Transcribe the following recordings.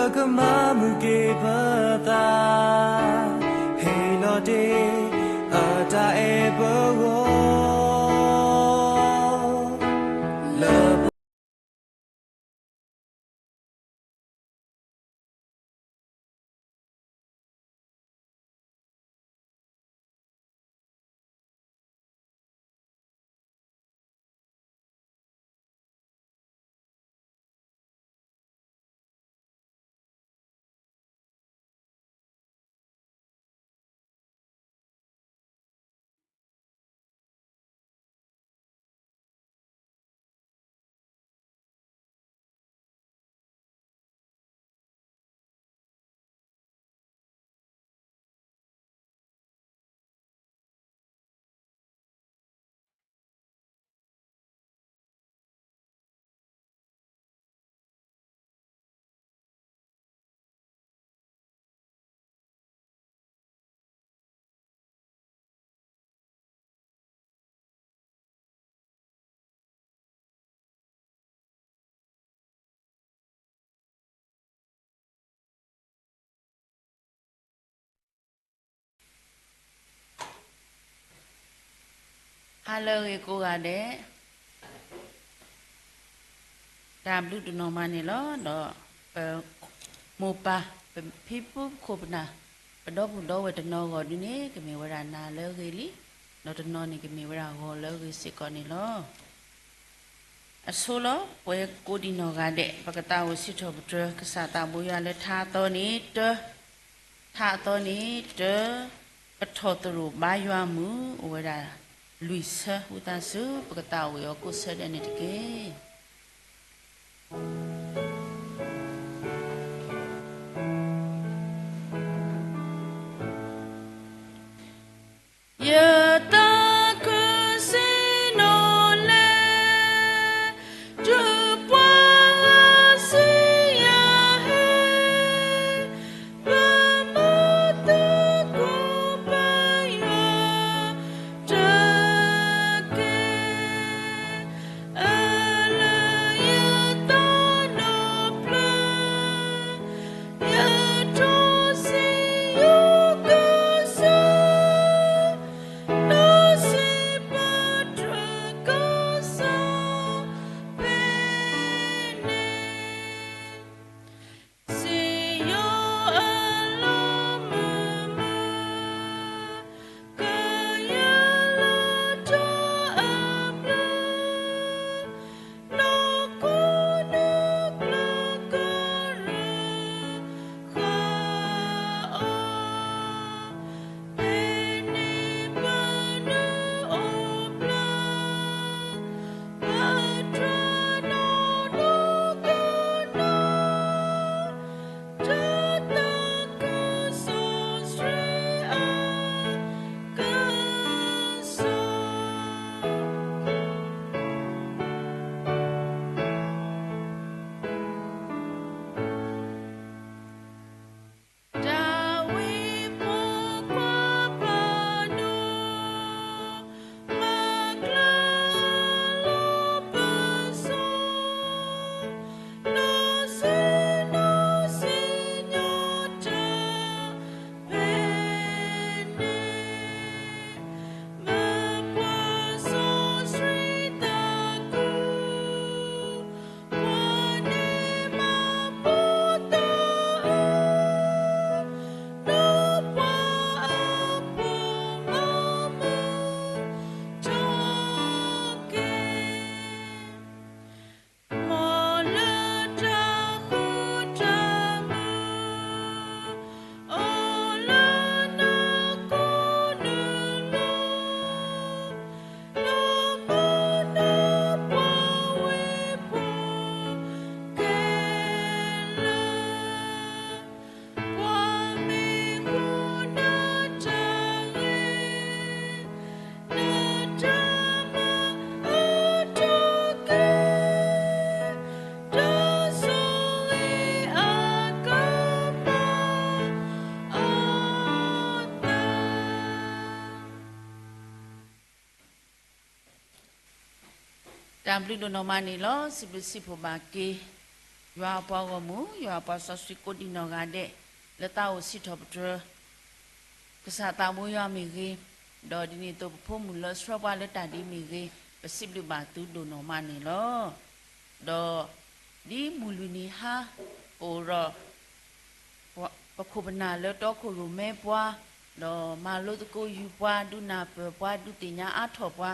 ပကမၤမုာ်က့ၤပသး, ဟ့ၣ်လီၤတ့ၢ်အတၢ်အဲၣ်ပဂီၢ်, လၢ ဟါလၢအဂ့ၤကိးဂၤဒဲး, တၢ်ဘျုးတနီၤမးန့ၣ်လီၤ. ဒီးပမိၢ်ပၢ်, ပဖံပဖုပခိၣ်ပနၢ်, ပဒီပုၢ်ဒီဝဲၢ်တနီၤဂီၢ်ဒုန့ၣ် ကမ့ၢ်ဝဲဒၣ်နၤလၢအဂ့ၤလံ, ဒီးတနီၤန့ၣ်ကမ့ၢ်ဝဲဒၣ်ဂီၤလၢအဂ့ၤစ့ၢ်ကီးန့ၣ်လီၤ. အဆိလီၤ ပှၤကိးဒံးနီၢ်ဂၤဒဲး, ပကသးအိၣ်စံးထီၣ်ပတြၢၤကစၢ်သးဘိယွၤလၢထါအသီန့ၣ်တၢ, ထါအသီန့ၣ်တၢ, ပထီၣ်သရိာ်ဘါယွၤမုၢ် အိၣ်ဝဲဒၣ်လွံၢ်ဆၢ ဝံသးစူၤ ပကသးအိၣ်ဂ့ၤအီၤကိးဆၢဒဲးန့ၣ်တက့ၢ်. ယသးခုစံၣ်နီၤလဲၣ်, တုၤပှၤဂၤစံးယၤဟ့ၣ်, ပမၤသကိးပယွၤတက့ၢ်. အၢၣ်လၢယသးနီၢ်ဖျၢၣ်, ယထီၣ်စံးယိၤကစၢ်, နီၢ်စံးပတြၢၤကစၢ်ဖဲန့ၣ် စံးယိၤအလီၢ်မုၢ်မုၢ်, ကယဲၢ်လၢတၢ်အဘျုး, နီၢ်ခိနုာ်ကျၢၤကရၢဃာ်အီၤ, ဖဲန့ၣ်ပနုာ်အိၣ်ဘျၢ ပတြၢၤနီၢ်နီၢ်ကနီၤ, တၢ်သးခုစီဆှံအကစၢ် ဒၤဝံးဖိခွါပၢ်နီၢ်, မၤကျၢၤလီၤပစီ, နီၢ်စံၣ်နီၢ်စံၣ်ညီတၢ်ဖဲန့ၣ်, မၤပှၤစီဆှံသးခု ပှၤန့ၢ်မၤဖိသၣ်အၢ, ဒီးပှၤအဖိမၤမုာ်ထီၣ်က့ၤ, မ်လၢတၢ်ဃူတၢ်မုာ် အိၣ်လၢနကိးနုာ်လီၤ, လၢမုၢ်နၤပှၤဝ့ၢ်ပူၤခဲလၢာ်, ပှၤမ့ၢ်ဃူနၤတၢ်ဂ့ၤ လၢတၢ်မၤအၢတၢ်ကဲ, တၢ်ဆိၣ်ဂ့ၤအကမၤအသး တၢ်ဘျုးဒိၣ်နီၢ်မးန့ၣ်လီၤ. စံးဘျုးစံးဖှိၣ်ဘၣ်က့ၤ ယွၤအပှၤဂီၢ်မုၢ်, ယွၤအပှၤစီဆှံကိးဒံနီၢ်ဂၤဒဲး, လၢသးအိၣ်စံးထီၣ်ပတြၢၤ ကစၢ်သးဘိယွၤမ့ၢ်ဂ့ၤ, ဒီးဒ်န့ၣ်အသိး ပဖိမုၣ်လၢဆှၢပှၤလၢတၢ်ဒ်အံၤမ့ၢ်ဂ့ၤ, ပစံးဘျုးဘၣ်သုဒိၣ်နီၢ်မးန့ၣ်လီၤ. ဒီးဒ်မုၢ်လွံၢ်နံၤဟါ ပအိၣ်ဒီး ပခိၣ်ပနၢ်လၢတီခိၣ်ရိၣ်မဲပှၤ, ဒီးမၤလိသကိးယုၢ်ပှၤ, ဒုးနၢ်ပၢၢ်ပှၤ, ဒုးသ့ၣ်ညါအါထီၣ်ပှၤ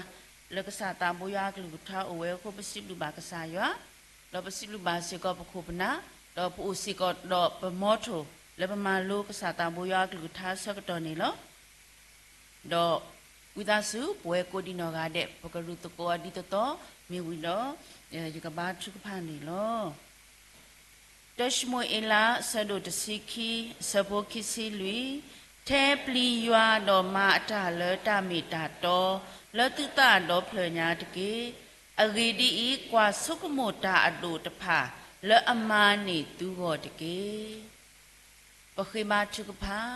လၢကစၢ်သးဘိယွၤအကလုၢ်ကထါအိၣ်ဝဲအဃိ ပစံးဘျုးဘၣ်ကစၢ်ယွၤ, ဒီးပစံးဘျုးဘၣ်စ့ၢ်ကီးပခိၣ်ပနၢ်, ဒီးပအိၣ်စ့ၢ်ကီးဒီးပမီထိၣ် လၢပမၤလိကစၢ်သးဘိယွၤအကလုၢ်ကထါအဆၢကတီၢ်န့ၣ်လီၤ. ဒီးဝံသးစူၤ ပဝဲကိးဒံနီၢ်ဂၤဒဲး ပကရူၢ်သကိးအီၤဒ်သိးသိး မ့ၢ်ဝံၤဒီး ယကဘါထုကဖၣ်န့ၣ်လီၤ. တၢၡမူၤအ့လး အဆၢဒိၣ်တဆံခံ အဆၢဖိခံဆံလွံၢ်, ထဲပျံၤယွၤဒီးမၤအတၢ်လၢတၢ်မ့ၢ်တၢ်တီ လၢသုသးဒီဖျၢၣ်ညါတက့ၢ်. အဂ့ၢ်ဒ်အံၤ, ကွၢ်ဆိကမိၣ်တၢ်အဒိၣ်တဖၣ် လၢအမၤန့ၢ်သုဂီၢ်တက့ၢ်. ပဃ့ဘါထုကဖၣ်,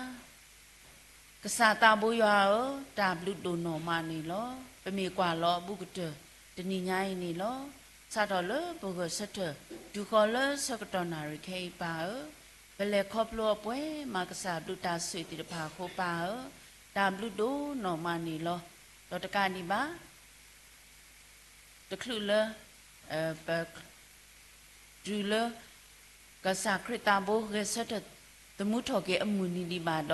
ကစၢ်သးဘိယွၤဧၢ, တၢ်ဘျုးဒိၣ်နီၢ်မးန့ၣ်လီၤ. ပမ့ၢ်ကွၢ်လီၤအဘူးကတၢၢ် တနံၤညါအံၤန့ၣ်လီၤ. စးထီၣ်လၢပဂဲၤဆၢထၢၣ် တုၤဃီၤလၢဆၢကတီၢ်နၣ်ရံၣ်ခဲအံၤပၢ်ဧၢ, ပလဲၤခီဖျိအပှဲၤမၤကစၢ်ဘျုးတၢ်ဆိၣ်ဂ့ၤသ့ၣ်တဖၣ်အဃိပၢ်ဧၢ, တၢ်ဘျုးဒိၣ်နီၢ်မးန့ၣ်လီၤ. ဒီးတကးဒံးဘၣ် တချုးလၢ ပ တုၤလၢ ကစၢ်ခရံာ်သးဘိဂဲၤဆၢထၢၣ်သမူထီၣ်က့ၤအမုၢ်နံၤဒံးဘၣ်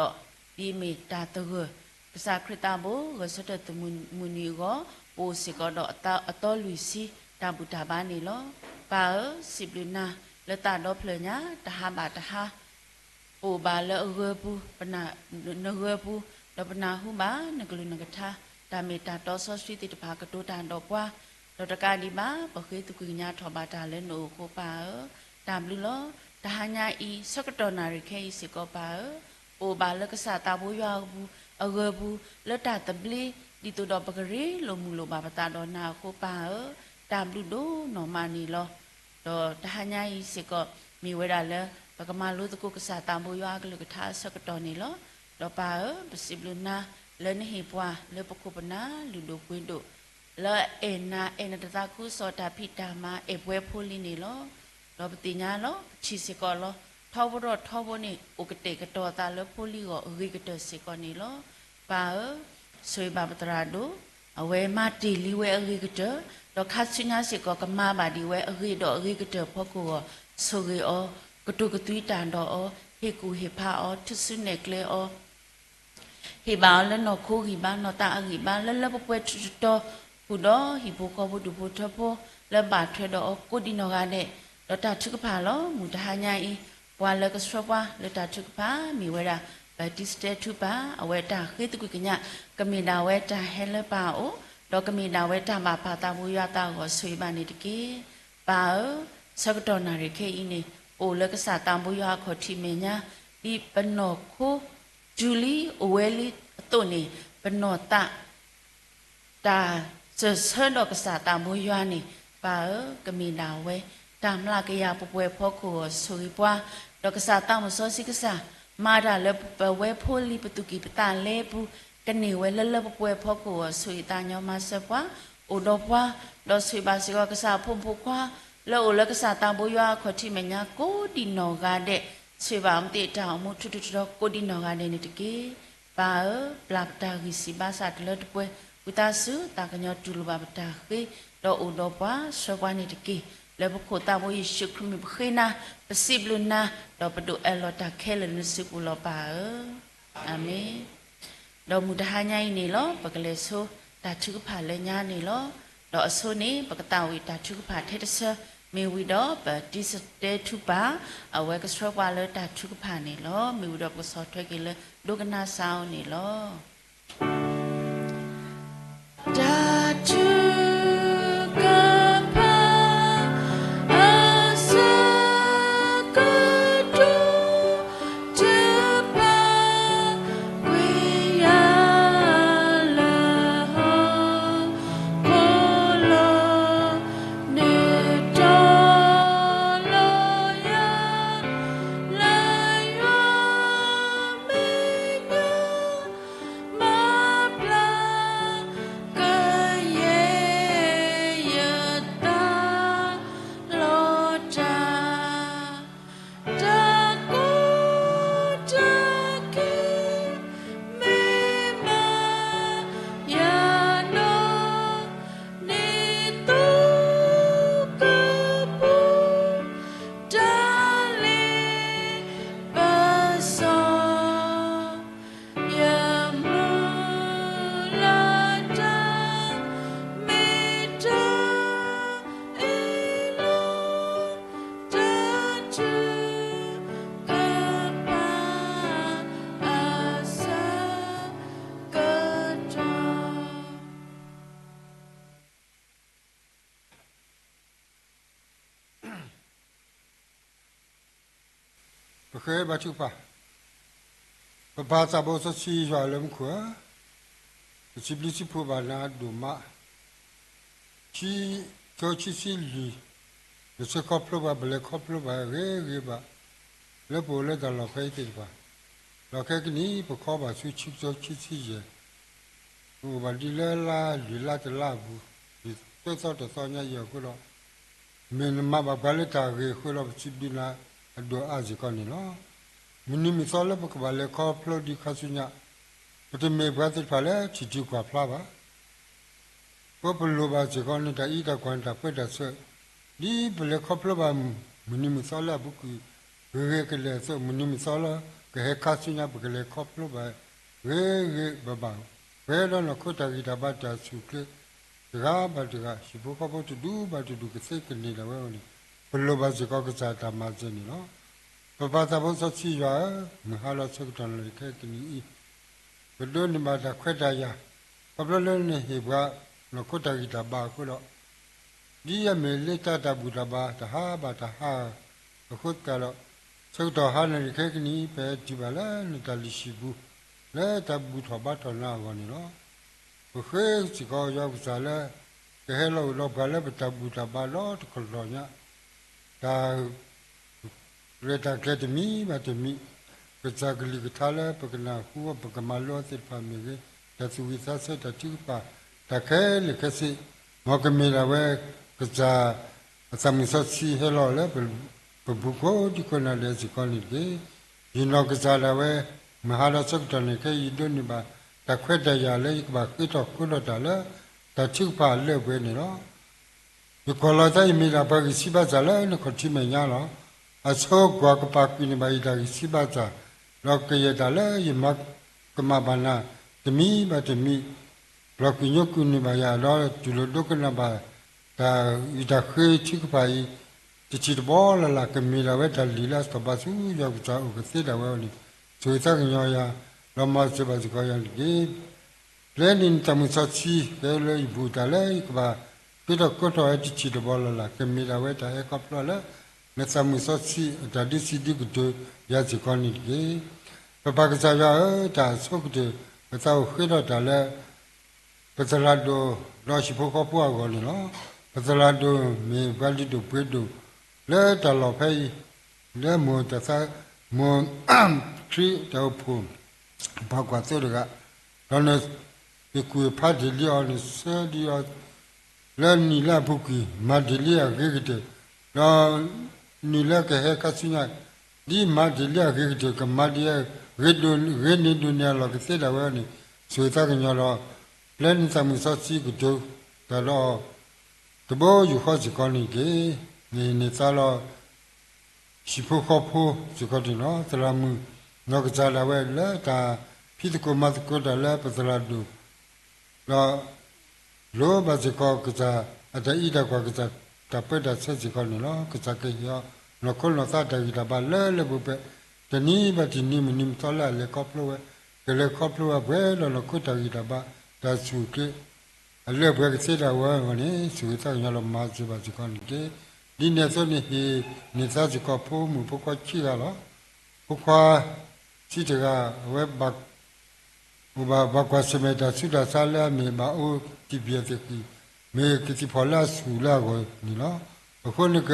ဒီး, ဒ်အမ့ၢ်တၢ်သဂၢၢ် ကစၢ်ခရံာ်သးဘိဂဲၤဆၢထၢၣ်သမူမုၢ်နံၤအဂီၢ်, ပအိၣ်စ့ၢ်ကီးဒီးအသီလွံၢ်ဆံ တၢ်ဘူၣ်တၢ်ဘါန့ၣ်လီၤ. ပၢ်ဧၢ, စံးဘျုးနၤ လၢသးဒီဖျၢၣ်ညါ တဟါဘၣ်တဟါ ပအိၣ်ဘၣ်လၢအဂၢၤပူၤ, နဂၢၤပူၤ, ဒီးပနၢ်ဟူဘၣ်နကလုၢ်နကထါ, တၢ်မ့ၢ်တၢ်တီစီဆှံသ့ၣ်တဖၣ်ကတိၤတၢ်ဒီးပှၤ, ဒီးတကးဒံးဘၣ် ပဃ့သကွံာ်ကညးထီၣ်ဘၣ်တၢ်လၢနအိၣ်အဃိပၢ်ဧၢ, တၢ်ဘျုးလီၤ. တဟါညါအံၤ ဆၢကတီၢ်နၣ်ရံၣ်ခဲအံၤစ့ၢ်ကီးပၢ်ဧၢ, ပအိၣ်ဘၣ်လၢကစၢ်သးဘိယွၤအဂၢၤပူၤ, အဂၢၤပူၤ လၢတၢ်သဘျ့, ဒ်သိးဒီးပကရ့လိာ်မုာ်လိာ်ဘၣ်ပသးဒီးနၤအဃိပၢ်ဧၢ, တၢ်ဘျုးဒိၣ်နီၢ်မးန့ၣ်လီၤ. ဒီးတဟါညါအံၤစ့ၢ်ကီး မ့ၢ်ဝဲဒၣ်လၢ ပကမၤလိသကိးကစၢ်သးဘိယွၤအကလုၢ်ကထါအဆၢကတီၢ်န့ၣ်လီၤ. ဒီးပၢ်ဧၢ, ပစံးဘျုးနၤ လၢနဟ့ၣ်ပှၤလၢပခိၣ်ပနၢ်လုၢ်ဒိၣ်ပှ့ၤဒိၣ်, လၢအအဲၣ်နၤ အဲၣ်နတသးခုကစီၣ်တၢ်ဖံးတၢ်မၤ အဲၣ်ပှဲၤဖိလံန့ၣ်လီၤ. ဒီးပသ့ၣ်ညါလီၤ ပထံၣ်စ့ၢ်ကီးလီၤ ထီဘိထီဘိန့ၣ် အိၣ်ကတဲာ်ကတီၤအသးလၢဖိလံအဂီၢ် အဂ့ၤကတၢၢ်စ့ၢ်ကီးန့ၣ်လီၤ. ပၢ်ဧၢ, ဆိၣ်ဂ့ၤဘၣ်ပသရၣ်ဒိၣ်, အဝဲမၤတ့ၢ်လံဝဲအဂ့ၤကတၢၢ်, ဒီးခါဆူညါစ့ၢ်ကီး ကမၤဘၣ်ဒံးဝဲအဂ့ၤဒီးအဂ့ၤကတၢၢ်အဖီခိၣ်အဂီၢ်, ဆိၣ်ဂ့ၤအီၤ, ကတိၤကသွံတၢ်ဒီးအီၤ, ဟ့ၣ်ကူၣ်ဟ့ၣ်ဖးအီၤ, ထုးစုနဲၣ်ကျဲအီၤ ဟ့ၣ်ဘၣ်အီၤလၢနီၢ်ခိဂံၢ်ဘါ နီၢ်သးအဂံၢ်ဘါ လၢလၢပှဲၤပှဲၤထူးထူးတီၤတီၤ ဃုာ်ဒီးဟံၣ်ဖိဃီဖိဒူၣ်ဖိထၢဖိ လၢဘၣ်ထွဲဒီးအီၤကိးဒံနီၢ်ဂၤဒဲး, ဒီးတၢ်ထုကဖၣ်လီၤ မုၢ်တဟါညါအံၤ, ပှၤလၢကဆှၢပှၤလၢတၢ်ထုကဖၣ် မ့ၢ်ဝဲဒၣ် ဘၣ်တံၢ်စတဲထူပၢ်, အဝဲတၢ်ဃ့သကွံာ်ကညး ကမ့ၢ်ဒၣ်ဝဲတၢ်ဟဲလၢပၢ်အအိၣ်, ဒီးကမ့ၢ်ဒၣ်ဝဲတၢ်ဘၣ်ပာ်သးဘိယွၤသးအဂီၢ် ဆိၣ်ဂ့ၤဘၣ်န့ၣ်တက့ၢ်. ပၢ်ဧၢ, ဆၢကတီၢ်နၣ်ရံၣ်ခဲအံၤန့ၣ် ပအိၣ်လၢကစၢ်သးဘိယွၤအခီၣ်ထံးမဲာ်ညါ, ဒ်ပနီၢ်ခိ တုၤလံအိၣ်ဝဲလံအသိးန့ၣ် ပနီၢ်သး တၢ်စၢၢ်ဆၢဒီးကစၢ်သးဘိယွၤန့ၣ် ပၢ်ဧၢ, ကမ့ၢ်ဒၣ်ဝဲ တၢ်မျးကယၤပှဲၤပှဲၤအဖီခိၣ်အဂီၢ် ဆိၣ်ဂ့ၤပှၤ, ဒီးကစၢ်သးမုၢ်စီဆှံကစၢ် မၤတၢ်လၢပဝဲဖိလံၤပသူၣ်ကံၢ်ပသးလဲပူၤ ကန့ၢ်ဝဲလၢလၢပှဲၤပှဲၤအဖီခိၣ်အဂီၢ် ဆိၣ်ဂ့ၤသးညီမၤစၢၤပှၤ, အိၣ်ဒီးပှၤ, ဒီးဆိၣ်ဂ့ၤဘၣ်စ့ၢ်ကီးကစၢ်အဖိမုၣ်ဖိခွါ လၢအိၣ်လၢကစၢ်သးဘိယွၤအခီၣ်ထံးမဲာ်ညါကိးဒံနီၢ်ဂၤဒဲး, ဆိၣ်ဂ့ၤဘၣ်အီၤမ့ၢ်သ့ၣ်တၢ်အိၣ်မူထူထူတီၤတီၤကိးဒံနီၢ်ဂၤဒဲးန့ၣ်တက့ၢ်. ပၢ်ဧၢ, ပျၢ်ပတၢ်ဂံၢ်စၢ်ဘါစၢ်တလၢတပှဲၤ, ဝံသးစူၤ သးကညီၤတူၢ်လိာ်ဘၣ်ပတၢ်ဃ့, ဒီးအိၣ်ဒီးပှၤဆှၢပှၤန့ၣ်တက့ၢ်. လၢပခိၣ်သးဘိယ့ၣ်ၡူးခရံာ်မံၤပဃ့နၤ, ပစံးဘျုးနၤ, ဒီးပဒိးအၢၣ်လီၤတၢ်ခဲလၢာ်လၢနစုပူၤလီၤပၢ်ဧၢ. အၤမ့ၣ်. ဒီးမုၢ်တဟါညါအံၤန့ၣ်လီၤ ပကလဲၤဆိတၢ်ထုကဖၣ်လၢညါန့ၣ်လီၤ. ဒီးအဆိန့ၣ် ပကသးဝံၣ်တၢ်ထုကဖၣ်ထဲတဆၢ, မ့ၢ်ဝံၤဒီးပတံၢ်စတဲထူပၢ် အဝဲကဆှၢပှၤလၢတၢ်ထုကဖၣ်န့ၣ်လီၤ. မ့ၢ်ဝံၤဒီးပကဆီၣ်ထွဲက့ၤလၢဒိကနၣ်စၢ်အအိၣ်န့ၣ်လီၤ. တၢ်ထုကဖၣ် အဆၢကတီၢ် တဖၣ် ကွံာ်ယၤလၢဟီၣ်ခိၣ်လီၤ. နတီၢ်လီၤယၤ လၢယွၤမဲာ်ညါ မၤ ပဃ့ဘါထုကဖၣ်, ပပၢ်သးဘိစီဆှံယွၤလၢမူခိၣ်ဧၢ, ပစံးဘျုးစံးဖှိၣ်ဘၣ်နၤဒိၣ်မး, ခံကထိခံဆံလွံၢ်, နဆှၢခီဖျိဘၣ် ပလဲၤခီဖျိဘၣ်ဂ့ၤဂ့ၤဘၣ်, လၢပအိၣ်လၢတၢ်လီၢ်ဖဲအံၤသ့ၣ်တဖၣ်, လီၢ်ခဲကနံၣ်အံၤ ပခီဘၣ်ဆူခံကထိခံဆံယဲၢ် ပအိၣ်ဘၣ်ဒ်လၢလါလွံၢ်လါတလါအပူၤ, ယသၢသီတသီညါအံၤအဃိဒီး, မ့ၢ်နမၤဘၣ်ပှၤလၢတၢ်ဂ့ၤအဃိဒီး ပစံးဘျုးနၤအဒိၣ်အါစ့ၢ်ကီးန့ၣ်လီၤ. မုၢ်နံၤမုၢ်သီလၢပကဘၣ်လဲၤခီဖျိဒံးခါဆူညါ, ပတမ့ၢ်ပှၤသ့ၣ်တဖၣ်လၢထံၣ်တုၤကွၢ်ဖျါဘၣ် ပပလိၣ်ဘၣ်စ့ၢ်ကီး နတၢ်အံးတၢ်ကွၢ်နတၢ်ပၢတၢ်ဆှၢ, ဒ်ပလဲၤခီဖျိဘၣ် မုၢ်နံၤမုၢ်သီလၢအပူၤကွံာ် ဂ့ၤဂ့ၤကလဲာ်အသိး, မုၢ်နံၤမုၢ်သီလၢကဟဲခါဆူညါ ပကလဲၤခီဖျိဘၣ် ဂ့ၤဂ့ၤဘၣ်ဘၣ်, ပှဲၤဒီးနီၢ်ခိတၢ်ဂံၢ်တၢ်ဘါတၢ်ဆူၣ်ချ့, တဂၤဘၣ်တဂၤ ဟံၣ်ဖိဃီဖိတဒူၣ်ဘၣ်တဒူၣ်ကသ့ကန့ၢ်ဒၣ်ဝဲအဂီၢ်န့ၣ်, ပလိၣ်ဘၣ်စ့ၢ်ကီးကစၢ်တၢ်မၤစၢၤန့ၣ်လီၤ. ပပၢ်သးဘိစီဆှံယွၤဧၢ, မုၢ်ဟါလီၤဆၢကတီၢ်နၣ်ရံၣ်ခဲကနံၣ်အံၤ ပဒိးန့ၢ်ဘၣ်တၢ်ခွဲးတၢ်ယာ်, ခီဖျိလၢနဟ့ၣ်ပှၤ နီၢ်ခိတၢ်ဂံၢ်တၢ်ဘါအဃိဒီး, ဒ်အမ့ၢ်လၢတၢ်တၢ်ဘူၣ်တၢ်ဘါတဟါဘၣ်တဟါအဃိသတးဒီး, ဆၢကတီၢ်ဟါနၣ်ရံၣ်ခဲကနံၣ်အံၤ ပဟဲတုၤဘၣ်လၢနတၢ်လုၢ်ဟံၣ်ပူၤ, လၢတၢ်ဘူၣ်ထီၣ်ဘါထီၣ်နၤအဂီၢ်န့ၣ်လီၤ. ပဃ့စ့ၢ်ကီးယွၤကစၢ်လၢ ကဟဲလီၤအိၣ်ဒီးပှၤလၢပတၢ်ဘူၣ်တၢ်ဘါလီၤတကလီၢ်ညါ, တၢ် ရဲၣ်တၢ်ကျဲၤတမံၤဘၣ်တမံၤ, ကစၢ်ကလုၢ်ကထါလၢပကနၢ်ဟူအီၤ ပကမၤလိအီၤသ့ၣ်တဖၣ်မ့ၢ်ဂ့ၤ, တၢ်သူၣ်ဝံၣ်သးဆၢ တၢ်ထုကဖၣ် တၢ်ခဲလၢာ်ခဲဆ့, မ်ကမ့ၢ်ဒၣ်ဝဲ ကစၢ်အသးမုၢ်စီဆှံဟဲလီၤလၢ ပပူၤကိးဒံကိးနၤဒဲးစ့ၢ်ကီးန့ၣ်တက့ၢ်. ယနီၢ်ကစၢ်ဒၣ်ဝဲ မုၢ်ဟါဒီးဆၢကတီၢ်န့ၣ်ခဲအံၤ ယဒိးန့ၢ်ဘၣ်တၢ်ခွဲးတၢ်ယာ်လၢယကဘၣ်ဃ့ထီၣ်ဃုထီၣ်တၢ်လၢ တၢ်ထုကဖၣ်အလၢအပှဲၤန့ၣ်လီၤ. ယကွၢ်လီၤသးယမ့ၢ်ဒၣ်ပှၤဂံၢ်ဆံးဘါစၢ်လၢနခီၣ်ထံးမဲာ်ညါလီၤ. အဆိကွၢ်ကပာ်ကွံာ်န့ၢ်ဘၣ်ယတၢ်ဂံၢ်ဆံးဘါစၢ်, ဒီးကယဲၢ်တၢ်လၢယမၤကမၣ်ဘၣ်နၤ တမံၤဘၣ်တမံၤ, ပျီၢ်ကွံာ်ညိကွံာ်န့ၢ်ဘၣ်ယၤ ဒီးတူၢ်လိာ်ဒိကနၣ်ဘၣ် တၢ်အုၣ်တၢ်ဃ့ထုကဖၣ်အံၤ တထံၣ်တဘီလၢ်လၢ် ကမ့ၢ်ဒၣ်ဝဲတၢ်လံၣ်လၢအစီၤပၤဆူယွၤကစၢ်အအိၣ်ကသ့ဒၣ်ဝဲအဂီၢ်န့ၣ်, ဆိၣ်ဂ့ၤသးကညီၤယၤ, ဒီးမၤစၢၤဘၣ်စ့ၢ်ကီးယၤန့ၣ်တက့ၢ်. ပျဲန့ၢ်နသးမုၢ်စီဆှံ ကဲလၢယဘူၣ်တၢ်လၢယကဘၣ်ဃ့ထီၣ်ဃုထီၣ်ဝဲတထံၣ်တဘီလၢ်လၢ် ကမ့ၢ်ဒၣ်ဝဲတၢ်ဟဲခီဖျိလၢ နသးမုၢ်စီဆှံအတၢ်ဒုးစံးဒုးကတိၤယၤစ့ၢ်ကီးန့ၣ်တက့ၢ်. ပပၢ်ကစၢ်ယွၤဧၢ, တၢ်အဆိကတၢၢ် ပသးအိၣ်ဃ့ထီၣ်တၢ်လၢ ပသရၣ်ဒိၣ်ဒီးဟံၣ်ဖိဃီဖိအဂီၢ်န့ၣ်လီၤ. ပသရၣ်ဒိၣ်မ့ၢ်ပှၤလုၢ်ဒိၣ်ပှ့ၤဒိၣ် လၢတၢ်လီၢ်ဖဲအံၤ, လၢမိၢ်တၢ်သး, မိၢ်ခရံာ်တၢ်အိၣ်ဖှိၣ် ပှၤကွၢ်သိတဂၤ, ဒီးန ယကွၢ်ဖးဒ့ၣ်လံအီၤ နဆှၢဒံးအီၤ လၢနံၣ်လၢအပူၤကွံာ် မၤဒ်လံအဂ့ၤကတၢၢ်, ဒီးနံၣ်လၢကဟဲခါဆူညါ ဒ်မၤဒ်လံအဂ့ၤကတၢၢ် ကမၤဒ်အဂ့ၤဒိၣ်ဂ့ၤန့ၢ်ဒိၣ်န့ၢ်အလီၢ်ကသ့ဒၣ်ဝဲအဂီၢ်န့ၣ်, ဆိၣ်ဂ့ၤသးကညီၤဒီး ပျဲနသးမုၢ်စီဆှံကတိၤတၢ်ဒီး တဘိယူၢ်ဃီစ့ၢ်ကီးန့ၣ်တက့ၢ်. မ့ၢ်န့ၢ်သါလီၤ ဟံၣ်ဖိဃီဖိစ့ၢ်ကီးန့ၣ်လီၤ. သရၣ်မုၣ် နီၢ်ကစၢ်ဒၣ်ဝဲလၢတၢ်ဖံးသကိးမၤသကိးတၢ်လၢ ပသရၣ်ဒိၣ် ဒီး လိၣ်ဘၣ်စ့ၢ်ကီးကစၢ်အတၢ်အံးတၢ်ကွၢ် ကစၢ်တၢ်ပၢတၢ်ဆှၢစ့ၢ်ကီးန့ၣ်လီၤ. ကစၢ်ကဟ့ၣ်အီၤ နီၢ်ခိနီၢ်သးတၢ်ဂံၢ်တၢ်ဘါလၢလၢပှဲၤပှဲၤ, တနံၤဘၣ်တနံၤ မုၢ်နံၤမုၢ်သီလၢအလဲၤခီဖျိဝဲ, ကလဲၤခီဖျိဝဲပှဲၤဒီးနီၢ်ခိတၢ်ဂံၢ်တၢ်ဘါ တၢ်ဆူၣ်ချ့ အလၢအပှဲၤကသ့ဒၣ်ဝဲအဂီၢ်န့ၣ်, ဆိၣ်ဂ့ၤသးကညီၤလီၤမၤစၢၤဘၣ်စ့ၢ်ကီးန့ၣ်တက့ၢ်. ဒ်န့ၣ်အသိးန့ၣ် ဟ့ၣ်န့ၢ်သါစ့ၢ်ကီးဖိမုၣ်ဖိခွါခံဂၤလီၤ. ဖိခွါ ထံတဂၤ အဝဲဘၣ် အိၣ်ဘၣ်ဘၣ်ကွၢ်ဆၢၣ်မဲာ်တၢ်ဆူးတၢ်ဆါလၢအမ့ၢ်ဘၣ်အိၣ်တံၢ်ဘံၣ်အသ့ၣ်ဃံၣ်, မ့ၢ်ကသံၣ်ဖီၣ်လၢအဆူၣ်လၢအဂီၢ်န့ၣ်လီၤ. အဃိန့ၣ်က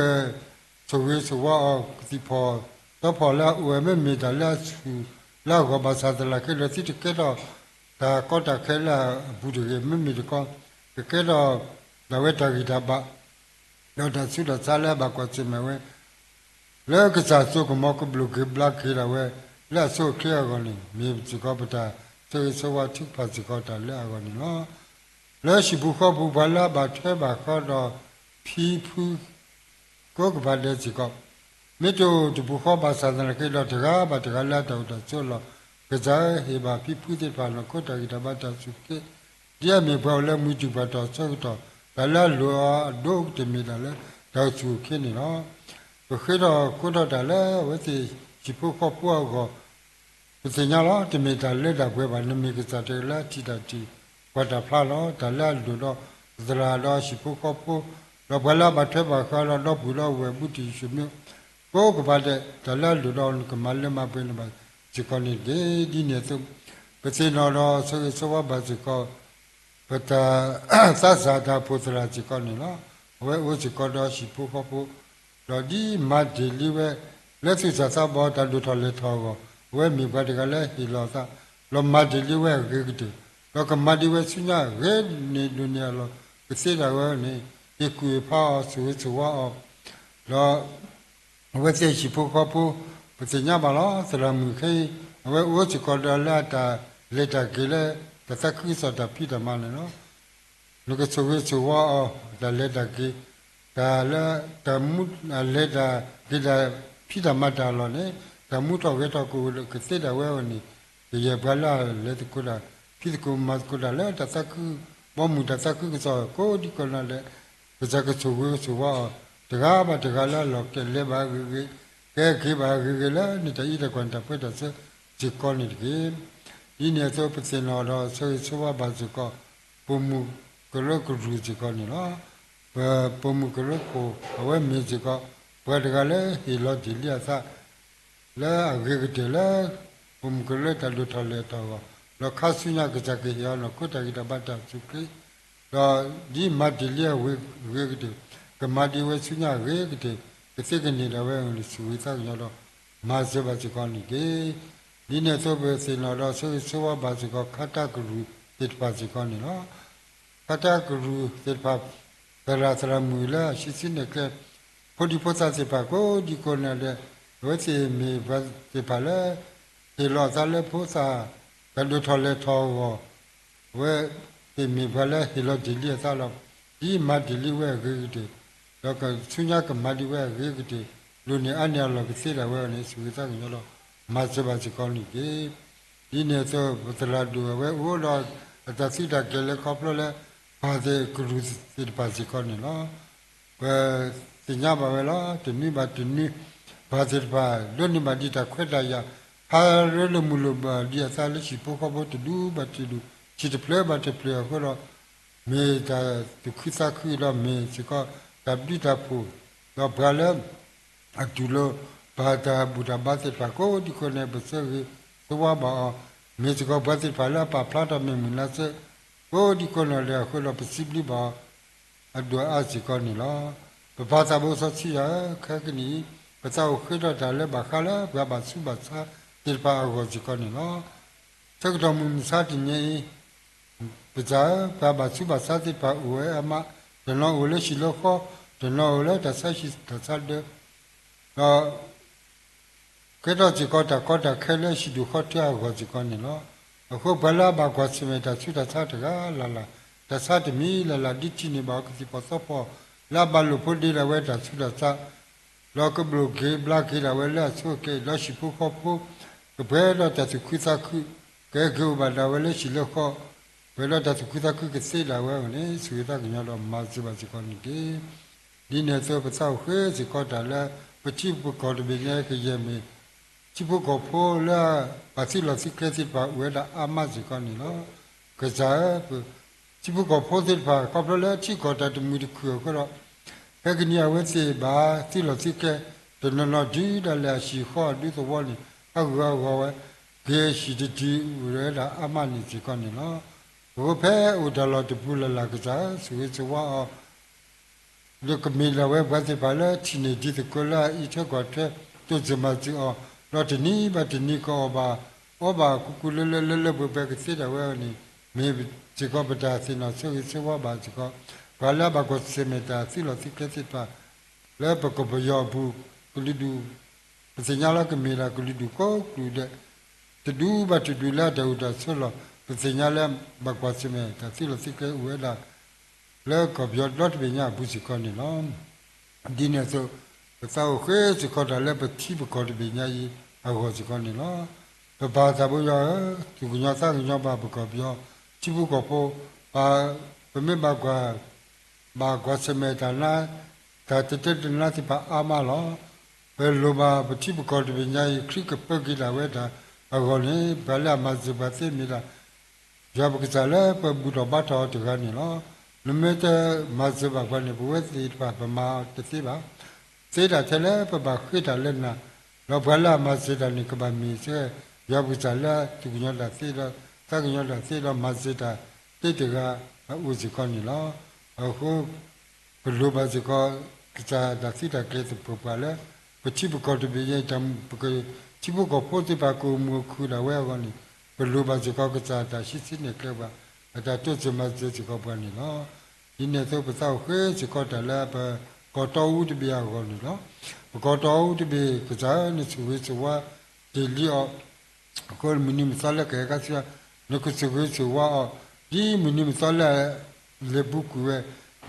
ဆိၣ်ဂ့ၤဆိၣ်ဝါအီၤ ကသံၣ်ဖီၣ်သီဖီၣ်လၢအအိၣ်ဝဲ မ့မ့ၢ်တၢ်လၢအဆူၣ်လၢအဂီၢ် ဘၣ်ဆၣ်သနာ်က့ဒီး သုတကဲထီၣ် တၢ်ကီတၢ်ခဲလၢအပူၤတဂ့ၤ, မ့မ့ၢ်တခီ ကကဲထီၣ်ဒၣ်ဝဲတၢ်ဂံၢ်တၢ်ဘါ ဒီးတၢ်ဆူးတၢ်ဆါလၢအဘၣ်ကွၢ်ဆၢၣ်မဲာ်ဝဲ လၢကစၢ်အစိကမီၤကဘျိၣ်က့ၤဘျါက့ၤဒၣ်ဝဲ လၢအဆိအချ့အဂီၢ်န့ၣ် မ့ၢ်စ့ၢ်ကီးပတၢ်ဆိၣ်ဂ့ၤဆိၣ်ဝါထုကဖၣ်စ့ၢ်ကီးတၢ်လၢအဂီၢ်န့ၣ်လီၤ. လၢဟံၣ်ပူၤဃီပူၤ ပှၤလၢအဘၣ်ထွဲဘၣ်ဃးဒီး ဖံဖု ကိးကပၤဒဲးစ့ၢ်ကီး, မ့ၢ်တအိၣ်တပူၤဃီဘၣ်ဆၣ်သနာ်က့ဒီး တဂၤဘၣ်တဂၤလၢအတၢ်အိၣ်တၢ်ဆိးလီၤ. ကစၢ်ဧၢ, ဟ့ၣ်ဘၣ်ဖံဖုသ့ၣ်တဖၣ် နီၢ်ခိတၢ်ဂံၢ်တၢ်ဘါတၢ်ဆူၣ်ချ့, ဒ်အမ့ၢ်ပှၤအိၣ်လၢမုၢ်တူၢ်ပှၤတီၢ်ဆၢကတီၢ် တၢ်လၢအလိၣ်အီၤအဒိၣ်ကတၢၢ်မ့ၢ်ဒၣ်လၢ တၢ်အိၣ်ဆူၣ်အိၣ်ချ့န့ၣ်လီၤ. ပဃ့ထီၣ်ဃုထီၣ်တၢ်လၢအဝဲသ့ၣ်ဟံၣ်ဖိဃီဖိအဂီၢ် ပသ့ၣ်ညါလီၤ. တမ့ၢ်တၢ်လၢတၢ်ပှဲၤဘၣ်. နမ့ၢ်ကစၢ်တဂၤလၢအထံၣ်တၢ်ထံၣ် ကွၢ်တၢ်ဖျါလီၤ. တၢ်လၢအလိၣ်ဒီး ပသရၣ်ဒီးဟံၣ်ဖိဃီဖိ ဒီးပှၤလၢအဘၣ်ထွဲဘၣ်ဃးဒီး ဒီပုၢ်ဒီဝဲၢ် ဘူးတံၢ်ယ့ၣ်ၡူးမံၤ ကိးကပၤဒဲး တၢ်လၢအလိၣ်ဒီးနကမၤလၢမၤပှဲၤန့ၢ်ဘၣ်စ့ၢ်ကီးန့ၣ်တက့ၢ်. ဒ်န့ၣ်အသိး ပသ့ၣ်နီၣ်ဒီးဆၢဂ့ၤဆၢဝါဘၣ်စ့ၢ်ကီး ပတၢ်သးစၢ်တၢ်အိၣ်ဖှိၣ်သရၣ်စ့ၢ်ကီးန့ၣ်လီၤ. အဝဲအိၣ်စ့ၢ်ကီးဒီးဟံၣ်ဖိဃီဖိ ဒီးဒ်မၤတ့ၢ်လံဝဲ လၢသူၣ်စၢ်သးဘီၣ်တၢ်ဒိၣ်ထီၣ်လဲၤထီၣ်အဂီၢ် အဝဲမ့ၢ်ပှၤတဂၤလၢဟ့ၣ်လီၤအသး ဒီးမၤတ့ၢ်လံဝဲအဂ့ၤကတၢၢ် ဒီးကမၤဒံးဝဲဆူညါဂ့ၤန့ၢ်ဒိၣ်န့ၢ်အလီၢ် ကသ့ဒၣ်ဝဲန့ၣ် ဟ့ၣ်ကူၣ်ဟ့ၣ်ဖးအီၤ ဆိၣ်ဂ့ၤဆိၣ်ဝါအီၤ ဒီး အဝဲသ့ၣ်ဟံၣ်ဖိဃီဖိ ပသ့ၣ်ညါဘၣ်လီၤ. သရၣ်မုၣ်ခဲအံၤ အဝဲအိၣ်စ့ၢ်ကီးဒီးလၢအတၢ်လဲၤတၢ်က့ၤလၢ တၢ်သးခုကစီၣ်တၢ်ဖံးတၢ်မၤန့ၣ်လီၤ. နကဆိၣ်ဂ့ၤဆိၣ်ဝါအီၤ တၢ်လဲၤတၢ်က့ၤ တၢ်လၢ တၢ်မူ လဲၤတၢ်က့ၤတၢ်ဖံးတၢ်မၤတၢ်အလီၢ်န့ၣ် တၢ်မူထီၣ်ဂဲၤထီၣ်ကအိၣ်လၢကသ့ဒၣ်ဝဲအီၤန့ၣ် ကယဲၢ်ပှၤလၢအလဲၤသကိးတၢ် ဖံးသကိးမၤသကိးတၢ်လၢတၢ်သးခု ဘီမုၢ်တၢ်သးခုကစီၣ်ကိးဒံကိးနီၢ်ဒဲး ကစၢ်ကဆိၣ်ဂ့ၤဆိၣ်ဝါအီၤ တဂၤဘၣ်တဂၤလၢအလီၢ်ကလဲၤဘၣ်ဂ့ၤဂ့ၤ ကဲက့ၤဘၣ်ဂ့ၤဂ့ၤလၢနတၢ်အံးတၢ်ကွၢ်နတၢ်ပၢတၢ်ဆၢစ့ၢ်ကီးန့ၣ်တက့ၢ်. ဒ်န့ၣ်အသိးပသ့ၣ်နီၣ်ဒီးဆၢဂ့ၤဆၢဝါဘၣ်စ့ၢ်ကီး ပိာ်မုၣ်ကရၢကရူၢ်စ့ၢ်ကီးန့ၣ်လီၤ. ပပိာ်မုၣ်ကရၢခိၣ် အဝဲမ့ၢ်စ့ၢ်ကီး ပှၤတဂၤလၢဟ့ၣ်လီၤတ့ၢ်လံအသး လၢအဂ့ၤကတၢၢ်လၢ ပိာ်မုၣ်ကရၢတၢ်ဒိၣ်ထီၣ်လဲၤထီၣ်အဂီၢ် ဒီးခါဆူညါကစၢ်ကဟ့ၣ်အီၤနီၢ်ခိတၢ်ဂံၢ်တၢ်ဘါတၢ်အိၣ်ဆူၣ်အိၣ်ချ့ ဒီးဒ်မၤတ့ၢ်လံအဂ့ၤကတၢၢ် ကမၤဒံးဝဲဆူညါအဂ့ၤကတၢၢ် ကသ့ကန့ၢ်ဒၣ်ဝဲအဂ့ၢ်န့ၣ် ဆိၣ်ဂ့ၤသးကညီၤဒီး မၤစၢၤဘၣ်စ့ၢ်ကီးန့ၣ်တက့ၢ်. ဒ်န့ၣ်အသိးပသ့ၣ်နီၣ်ဒီးဆၢဂ့ၤဆၢဝါဘၣ်စ့ၢ်ကီး ခါတၢကရူၢ်သ့ၣ်တဖၣ်စ့ၢ်ကီးန့ၣ်လီၤ. ခါတၢကရူၢ်သ့ၣ်တဖၣ် သရၣ်သရၣ်မုၣ်လၢအဆံးဆံးနဲၣ်ကျဲ ဖိဒံဖိသၣ်သ့ၣ်တဖၣ်ကိးဒံကိးနီၢ်ဒဲး အဝဲသ့ၣ်မ့ၢ်ပှၤသ့ၣ်တဖၣ်လၢ ဟ့ၣ်လီၤအသးလၢဖိသၣ် တၢ်ဒိၣ်ထီၣ်လဲၤထီၣ်အဂီၢ် အဝဲသ့ၣ်မ့ၢ်ပှၤလၢဟ့ၣ်လီၤတ့ၢ်လံအသးလီၤ. ဒ်မၤတ့ၢ်လံဝဲအဂ့ၤကတၢၢ် ဒီးဆူညါကမၤဒံးဝဲအဂ့ၤကတၢၢ် ဒိၣ်န့ၢ်အါန့ၢ်အလီၢ်ကသ့ဒၣ်ဝဲအဂ့ၢ်န့ၣ် ဆိၣ်ဂ့ၤသးကညီၤဒီး မၤစၢၤဘၣ်စ့ၢ်ကီးန့ၣ်တက့ၢ်. ဒ်န့ၣ်အသိး ပသရၣ်ဒိၣ်အဝဲအိၣ်ဒီး အတၢ်သုးတၢ်ကျဲၤလၢခီဖျိလၢ ပှၤသ့ၣ်ကရူၢ်သ့ၣ်တဖၣ်စ့ၢ်ကီးန့ၣ်လီၤ. ပသ့ၣ်ညါဘၣ်ဝဲလီၤ. တနွံဘၣ်တနွံ ပှၤသ့ၣ်တဖၣ် ဒိးန့ၢ်ဘၣ်ဒံးတၢ်ခွဲးတၢ်ယာ် ဟးရၢလၢမုၢ်လိၣ်ဘၣ်ဒံးအသးလၢဟံၣ်ဖိဃီဖိတဒူဘၣ်တဒူ ဟံၣ်တဖျၢၣ်ဘၣ်တဖျၢၣ်အဃိဒီး မ့ၢ်တၢ်သူၣ်ခုသးခုဒီးမ့ၢ်စ့ၢ်ကီး တၢ်ဘျုးတၢ်ဖှိၣ် ဒီးပှၤလၢ အတူၢ်လိာ် ပတၢ်ဘူၣ်တၢ်ဘါသ့ၣ်တဖၣ်ကိးဒံကိးနီၢ်ဒဲး ပဆၢဂ့ၤဆၢဝါဘၣ်အီၤ, မ့ၢ်စ့ၢ်ကီးပှၤသ့ၣ်တဖၣ်လၢအပာ်ဖျါထီၣ်မ့ၢ်မုာ်နါစၢၤ ကိးဒံကိးနီၢ်ဒဲးအဃိဒီး ပစံးဘျုးဘၣ်အီၤ အဒိၣ်အါစ့ၢ်ကီးန့ၣ်လီၤ. ပပၢ်သးဘိစီဆှံယွၤဧၢ, ခဲကနံၣ်အံၤ ပသးအိၣ်ဃ့ထီၣ်တၢ်လၢဘၣ်ဃးလၢပှၤဘၣ်ဆူးဘၣ်ဆါသ့ၣ်တဖၣ်အဂီၢ်စ့ၢ်ကီးန့ၣ်လီၤ. ဆၢကတီၢ်မုၢ်မဆါတနံၤအံၤ ပစံးဧၢ, ပှၤဘၣ်ဆူးဘၣ်ဆါသ့ၣ်တဖၣ်အိၣ်ဝဲအါမး, တနီၤအိၣ်လၢဟံၣ်လၢဃီ, တနီၤအိၣ်လၢတၢ်ဆါဟံၣ်တၢ်ဆါဒၢ, ဒီး ကဲထီၣ်စ့ၢ်ကီးတၢ်ကီတၢ်ခဲလၢဟံၣ်ဒူၣ်ဃီထၢအဂီၢ်စ့ၢ်ကီးန့ၣ်လီၤ. အဃိပှၤလၢအဘၣ်ကွၢ်ဆၢၣ်မဲာ်တၢ်ဆူးတၢ်ဆါတဂၤလၢ်လၢ်, တၢ်ဆါတမံၤလၢ်လၢ် ဒ်ထံၣ်န့ၢ်ဘၣ်အီၤကသံၣ်ဖီၣ်သီဖီၣ် လၢအဘၣ်လိာ်ဖိးဒ့ဒၣ်ဝဲတၢ်ဆူးတၢ်ဆါ ဒီးကဘျိၣ်က့ၤဘျါက့ၤဒၣ်ဝဲလၢအဆိအက့ၤ ဒီးဟံၣ်ဖိဃီဖိ ကပှဲၤဒီးတၢ်သူၣ်ခုသးခု, ကက့ၤအိၣ်ဘၣ်ဒၣ်ဝဲလၢဟံၣ်လၢဃီ, ပှဲၤဒီးတၢ်သူၣ်ခုသးခုကသ့ဒၣ်ဝဲအဂီၢ်န့ၣ် ဆိၣ်ဂ့ၤသးကညီၤဒီးမၤစၢၤဘၣ်စ့ၢ်ကီးန့ၣ်တက့ၢ်. ဒ်န့ၣ်အသိးပသးအိၣ်ဃ့စ့ၢ်ကီးတၢ်လၢ ပထံပကီၢ်တဘ့ၣ်ညါကယဲၢ်မ့ၢ် ထံဖိကီၢ်ဖိလၢ ပှၤသ့လီၤသ့ကျဲသ့ၣ်တဖၣ်အိၣ်ဝဲဒၣ်အါမးစ့ၢ်ကီးန့ၣ်လီၤ. ကစၢ်ဧၢ, ထံဖိကီၢ်ဖိသ့ၣ်တဖၣ် ခီဖျိလၢထံကီၢ်တၢ်တမုာ်တခုၣ်အဃိဒီး ခဲကနံၣ်အဝဲသ့ၣ်ဘၣ်သ့လီၤသ့ကျဲ တနီၤနီၤတုၤဒၣ်လဲာ်အဟံၣ်ဃီအဒူသဝီန့ၣ် ဟးဂူာ်ဟးဂီၤဝဲ က့ၤဟံၣ်တတုၤအိၣ်ဝဲဒၣ်အါမးန့ၣ်စ့ၢ်ကီးန့ၣ်လီၤ. အဃိဖဲအိၣ်တၢ်လီၢ်တပူၤလၢ်လၢ် ကစၢ်ဧၢ ဆိၣ်ဂ့ၤဆိၣ်ဝါအီၤ ဒီးကမ့ၢ်ဒၣ်ဝဲပှၤသ့ၣ်တဖၣ်လၢထံၣ်န့ၢ်ဒ်သိးလၢအအံးထွဲကွၢ်ထွဲ တိစၢၤမၤစၢၤအီၤ, ဒီးတနံၤဘၣ်တနံၤကအီၣ်ဘၣ် အီဘၣ်ကူကူလၢလၢလၢလၢပှဲၤပှဲၤကသ့ဒၣ်ဝဲန့ၣ် မ့ၢ်စ့ၢ်ကီးပတၢ်သ့ၣ်နီၣ်ဆၢဂ့ၤဆၢဝါဘၣ်စ့ၢ်ကီး ပှၤလၢအဘၣ်ကွၢ်ဆၢၣ်မဲာ်တၢ်သ့လီၤသ့ကျဲသ့ၣ်တဖၣ် လၢပကီၢ်ပယီၤအပူၤ ကလုာ်ဒူၣ် ပသ့ၣ်ညါလၢကမ့ၢ်ဒၣ်ကလုာ်ဒူၣ်ကိးကလုာ်ဒဲး တဒူဘၣ်တဒူလၢအတၢ်အိၣ်တၢ်ဆိးလီၢ် ပသ့ၣ်ညါလၢဘၣ်ကွၢ်ဆၢၣ်မဲာ်တၢ်သ့လီၤသ့ကျဲအိၣ်ဝဲဒၣ် လၢကီၢ်ပယီၤဒီတဘ့ၣ်ညါအပူၤစ့ၢ်ကီးန့ၣ်လီၤ. ဒ်န့ၣ်အသိး ပသးအိၣ်ဃ့စ့ၢ်ကီးတၢ်လၢပထံပကီၢ်တဘ့ၣ်ညါအံၤအဂီၢ်စ့ၢ်ကီးန့ၣ်လီၤ. ပပၢ်သးဘိယွၤဧၢ, သူၣ်ကညီၤသးကညီၤဘၣ်ပကီၢ်ပယီၤ ထံဖိကီၢ်ဖိ, ပမ့ၢ်ဘၣ်ကွၢ် ဘၣ်ကွၢ်ဆၢၣ်မဲာ်တၢ်လၢ တၢ်တတၢတနါသ့ၣ်တဖၣ်အါမးလီၤ. ပလိၣ်ဘၣ်ပထံပကီၢ်တဘ့ၣ်ညါအံၤ ခရံာ်ကပၢက့ၤဒၣ်ဝဲတၢ်အဂီၢ်န့ၣ် ပှၤလၢအမၤစၢၤပှၤသ့မ့ၢ်ဒၣ် ယွၤပကစၢ်လၢပဘူၣ်ထီၣ်ဘါထီၣ်အီၤတဂၤန့ၣ်လီၤ. နမ့ၢ်တမၤစၢၤဘၣ်ပှၤန့ၣ် ပဝဲသ့ၣ်တဖၣ်ပမၤတသ့ဘၣ်. သ့တၢ်ထဲလၢပဘၣ်ဃ့တၢ်လၢနၤ, ဒီးပှၤလၢအမၤစၢၤတၢ်န့ၣ် ကဘၣ်မ့ၢ်ဆၢ ယွၤပကစၢ်လၢအသူၣ်ကညီၤတၢ်သ့ဒီး သးကညီၤတၢ်သ့ဒီးမၤစၢၤတၢ်သ့တဂၤအအိၣ်စ့ၢ်ကီးန့ၣ်လီၤ. အဃိ ပလိၣ်ဘၣ်စ့ၢ်ကီး ကစၢ်တၢ်သုးတၢ်ကျဲၤသပှၢ်ပှၢ်လၢ ပထံပကီၢ်တဘ့ၣ်အံၤ ပထံဖိကီၢ်ဖိသ့ၣ်တဖၣ်ကအိၣ်မုာ်အိၣ်ခုၣ်ဒၣ်ဝဲအဂီၢ်န့ၣ် ပလိၣ်ဘၣ်စ့ၢ်ကီးကစၢ်တၢ်ဟံးစုနဲၣ်ကျဲဘၣ် အတၢ်တိစၢၤမၤစၢၤစ့ၢ်ကီးပှၤန့ၣ်လီၤ. ဒ်န့ၣ်အသိး ပသးအိၣ်ဃ့စ့ၢ်ကီးတၢ်လၢပကီၢ်တီအူတဘ့ၣ်အဂီၢ်န့ၣ်လီၤ. ပကီၢ်တီအူတဘ့ၣ် ကစၢ်ဧၢ နဆိၣ်ဂ့ၤဆိၣ်ဝါတ့ၢ်လံအီၤ အဃိမုၢ်နံၤမုၢ်သီလၢကဟဲခါဆူညါ နကဆိၣ်ဂ့ၤဆိၣ်ဝါအီၤ ဒ်မုၢ်နံၤမုၢ်သီလၢ လဲၤပူၤကွံာ်ဝဲ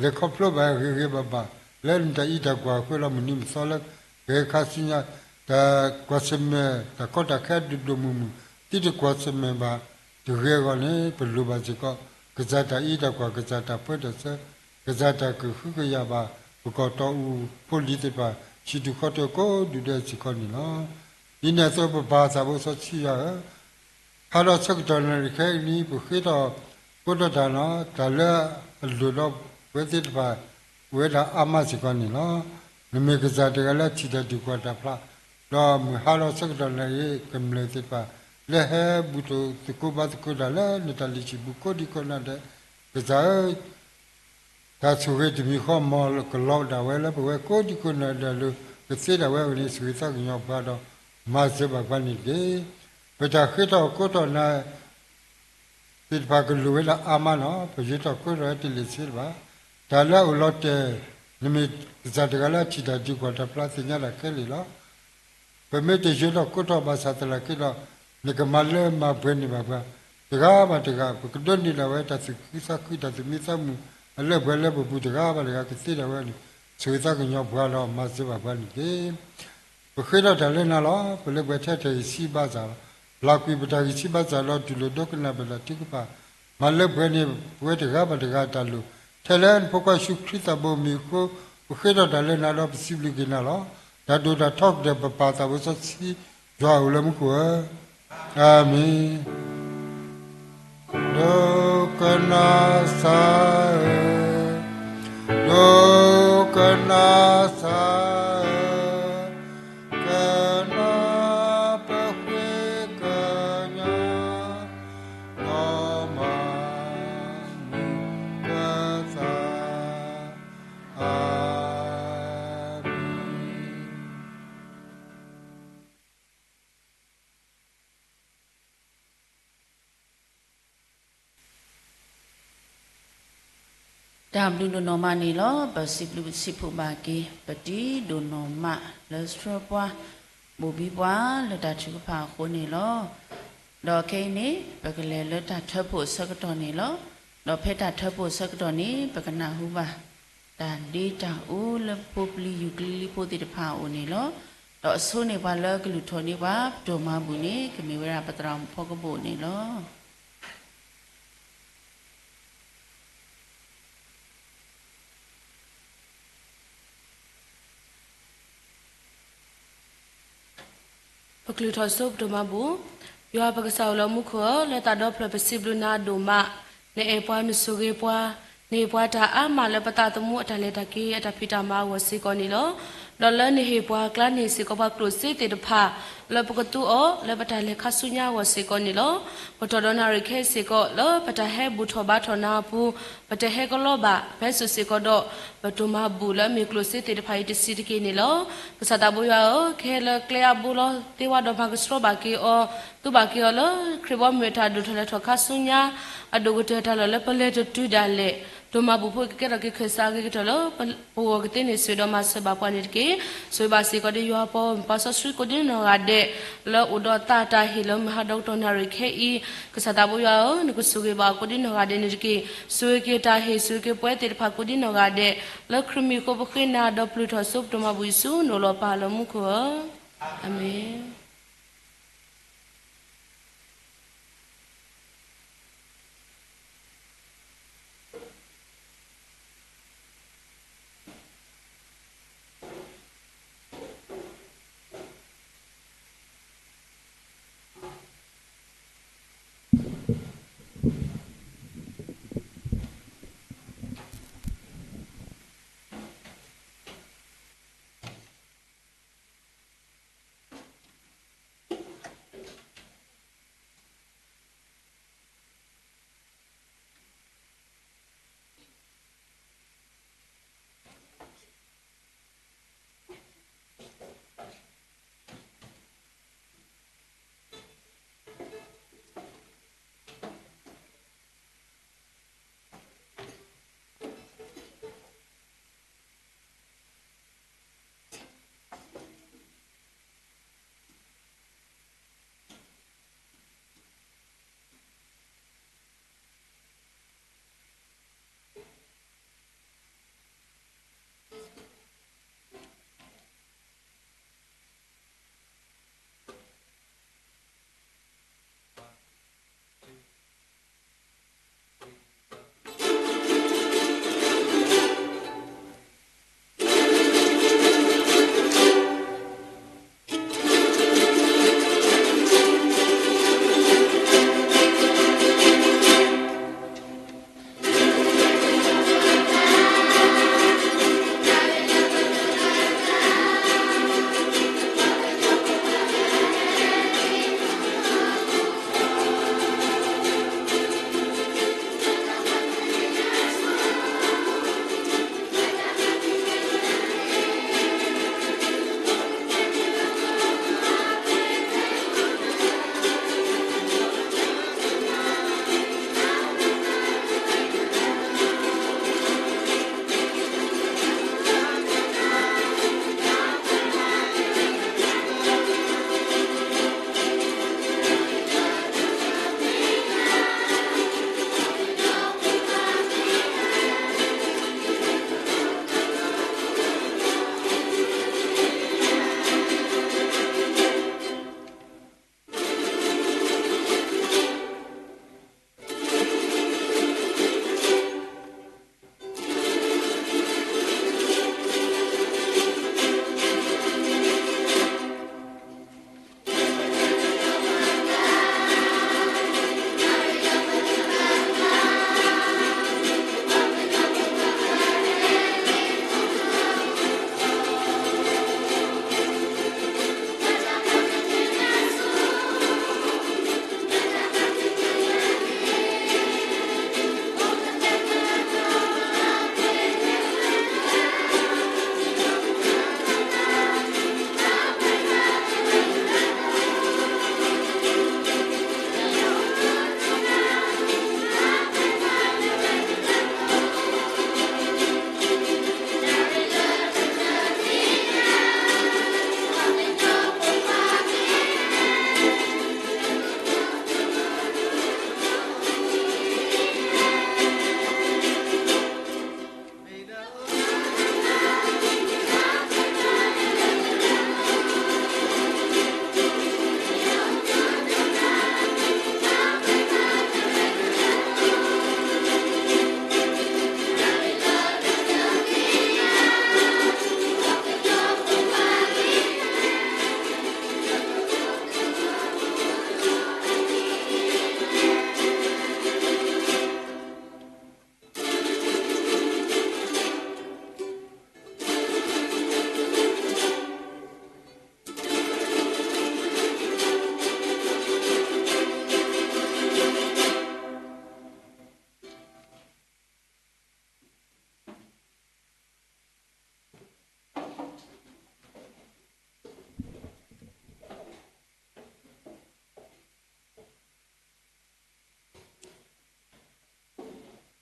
လဲၤခီဖျိဘၣ်ဂ့ၤဂ့ၤဘၣ်ဘၣ် လၢနတၢ်အံးတၢ်ကွၢ်အဃိဒီး မုၢ်နံၤမုၢ်သီလၢကဟဲခါဆူညါ တၢ်ကွၢ်ဆၢၣ်မဲာ် တၢ်ကီတၢ်ခဲဒိၣ်ဒိၣ်မုၢ်မုၢ် သုတကွၢ်ဆၢၣ်မဲာ်ဘၣ်တဂ့ၤအဂီၢ်န့ၣ် ပလိၣ်ဘၣ်စ့ၢ်ကီး ကစၢ်တၢ်အံးတၢ်ကွၢ် ကစၢ်တၢ်ပၢတၢ်ဆှၢ ကစၢ်တၢ်ကဟုကယာ်ဘၣ် ပကီၢ်တီအူဖိလံၤသ့ၣ်တဖၣ် ဟံၣ်ဒူၣ်ဃီတၢၢ်ကိးဒူၣ်ဒဲးစ့ၢ်ကီးန့ၣ်လီၤ. ဒ်န့ၣ်အသိး ပပၢ်သးဘိစီဆှံယွၤဧၢ, ဟါဒီးဆၢကတီၢ်နၣ်ရံၣ်ခဲအံၤန့ၣ် ပဃ့ထီၣ်ကိးထီၣ်တၢ်လီၤ. တၢ်လၢအလိၣ်ဒီးပဝဲသ့ၣ်တဖၣ် အိၣ်ဝဲဒၣ်အါမးစ့ၢ်ကီးန့ၣ်လီၤ. နမ့ၢ်ကစၢ်တဂၤလၢထံၣ်တၢ်ဒုးကွၢ်တၢ်ဖျါ, ဒီးမုၢ်ဟါဒီးဆၢကတီၢ်နၣ်ရံၣ် ကမျၢၢ်သ့ၣ်တဖၣ် လၢဟဲဘူၣ်ထီၣ်သကိးဘါသကိးတၢ်လၢနတၢ်လုၢ်ဟံၣ်ပူၤကိးဒံကိးနီၢ်ဒဲး, ကစၢ်ဧၢ တၢ်ဆိၣ်ဂ့ၤတမံၤဃီ မ်ကလီၤဒၣ်ဝဲလၢပဝဲကိးဒံကိးနီၢ်ဒဲးလၢ ကသ့ဒၣ်ဝဲအဂီၢ်န့ၣ် ဆိၣ်ဂ့ၤသးကညီၤပှၤဒီး မၤစၢၤဘၣ်ပှၤန့ၣ်တက့ၢ်. ပတၢ်ဃ့ထီၣ်ကိးထီၣ်နၣ်ရံၣ် သ့ၣ်တဖၣ်ကလိၣ်ဝဲဒၣ်အါမးလီၤ. ပယၢၤထီၣ်ကိးထီၣ်ဝဲတလ့ၢ်ဆ့တဘၣ်. တၢ်လၢအအိၣ်လီၤတဲာ် နမ့ၢ်ကစၢ်တဂၤလၢအထံၣ်တၢ်ဒုးကွၢ်တၢ်ဖျါသ့ၣ်ညါတၢ်ခဲလၢာ်လီၤ. ပမ့ၢ်တယၢၤထီၣ်ကိးထီၣ်ဘၣ်ဆၣ်သနာ်က့ဒီး နကမၤလၢမၤပှဲၤန့ၢ်ဘၣ်ပှၤ တဂၤဘၣ်တဂၤ ပကဒိးန့ၢ်ဒၣ်ဝဲတၢ်သူၣ်ခုသးခု တၢ်သူၣ်မံသးမုာ် အလၢပှဲၤလၢပပူၤတဂၤဘၣ်တဂၤ ကသ့ဒၣ်ဝဲန့ၣ် ဆိၣ်ဂ့ၤသးကညီၤပှၤဒီးမၤစၢၤဘၣ်ပှၤန့ၣ်တက့ၢ်. ပဃ့ထီၣ်တၢ်လၢနၤလီၤ. ပလၢပှဲၤထဲတၢ်ဂံၢ်ဆံးဘါစၢ်လီၤ. ပျၢ်ကွံာ်ပတၢ်ဂံၢ်ဆံးဘါစၢ်ဒီး တူၢ်လိာ်ဒိကနၣ်ပတၢ်ထုကဖၣ် မၤလၢပှဲၤန့ၢ်ပဝဲတဂၤဘၣ်တဂၤအတၢ်လိၣ် ထဲလၢနဖိခွါယ့ၣ်ၡူးခရံာ်သးဘိမံၤအဃိ ပဃ့ထီၣ်တၢ်လၢနၤဒီးပစံးဘျုးက့ၤနၤလီၤ. တၢ်ဒိၣ်တၢ်ထီကတၢၢ် ပပၢ်သးဘိစီဆှံ ယွၤအိၣ်လၢမူခိၣ်ဧၢ, အၤမ့ၣ်. ဒိကနၣ်စၢ်ဧၢ, ဒိကနၣ်စၢ်ဧၢ, ကနၣ်ပဃ့ကညး ဒီးမၤမုာ်ကသး, အၤမ့ၣ်. တၢ်ဘျုးဒိၣ်နီၢ်မးန့ၣ်လီၤ. ပစံးဘျုးစံးဖှိၣ်ဘၣ်က့ၤ ပတံၤဒိၣ်နီၢ်မးလၢဆှၢပှၤ ဘိၣ်ဘံပှၤလၢတၢ်ထုကဖၣ်အဃိန့ၣ်လီၤ. ဒီးခဲအံၤန့ၣ် ပကလဲၤလၢတၢ်ထၢဖှိၣ်အဆၢကတီၢ်န့ၣ်လီၤ. ဒီးဖဲတၢ်ထၢဖှိၣ်အဆၢကတီၢ်န့ၣ် ပကနၢ်ဟူဘၣ် တၢ်ဒ့တၢ်အူလၢပဖိပလံၤယူၢ်ကလံၤဖိသ့ၣ်တဖၣ်အအိၣ်န့ၣ်လီၤ. ဒီးအဆိန့ၢ်ပှၤလၢကလုၢ်ထီၣ်န့ၢ်ပှၤ ပဒိၣ်မၤဘူၣ်န့ၣ် ကမ့ၢ်ဝဲဒၣ်ပသရၣ်မုၣ်ဖီကဘိၣ်န့ၣ်လီၤ. ပကလုၢ်ထီၣ်ဆိပဒိၣ်မၤဘူၣ်, ယွၤပကစၢ်အိၣ်လၢမူခိၣ်ဧၢ, လၢသးဒီဖျၢၣ်ပစံးဘျုးနၤဒိၣ်မး, နအဲၣ်ပှၤနဆိၣ်ဂ့ၤပှၤ, နဟ့ၣ်ပှၤတၢ်အါမးလၢပသးသမူအတၢ်လဲၤတၢ်က့ၤအတၢ်ဖံးတၢ်မၤအဂီၢ်စ့ၢ်ကီးန့ၣ်လီၤ. ဒီးလၢနဟ့ၣ်ပှၤကျါန့ၢ်စ့ၢ်ကီးပှၤကျိၣ်စ့သ့ၣ်တဖၣ် လၢပကသူအီၤ လၢပတၢ်လဲၤခါဆူညါအဂီၢ်စ့ၢ်ကီးန့ၣ်လီၤ. ပထီၣ်ဒီးနၣ်ရံၣ်ခဲအံၤစ့ၢ်ကီး လၢပတၢ်ဟဲဘူၣ်ထီၣ်ဘါထီၣ်နၤအပူၤ ပတဟဲကလီဘၣ်, ပဟဲစိာ်စ့ၢ်ကီးဒီး ပဒိၣ်မၤဘူၣ်လၢအမ့ၢ်ကျိၣ်စ့သ့ၣ်တဖၣ်အံၤတဆံးတက့ၢ်န့ၣ်လီၤ. ကစၢ်သးဘိယွၤဧၢ, ကဟဲလၢကျဲအါဘိလီၤ. သ့ဝဲဒီးမၤကဆှီဘၣ်က့ၤအီၤ, သူဘၣ်က့ၤအီၤလၢ ခရံာ်ဘီမုၢ်အတၢ်ဒိၣ်ထီၣ်လဲၤထီၣ်ခါဆူညါ အဒိၣ်ကတၢၢ်တၢ်လီၢ်လၢပလဲၤတတုၤဒၣ်လဲာ်, ဒိၣ်မၤဘူၣ်ဖိကကဲထီၣ်က့ၤခၢၣ်စးအဂ့ၤကတၢၢ်လၢပဂီၢ်ကသ့န့ၣ် ဆိၣ်ဒီးမၤစၢၤဘၣ်ပှၤန့ၣ်တက့ၢ်. ဆိၣ်ဂ့ၤဘၣ်စ့ၢ်ကီးဒီးယွၤပှၤ ပှၤစီဆှံကိးဒံနီၢ်ဂၤဒဲး လၢအိၣ်ဒီးသးတၢ်ဟ့ၣ်လၢမုၢ်ဟါဒီကတီၢ်နၣ်ရံၣ်ခဲအံၤ, ကစၢ်သးဘိယွၤဧၢ, နကဆိၣ်ဂ့ၤဘၣ်အီၤကိးဒံနီၢ်ဂၤဒဲးန့ၣ်တက့ၢ်. ဆိၣ်ဂ့ၤက့ၤတၢ်ဟ့ၣ် ဆိၣ်ဂ့ၤက့ၤပဝဲသ့ၣ်တဖၣ်ကိးဒံနီၢ်ဂၤဒဲး, လၢခရံာ်မံၤအဃိပဃ့နၤဒီးပျုၢ်ထီၣ်ဆိပဒိၣ်မၤဘူၣ်အံၤဆူနိၣ်လီၤပၢ်လၢမူခိၣ်ဧၢ, အၤမ့ၣ်.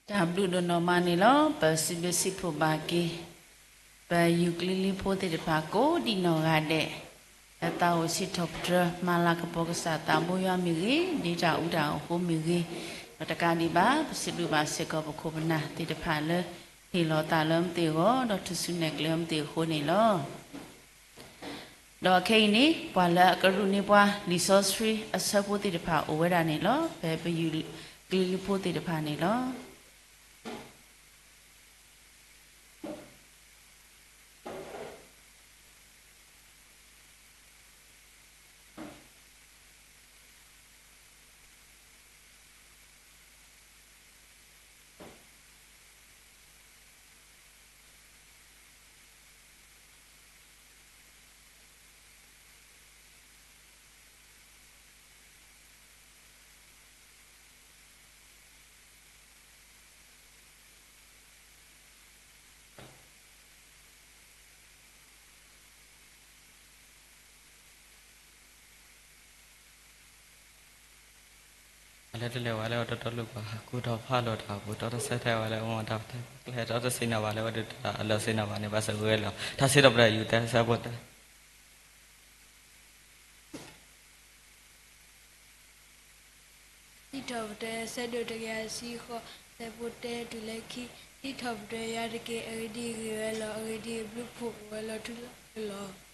တၢ်ဘျုးဒိၣ်နီၢ်မးန့ၣ်လီၤ. ပစံးဘျုးစံးဖှိၣ်ဘၣ်က့ၤ ပယူၤကလံၤလံၤဖိသ့ၣ်တဖၣ်ကိးဒံးနီၢ်ဂၤဒဲး, လၢသးအိၣ်စံးထီၣ်ပတြၢၤ မၤလၤကပီၤကစၢ်သးဘိယွၤမ့ၢ်ဂ့ၤ, ဒ်တၢ်အူတၢ်အဃိမ့ၢ်ဂ့ၤ, ဒီးတကးဒံးဘၣ် ပစံးဘျုးဘၣ်စ့ၢ်ကီးပခိၣ်ပနၢ်သ့ၣ်တဖၣ်လၢ ဟ့ၣ်လီၤသးလၢမ့ၢ်သ့ၣ်အဂီၢ် ဒီးထူၣ်စုနဲၣ်ကျဲမ့ၢ်သ့ၣ်အဃိန့ၣ်လီၤ. ဒီးခဲအံၤန့ၣ် ပှၤလၢအကရူၢ်န့ၢ်ပှၤလံာ်စီဆှံအဆၢဖိသ့ၣ်တဖၣ်အိၣ်ဝဲဒၣ်န့ၣ်လီၤ. ဖဲပယူၤကလံၤလံၤဖိသ့ၣ်တဖၣ်န့ၣ်လီၤ. လၢတလဲၤဝဲလၢအတီတီလိၤကွၢ် ကူၣ်ထီၣ်ဖးလိာ်တၢ်ပူၤ တီတဆၢထဲဝဲလၢအမ့ၢ်တၢ်ပတၢ်ကျဲ တီတဆံးနၤဘၣ်လၢဝဲဒၣ်တၢ်အလီၢ်ဆံးနၤဘၣ်န့ၣ် ဘၣ်စၢၤဝဲလီၤ ထါစံးထီၣ်ပတြၢၤယူၤသၢဆၢဖိတၢ စံးထီၣ်ပတြၢၤ ဆၢဒိၣ်တကယၤတဆံဃိး ဆၢဖိတၢတုၤလၢခံ, စံးထီၣ်ပတြၢၤယွၤတက့ၢ်, အဂ့ၢ်ဒ်အံၤဂ့ၤဝဲလီၤ, အဂ့ၢ်ဒ်အံၤအဘျုးအဖှိၣ်အိၣ်ဝဲလီၤထူလီၤယိာ်လီၤ.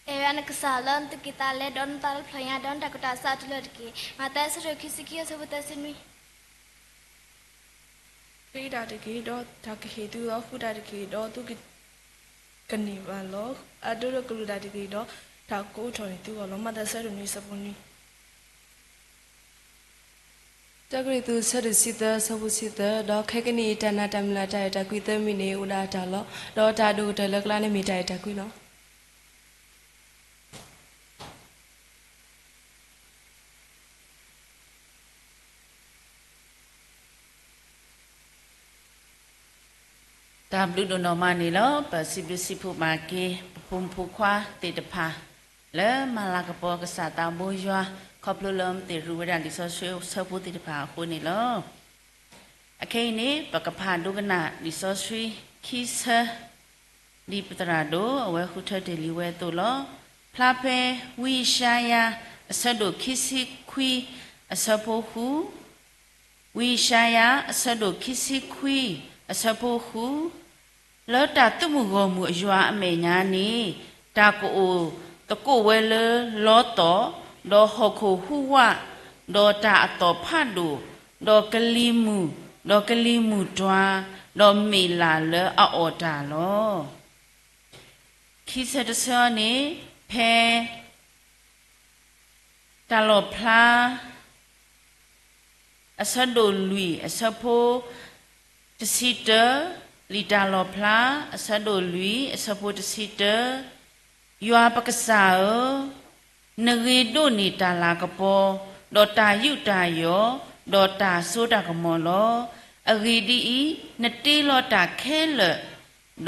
အဲၣ်ဝဲနကစၢ်လၢနသူၣ်ကံၢ်သးလဲ ဒီးနသးတဖျၢၣ်ညါ ဒီးနတၢ်ကူၣ်တၢ်ဆးအတူၢ်လိာ်တက့ၢ်. မးသဲ အဆၢဒိၣ်ခံဆံခံ အဆၢဖိသၢဆံနွံ ဃ့တၢ်တက့ၢ်, ဒီးတၢ်ကဟ့ၣ်သုလီၤ. ဃုတၢ်တက့ၢ်, ဒီးသုကန့ၢ်ဘၣ်လီၤ. အဒိလၢကရူၢ်တၢ်တက့ၢ်, ဒီးတၢ်ကအိးထီၣ်န့ၢ်သုအဂီၢ်လီၤ. မးသဲ အဆၢဒိၣ်နွံ အဆၢဖိနွံ တၢကရံၣ်သူး အဆၢဒိၣ်တဆံသၢ အဆၢဖိတဆံသၢ, ဒီးခဲကနံၣ်အံၤ တၢ်နာ်တၢ်မုၢ်လၢ်တၢ်အဲၣ်တၢ်ကွံသၢမံၤန့ၣ် အိၣ်ဒၣ်အတၢ်လီၤ. ဒီးတၢ်အဒိၣ်ကတၢၢ်လၢအကျါန့ၣ်မ့ၢ်တၢ်အဲၣ်တၢ်ကွံလီၤ. တၢ်ဘျုးဒိၣ်နီၢ်မးန့ၣ်လီၤ. ပစံးဘျုးစံးဖှိၣ်ဘၣ်က့ၤ ပဖိမုၣ်ဖိခွါသ့ၣ်တဖၣ် လၢမၤလၤကပီၤကစၢ်သးဘိယွၤ ခီဖျိလၢမ့ၢ်သ့ၣ်ရူးဝဲဒၣ်လံာ်စီဆှံအဆၢဖိသ့ၣ်တဖၣ်အဃိန့ၣ်လီၤ. အခဲအံၤန့ၣ် ပကဖးဒိကနၣ်လံာ်စီဆှံခံဆၢ ဒ်ပသရၣ်ဒိၣ်အဝဲဃုထၢတ့ၢ်လံဝဲအသိးလီၤ. ဖျါဖဲဝံယၡါယၤ အဆၢဒိၣ်ခံဆံခွံ အဆၢဖိဃု, ဝံယၡါယၤ အဆၢဒိၣ်ခံဆံခွံ အဆၢဖိဃု, လၢတၢ်သုးမုၢ်ဂီၢ်မုၢ်အယွၤအမဲာ်ညါန့ၣ် တၢ်ကအိၣ်သကိးဝဲလၢလီသီၣ်, ဒီးဟီၣ်ခိၣ်ဟူးဝး, ဒီးတၢ်အသီၣ်ဖးဒိၣ်, ဒီးကလံၤမုၢ်, ဒီးကလံၤမုၢ်တွၤ, ဒီးမ့ၢ်လၢ်လၢအအီၣ်တၢ်လီၤ. ခံဆၢတဆၢန့ၣ် ဖဲ တၢ်လီၣ်ဖျါ အဆၢဒိၣ်လွံၢ် အဆၢဖိတဆံတၢ, လံာ်တၢ်လီၣ်ဖျါ အဆၢဒိၣ်လွံၢ် အဆၢဖိတဆံတၢ, ယွၤပကစၢ်ဧၢ, နဂ့ၤဒိၣ်န့ၢ်တၢ်လၤကပီၤ, ဒီးတၢ်ယူးတၢ်ယီၣ်, ဒီးတၢ်စိတၢ်ကမီၤလီၤ. အဂ့ၢ်ဒ်အံၤ, နတ့လီၤတၢ်ခဲလၢာ်,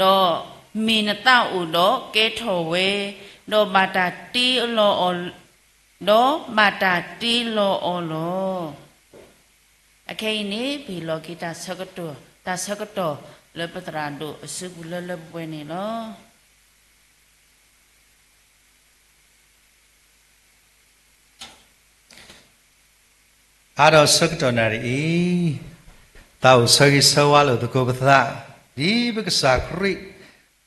ဒီးမ့ၢ်နသးအိၣ်ဒီးကဲထီၣ်ဝဲ, ဒီးဘၣ်တၢ်တ့လီၤအီၤ, ဒီးဘၣ်တၢ်တ့လီၤအီၤလီၤ. အခဲအံၤန့ၣ် ပဟ့ၣ်လီၤက့ၤတၢ်ဆၢကတီၢ်, တၢ်ဆၢကတီၢ်လၢပသရၣ်ဒိၣ်အစုပူၤလၢလၢပှဲၤပှဲၤန့ၣ်လီၤ. အါဒီးဆၢကတီၢ်နၣ်ရံၣ်အံၤ, သးအိၣ်ဆၢဂ့ၤဆၢဝါလိာ်သကိးပသး, ဒ်ပကစၢ်ခရံာ်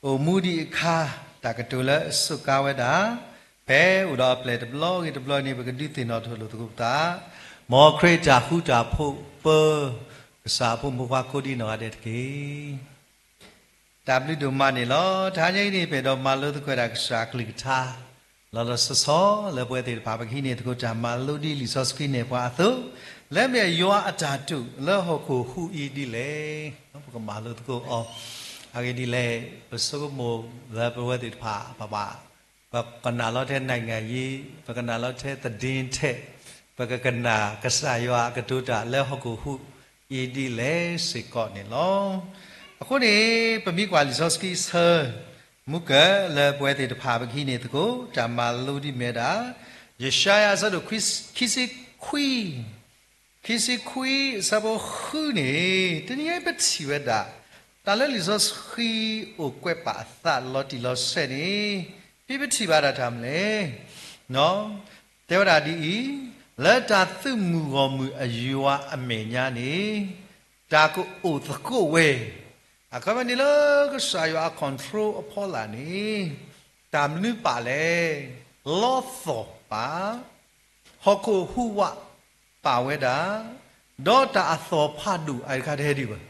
အိၣ်မူဒံးအခါ, တၢ်ကတိၤလၢအစူးကါဝဲဒၣ်, ဖဲအိၣ်ဒီးအပျဲၢ်တဘျီဂ့ၤတဘျီန့ၣ် ပကဒုးသ့ၣ်နီၣ်ထီၣ်လိာ်သကိးပသး, မ်ခရံာ်တၢ်ဃူတၢ်ဖိးပၢ ကစၢ်အဖိမုၣ်ဖိခွါကိးဒံးနီၢ်ဂၤဒဲးတက့ၢ်. တၢ်ဘျုးဒိၣ်မးန့ၣ်လီၤ. တဟါညါအံၤန့ၣ် ပအဲၣ်ဒိးမၤလိသကိးတၢ်ကစၢ်အကလုၢ်ကထါ လီၤလီၤဆီဆီ လၢပဝဲသ့ၣ်တဖၣ် ပကဟံးန့ၢ်သကိးတၢ်မၤလိဒ်လံာ်စီဆှံနဲၣ်ပှၤအသိး, လၢမ့ၢ်ယွၤအတၢ်တိာ်လၢဟီၣ်ခိၣ်ဟူးအံၤဒ်လဲၣ်, ပကမၤလိသကိးအီၤ, အဂ့ၢ်ဒ်လဲၣ်, ပဆိကမိၣ်လၢပဝဲသ့ၣ်တဖၣ် ပဘၣ် ပကနၣ်လီၤထဲ နိုင်ငံရေး, ပကနၣ်လီၤထဲ သတင်းထဲ, ပကကနၣ်ကစၢ်ယွၤအကတိၤတၢ်လၢဟီၣ်ခိၣ်ဟူးအံၤဒ်လဲၣ်စ့ၢ်ကီးန့ၣ်လီၤ. အဃိန့ၣ် ပမ့ၢ်ကွၢ်လံာ်စီဆှံအဆၢ မူကၢၢ်လၢပဝဲသ့ၣ်တဖၣ် ပကဟံးန့ၢ်သကိး တၢ်မၤလိဒ်မ့ၢ်ဝဲဒၣ် ယၡါယၤအဆၢဒိၣ်ခံဆံခွံ ခံဆံခွံအဆၢဖိဃုန့ၣ် တနံၤညါအံၤပထံၣ်ဝဲဒၣ် တၢ်လၢလံာ်စီဆှံအိၣ်ကွဲးပာ်အသးလီၤတံၢ်လီၤဆဲးန့ၣ် ဖဲပထံၣ်ဘၣ်ဒၣ်တၢ်မနုၤလဲၣ် တဲဝဲဒၣ်ဒ်အံၤ, လၢတၢ်သုးမုၢ်ဂီၢ်မုၢ်အယွၤအမဲာ်ညါန့ၣ် တၢ်ကအိၣ်သကိးဝဲ, အခီပညီန့ၣ်လၢကစၢ်ယွၤအ control အဖီလာ်န့ၣ် တၢ်မနုၤပာ်လဲၣ်, လီသီၣ်ပာ်, ဟီၣ်ခိၣ်ဟူးဝးပာ်ဝဲဒၣ်, ဒီးတၢ်အသီၣ်ဖးဒိၣ်အတခါတဟဲဒံးဘၣ်,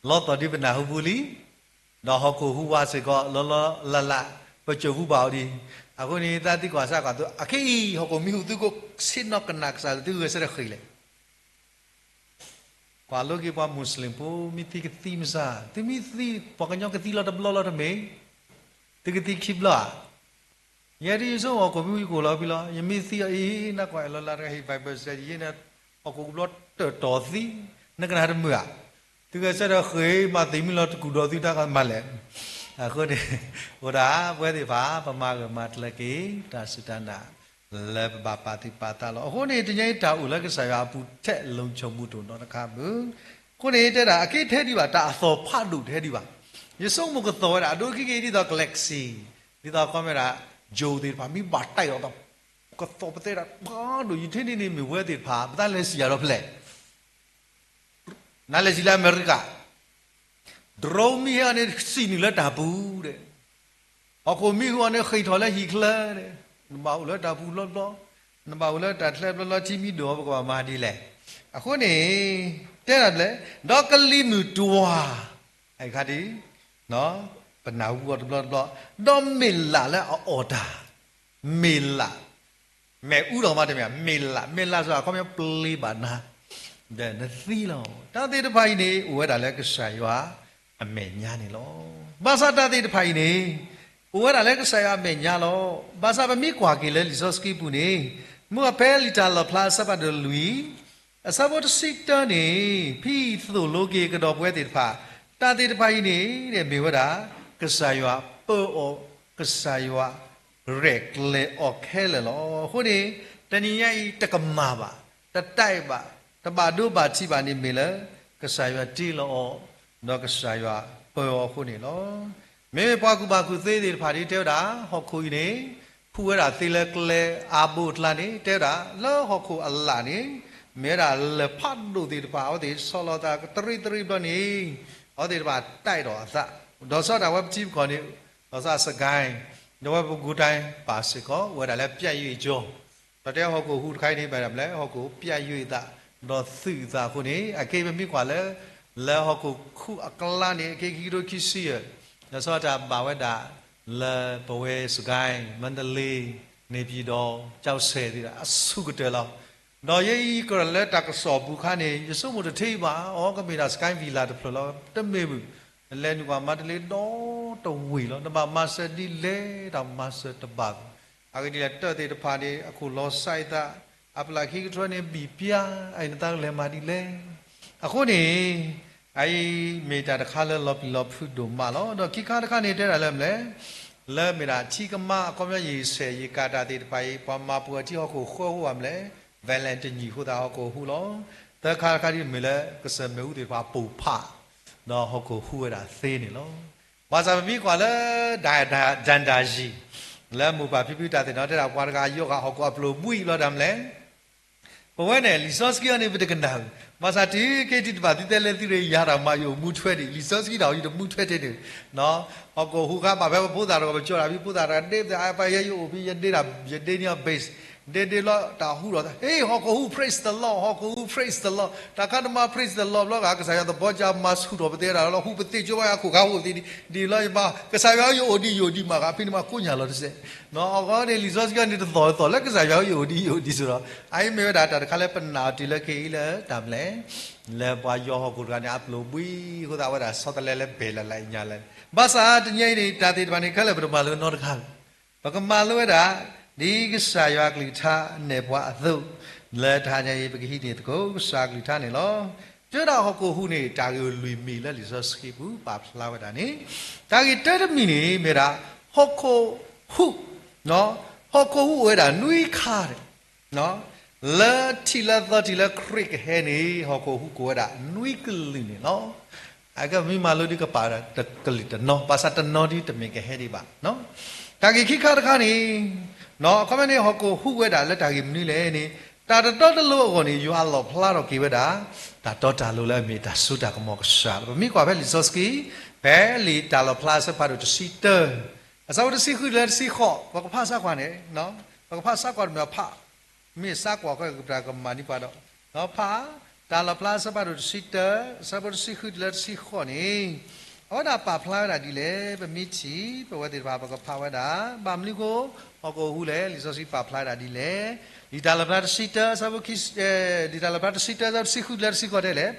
လီသီၣ်ဒ်ပနၢ်ဟူပူၤလံ ဒီးဟီၣ်ခိၣ်ဟူးဝးစ့ၢ်ကီး လီၤလီၤလးလး ပစိာ်ဟူးဘၣ်အီၤဒံး, အဃိန့ၣ် သးသံကွၢ်စၢ်ကွၢ်သိး အခဲအံၤ ဟီၣ်ခိၣ်မံဟူးသုးကိးဆ့ၣ်နီၤကနၣ်ကစၢ်လၢသုဂဲၤဆၢထၢၣ်ဃ့ၢ်လဲၣ် ကွၢ်လိက့ၤပှၤမူးစလ့ၣ်ဖိ မ့ၢ်သံကသံမစၢ်, သုမ့ၢ်သံ ပှၤကညီကသံလီၤတဘျီလီၤတမ့ၢ်, သုကသံခံဘျီဧါ. ယဲဒၣ်ယဆိကမိၣ်ဟီၣ်ခိၣ်မံဟူးယကိာ်လီၤဖဲလီၤ, ယမ့ၢ်သံအီၤအံၤ နကွၢ်အဲၣ်လီၤလးတဂၤဟ့ၣ် Bible study ယဲန့ၣ် ဟီၣ်ခိၣ်ကဘျီတၢၣ်တီၢ်သံ, နကနၣ်တမုာ်ဧါ. သုဂဲၤဆၢထၢၣ်ဃ့ၢ်မၤသံမုၢ်လီၤတကူၣ်ဒီးသုတၢ်ကမၤလဲၣ်. အဃိန့ၣ် အိၣ်ဒၣ်ပဝဲသ့ၣ်တဖၣ် ပမၤဂၢၢ်မၤကျၢၤက့ၤ တၢ်စူၢ်တၢ်နာ် လၢပဘၣ်ပာ်သူၣ်ပာ်သးလီၤ. အဃိန့ၣ် တနံၤအံၤတၢ်အိၣ်လၢကစၢ်ယွၤအပူၤထဲးလိၤဆိၣ်မူၤဒိၣ်နီတခါမုၢ်, အဃိန့ၣ် တဲဒၣ်အက့ထဲဒံးဘၣ် တၢ်အသီၣ်ဖးဒိၣ်ထဲဒံးဘၣ်. ယဆိကမိၣ်ကသီၣ်ဝဲဒၣ် အဒိခံက့ၤဒ်သိး galaxy ဒ်သိးခီမ့ၢ်ဒၣ် ယိၤသ့ၣ်တဖၣ် မ့ၢ်ဘၣ်တၢ်အီၤ ကသီၣ်ပသဲဒၣ်ဖးဒိၣ် ယထဲန့ၣ်န့ၣ်မ့ၢ်ဝဲသ့ၣ်တဖၣ် ပတၢ်လဲၤစံၣ်ယၤဒီးဖဲလဲၣ် နလဲၤစံၣ်လၢအမဲရကၤ, drone မ့ၢ်ဟဲအီၤန့ၣ် စံၣ်နုာ်လၢတၢ်ပူၤဒီး, ဟီၣ်ခိၣ်မံဟူးအီၤန့ၣ်ဃ့ၢ်ထီၣ်လၢဟံၣ်ချၢဒီး, နဘၣ်အိၣ်လၢတၢ်ပူၤဘျီဘျီ, နဘၣ်အိၣ်လၢတၢ်ချၢဘျီဘျီ ထံမံၤဒိၣ်အီၤ ပကဘၣ်မၤဒ်လဲၣ်. အဃိန့ၣ် တဲဒၣ်ဖဲလဲၣ်, ဒီးကလံၤမုၢ်တွၤ အခါဒ် ပနၢ်ဟူအီၤတဘျီတဘျီ, ဒီးမ့ၢ်လးလၢအအီၣ်တၢ်, မ့ၢ်လး, မ့ၣ်အူဒီးမးတမ့ၢ်, မ့ၢ်လး, မ့ၢ်လးစ့ၢ်အခီပညီပျ့ၤဘၣ်နၤ, ဒီးနသံလီၤ. တၢ်သ့ၣ်တဖၣ်အံၤန့ၣ် အိၣ်ဝဲဒၣ်လၢကစၢ်ယွၤအမဲာ်ညါန့ၣ်လီၤ. ဘၣ်ဆၣ်တၢ်သ့ၣ်တဖၣ်အံၤန့ၣ် အိၣ်ဝဲဒၣ်လၢကစၢ်ယွၤအမဲာ်ညါလီၤ. ဘၣ်ဆၣ်ပမ့ၢ်ကွၢ်က့ၤလၢလံာ်စီဆှံပူၤန့ၣ်, မုၢ်အဖဲလံာ်တၢ်လီၣ်ဖျါအဆၢဖးဒိၣ်လွံၢ် အဆၢဖိတဆံတၢန့ၣ် ဖဲသိၣ်လိက့ၤကဒီးပဝဲသ့ၣ်တဖၣ်, တၢ်သ့ၣ်တဖၣ်အံၤန့ၣ် မ့ၢ်ဝဲဒၣ် ကစၢ်ယွၤပၢအီၤ, ကစၢ်ယွၤရဲၣ်ကျဲၤအီၤခဲလၢာ်လီၤ. အဃိန့ၣ် တနံၤညါအံၤ တကမၣ်ဘၣ်, တတဲဘၣ်, တဘၣ်ဒိဘၣ်ထံးဘၣ်န့ၣ်မ့ၢ်လၢ ကစၢ်ယွၤတ့လီၤအီၤ, ဒီးကစၢ်ယွၤပၢအီၤအဃိန့ၣ်လီၤ. မ့မ့ၢ်ပှၤကူၣ်ဘၣ်ကူၣ်သ့သ့ၣ်တဖၣ်ဒ်တဲဝဲဒၣ် ဟီၣ်ခိၣ်အံၤန့ၣ် ဖှူဝဲဒၣ်သ့လၢကျဲအါဘိအကျါန့ၣ် တဲဝဲဒၣ် လၢဟီၣ်ခိၣ်အလၣ်န့ၣ် မ့ၢ်ဝဲဒၣ်လၢၢ်ဖးဒိၣ်သ့ၣ်တဖၣ် အဝဲသ့ၣ်ဆီၣ်လီၤသးကတရံးတရံးဘျီန့ၣ် အဝဲသ့ၣ်တဖၣ်တဲဒီးအသး, ဒီးဆီတၢ်ဝဲပထံပကီၢ်န့ၣ် ဒီးဆီစကဲၣ်, ဒီးဝဲပကိးတၢ်ပာ်စ့ၢ်ကီး ဝဲဒၣ်လၢပျၢ်ယွံၣ်အကၠိ ဒီးတဲဟီၣ်ခိၣ်ဟူးတခါအံၤန့ၣ် ဘၣ်ဒၣ်မလဲၣ် ဟီၣ်ခိၣ်ပျၢ်ယွံၣ်အသး, ဒီးသုးအသးအဃိန့ၣ် အက့ပမ့ၢ်ကွၢ်လၢ လၢဟီၣ်ခိၣ်ဟူးအကျါန့ၣ် အက့ခံကထိခံဆံယဲၢ်, ဒီးဆီတၢ်ဘၣ်ဝဲဒၣ် လၢပဝဲစကဲၣ်, မါတလ့, န့ၣ်ပၠံၣ်တီၣ်, ကၠီဆဲးသ့ၣ်တဖၣ် အဆူၣ်ကတၢၢ်လီၤ. ဒီးယဲအံၤကရၢလၢတၢ်ကစီၣ်ပူၤခါန့ၣ် ယဆိကမိၣ်တထံၣ်ဘၣ် အီၤကမ့ၢ်ဒၣ်စကဲၣ် villa တဖျၢၣ်လီၤ. တမ့ၢ်ဘၣ်, လဲၤနုာ်ကွၢ်မါတလ့ဒီတဝ့ၢ်လီၤ. နဘၣ်မၤစၢၤဒ်လဲၣ် တၢ်မၤစၢၤတဘၣ်ဘၣ်. အဂ့ၢ်ဒ်လဲၣ် တၢ်သ့ၣ်တဖၣ်န့ၣ် အခိၣ်လီၤစဲအသး, အပျၢ်ခံကထၢန့ၣ် ဘံၣ်ပျါ, အအံၤနသးကလဲၤမၤဒ်လဲၣ်. အဃိန့ၣ် အအံၤမ့ၢ်တၢ်တခါလၢလီၤပျံၤလီၤဖုးဒိၣ်မးလီၤ. ဒီးခံခါတခါန့ၣ် တဲဒၣ်လၢမလဲၣ်, လၢမ့ၢ်ဒၣ်ထံကမါ အခီပညီ ယဆဲးယကၤတၢ်သ့ၣ်တဖၣ်အံၤ ပှၤမၤပှဲၤထံဟီၣ်ခိၣ်ဃၢဃိဘၣ်မလဲၣ်, ဝဲလဲၣ်တနံၣ်အဃိသတးဟီၣ်ခိၣ်ဟူးလီၤ. သၢခါတခါဒ်မ့ၢ်လၢ ကစၢၢ်မ့ၣ်အူသ့ၣ်တဖၣ်ပိၢ်ဖး ဒီးဟီၣ်ခိၣ်ဟူးဝဲဒၣ်သ့န့ၣ်လီၤ. ဘၣ်ဆၣ်ပမ့ၢ်ကွၢ်လၢ ဒၣ်ဒၣ်ယံၤ လၢမိၢ်ပၢ်ဖံဖုတၢ်သ့ၣ်နီၣ်တဲဒၣ် ပှၤတဂၤယီၤဂာ်ဟီၣ်ခိၣ်အပျိာ်ဘှံးလီၤဒၣ်မလဲၣ်. ပဝဲန့ၣ် လံာ်စီဆှံအံၤန့ၣ် ပတကနၣ်, ဘၣ်ဆၣ်တုၤက့ၤတုၤတဘၣ်သုတဲလၢသုရ့ယၤတၢ်မၤယအိၣ်မူထွဲဒံး လံာ်စီဆှံတၢ်အံၤယတမူထွဲထဲန့ၣ်, ဟီၣ်ခိၣ်ဟူးဃါဘၣ်ဖဲပဖိသၣ်တဂၤပကၠီတၢ်ဖံး ဖိသၣ်တဂၤဒ့ ပသ့ၣ်အါဖဲယဲယအိၣ်ဖဲယဒ့တၢ် ယဒ့န့ၢ်အီၤ base ဒ့ဒ့လီၤတၢ်ဟူးဒီး ဟ့ၣ် ဟီၣ်ခိၣ်ဟူး praise the Lord ဟီၣ်ခိၣ်ဟူး praise the Lord တၢ်ခါတမၤ praise the Lord ဘျီဂၤ ကစၢ်ယွၤသဘီကၢ်မၤဆူၣ်ထီၣ်ပသဲဒၣ်လီၤ ဟူးပသ့ၣ်ကၠိဘၣ်ယခိၣ်ခါဟူးသ့ၣ်ဒ်လီၤယမၤ ကစၢ်ယွၤယအိၣ်ဒံးယအိၣ်ဒံးမးဂၤ ဖဲန့ၣ်မးကိးညါလီၤတစဲး အဂီၢ်န့ၣ် လံာ်စီဆှံန့ၣ်တသီၣ်တသီၣ်လၢကစၢ်ယွၤယအိၣ်ဒံးယအိၣ်ဒံးစ့ၢ်ဒီး အအံၤမ့ၢ်ဝဲဒၣ်တၢ်တခါလၢပနာ်အီၤတုၤလၢခဲအံၤလၢတၢ်မလဲၣ် လၢပှၤယီၤဟီၣ်ခိၣ်တဂၤန့ၣ် အပျိာ်ဘှံးအဃိသတးဝဲဒၣ်ဆီတလဲလၢဘဲၣ်လၢ်လၢ်အံၤညါလဲၣ် ဘၣ်ဆၣ်တနံၤအံၤန့ၣ် တၢ်သ့ၣ်တဖၣ်န့ၣ် ခဲလၢာ်ပတမၤလိနီတခါ ပကမၤလိဝဲဒၣ် ဒ်ကစၢ်ယွၤအကလုၢ်ကထါနဲၣ်ပှၤအသိး လၢတဟါညါအံၤ ပကဟံးန့ၢ်သကိးကစၢ်အကလုၢ်ကထါန့ၣ်လီၤ. တၢ်ဒၣ်ဟီၣ်ခိၣ်ဟူးန့ၣ် တၢ်ဂ့ၢ်လွံၢ်မံၤလၢလံာ်စီဆှံပူၤပာ်ဖျါဝဲဒၣ်န့ၣ် တၢ်ဂ့ၢ်တၢတမံၤန့ၣ် မ့ၢ်ဒၣ် ဟီၣ်ခိၣ်ဟူး ဟီၣ်ခိၣ်ဟူးအိၣ်ဝဲဒၣ်နွံခါဒီး လၢထံၣ်လၢသီထံၣ်လၢခရံာ်ကဟဲန့ၣ် ဟီၣ်ခိၣ်ဟူးကိးဝဲဒၣ် နွံကလုာ်န့ၣ်လီၤ. အကမံမၤလိဒုးကပာ်ဝဲဒၣ်တကလုာ်တနီၤ, ဘၣ်ဆၣ်တနီၤဒုးတမ့ၢ်ကဟဲဒံးဘၣ်. တၢ်ဂ့ၢ်ခံခါတခါန့ၣ်, အခီပညီန့ၣ် ဟီၣ်ခိၣ်ဟူးဝဲဒၣ်လၢတၢ်ဂ့ၢ်မနုၤလဲၣ်န့ၣ်, တၢ်တတီတလိၤအဂီၢ်န့ၣ် ယွၤလီၣ်ဖျါထီၣ်က့ၤဝဲဒၣ် တၢ်တီတၢ်လိၤလၢအမ့ၢ်တၢ်စိတၢ်ကမီၤကစၢ်လီၤ. ပမ့ၢ်ကွၢ်ဖဲလံာ်စီဆှံ, ဖဲလံာ်တၢ်လီၣ်ဖျါအဆၢဖးဒိၣ်တဆံတၢ, အဆၢဖိတဆံဃုတုၤလၢတဆံဃိး, ပကဖးစၢ်ကွၢ်န့ၣ်, ပကဖးစၢ်ကွၢ်တမ့ၢ်ဖး မ့ၢ်စၢ်ကွၢ်ဃီကပတၢ်ကမၤန့ၢ်ပှၤဒီး, ဒီးဖး, တၢ်လီၣ်ဖျါအဆၢဖးဒိၣ်တဆံတၢ, အဆၢဖိတဆံဃုတုၤလၢတဆံဃိးန့ၣ်, အဝဲဒၣ်ပာ်ဖျါဝဲဒၣ်ဒ်လဲၣ်, ပမ့ၢ်ထံၣ်, ပဝဲသ့ၣ်တဖၣ်ပကဖးဝဲဒၣ်, ဘၣ်မနုၤဃိ, ဟီၣ်ခိၣ်ဟူးလဲၣ်, လံာ်စီဆှံပာ်ဖျါဝဲဒၣ်ဒ်လဲၣ်. လံာ်တၢ်လီၣ်ဖျါတဆံတၢ, အဆၢဖိခံ, လံာ်တၢ်လီၣ်ဖျါတဆံတၢ အဆၢဖိတဆံဃုတုၤလၢတဆံဃိးတဲလဲၣ်,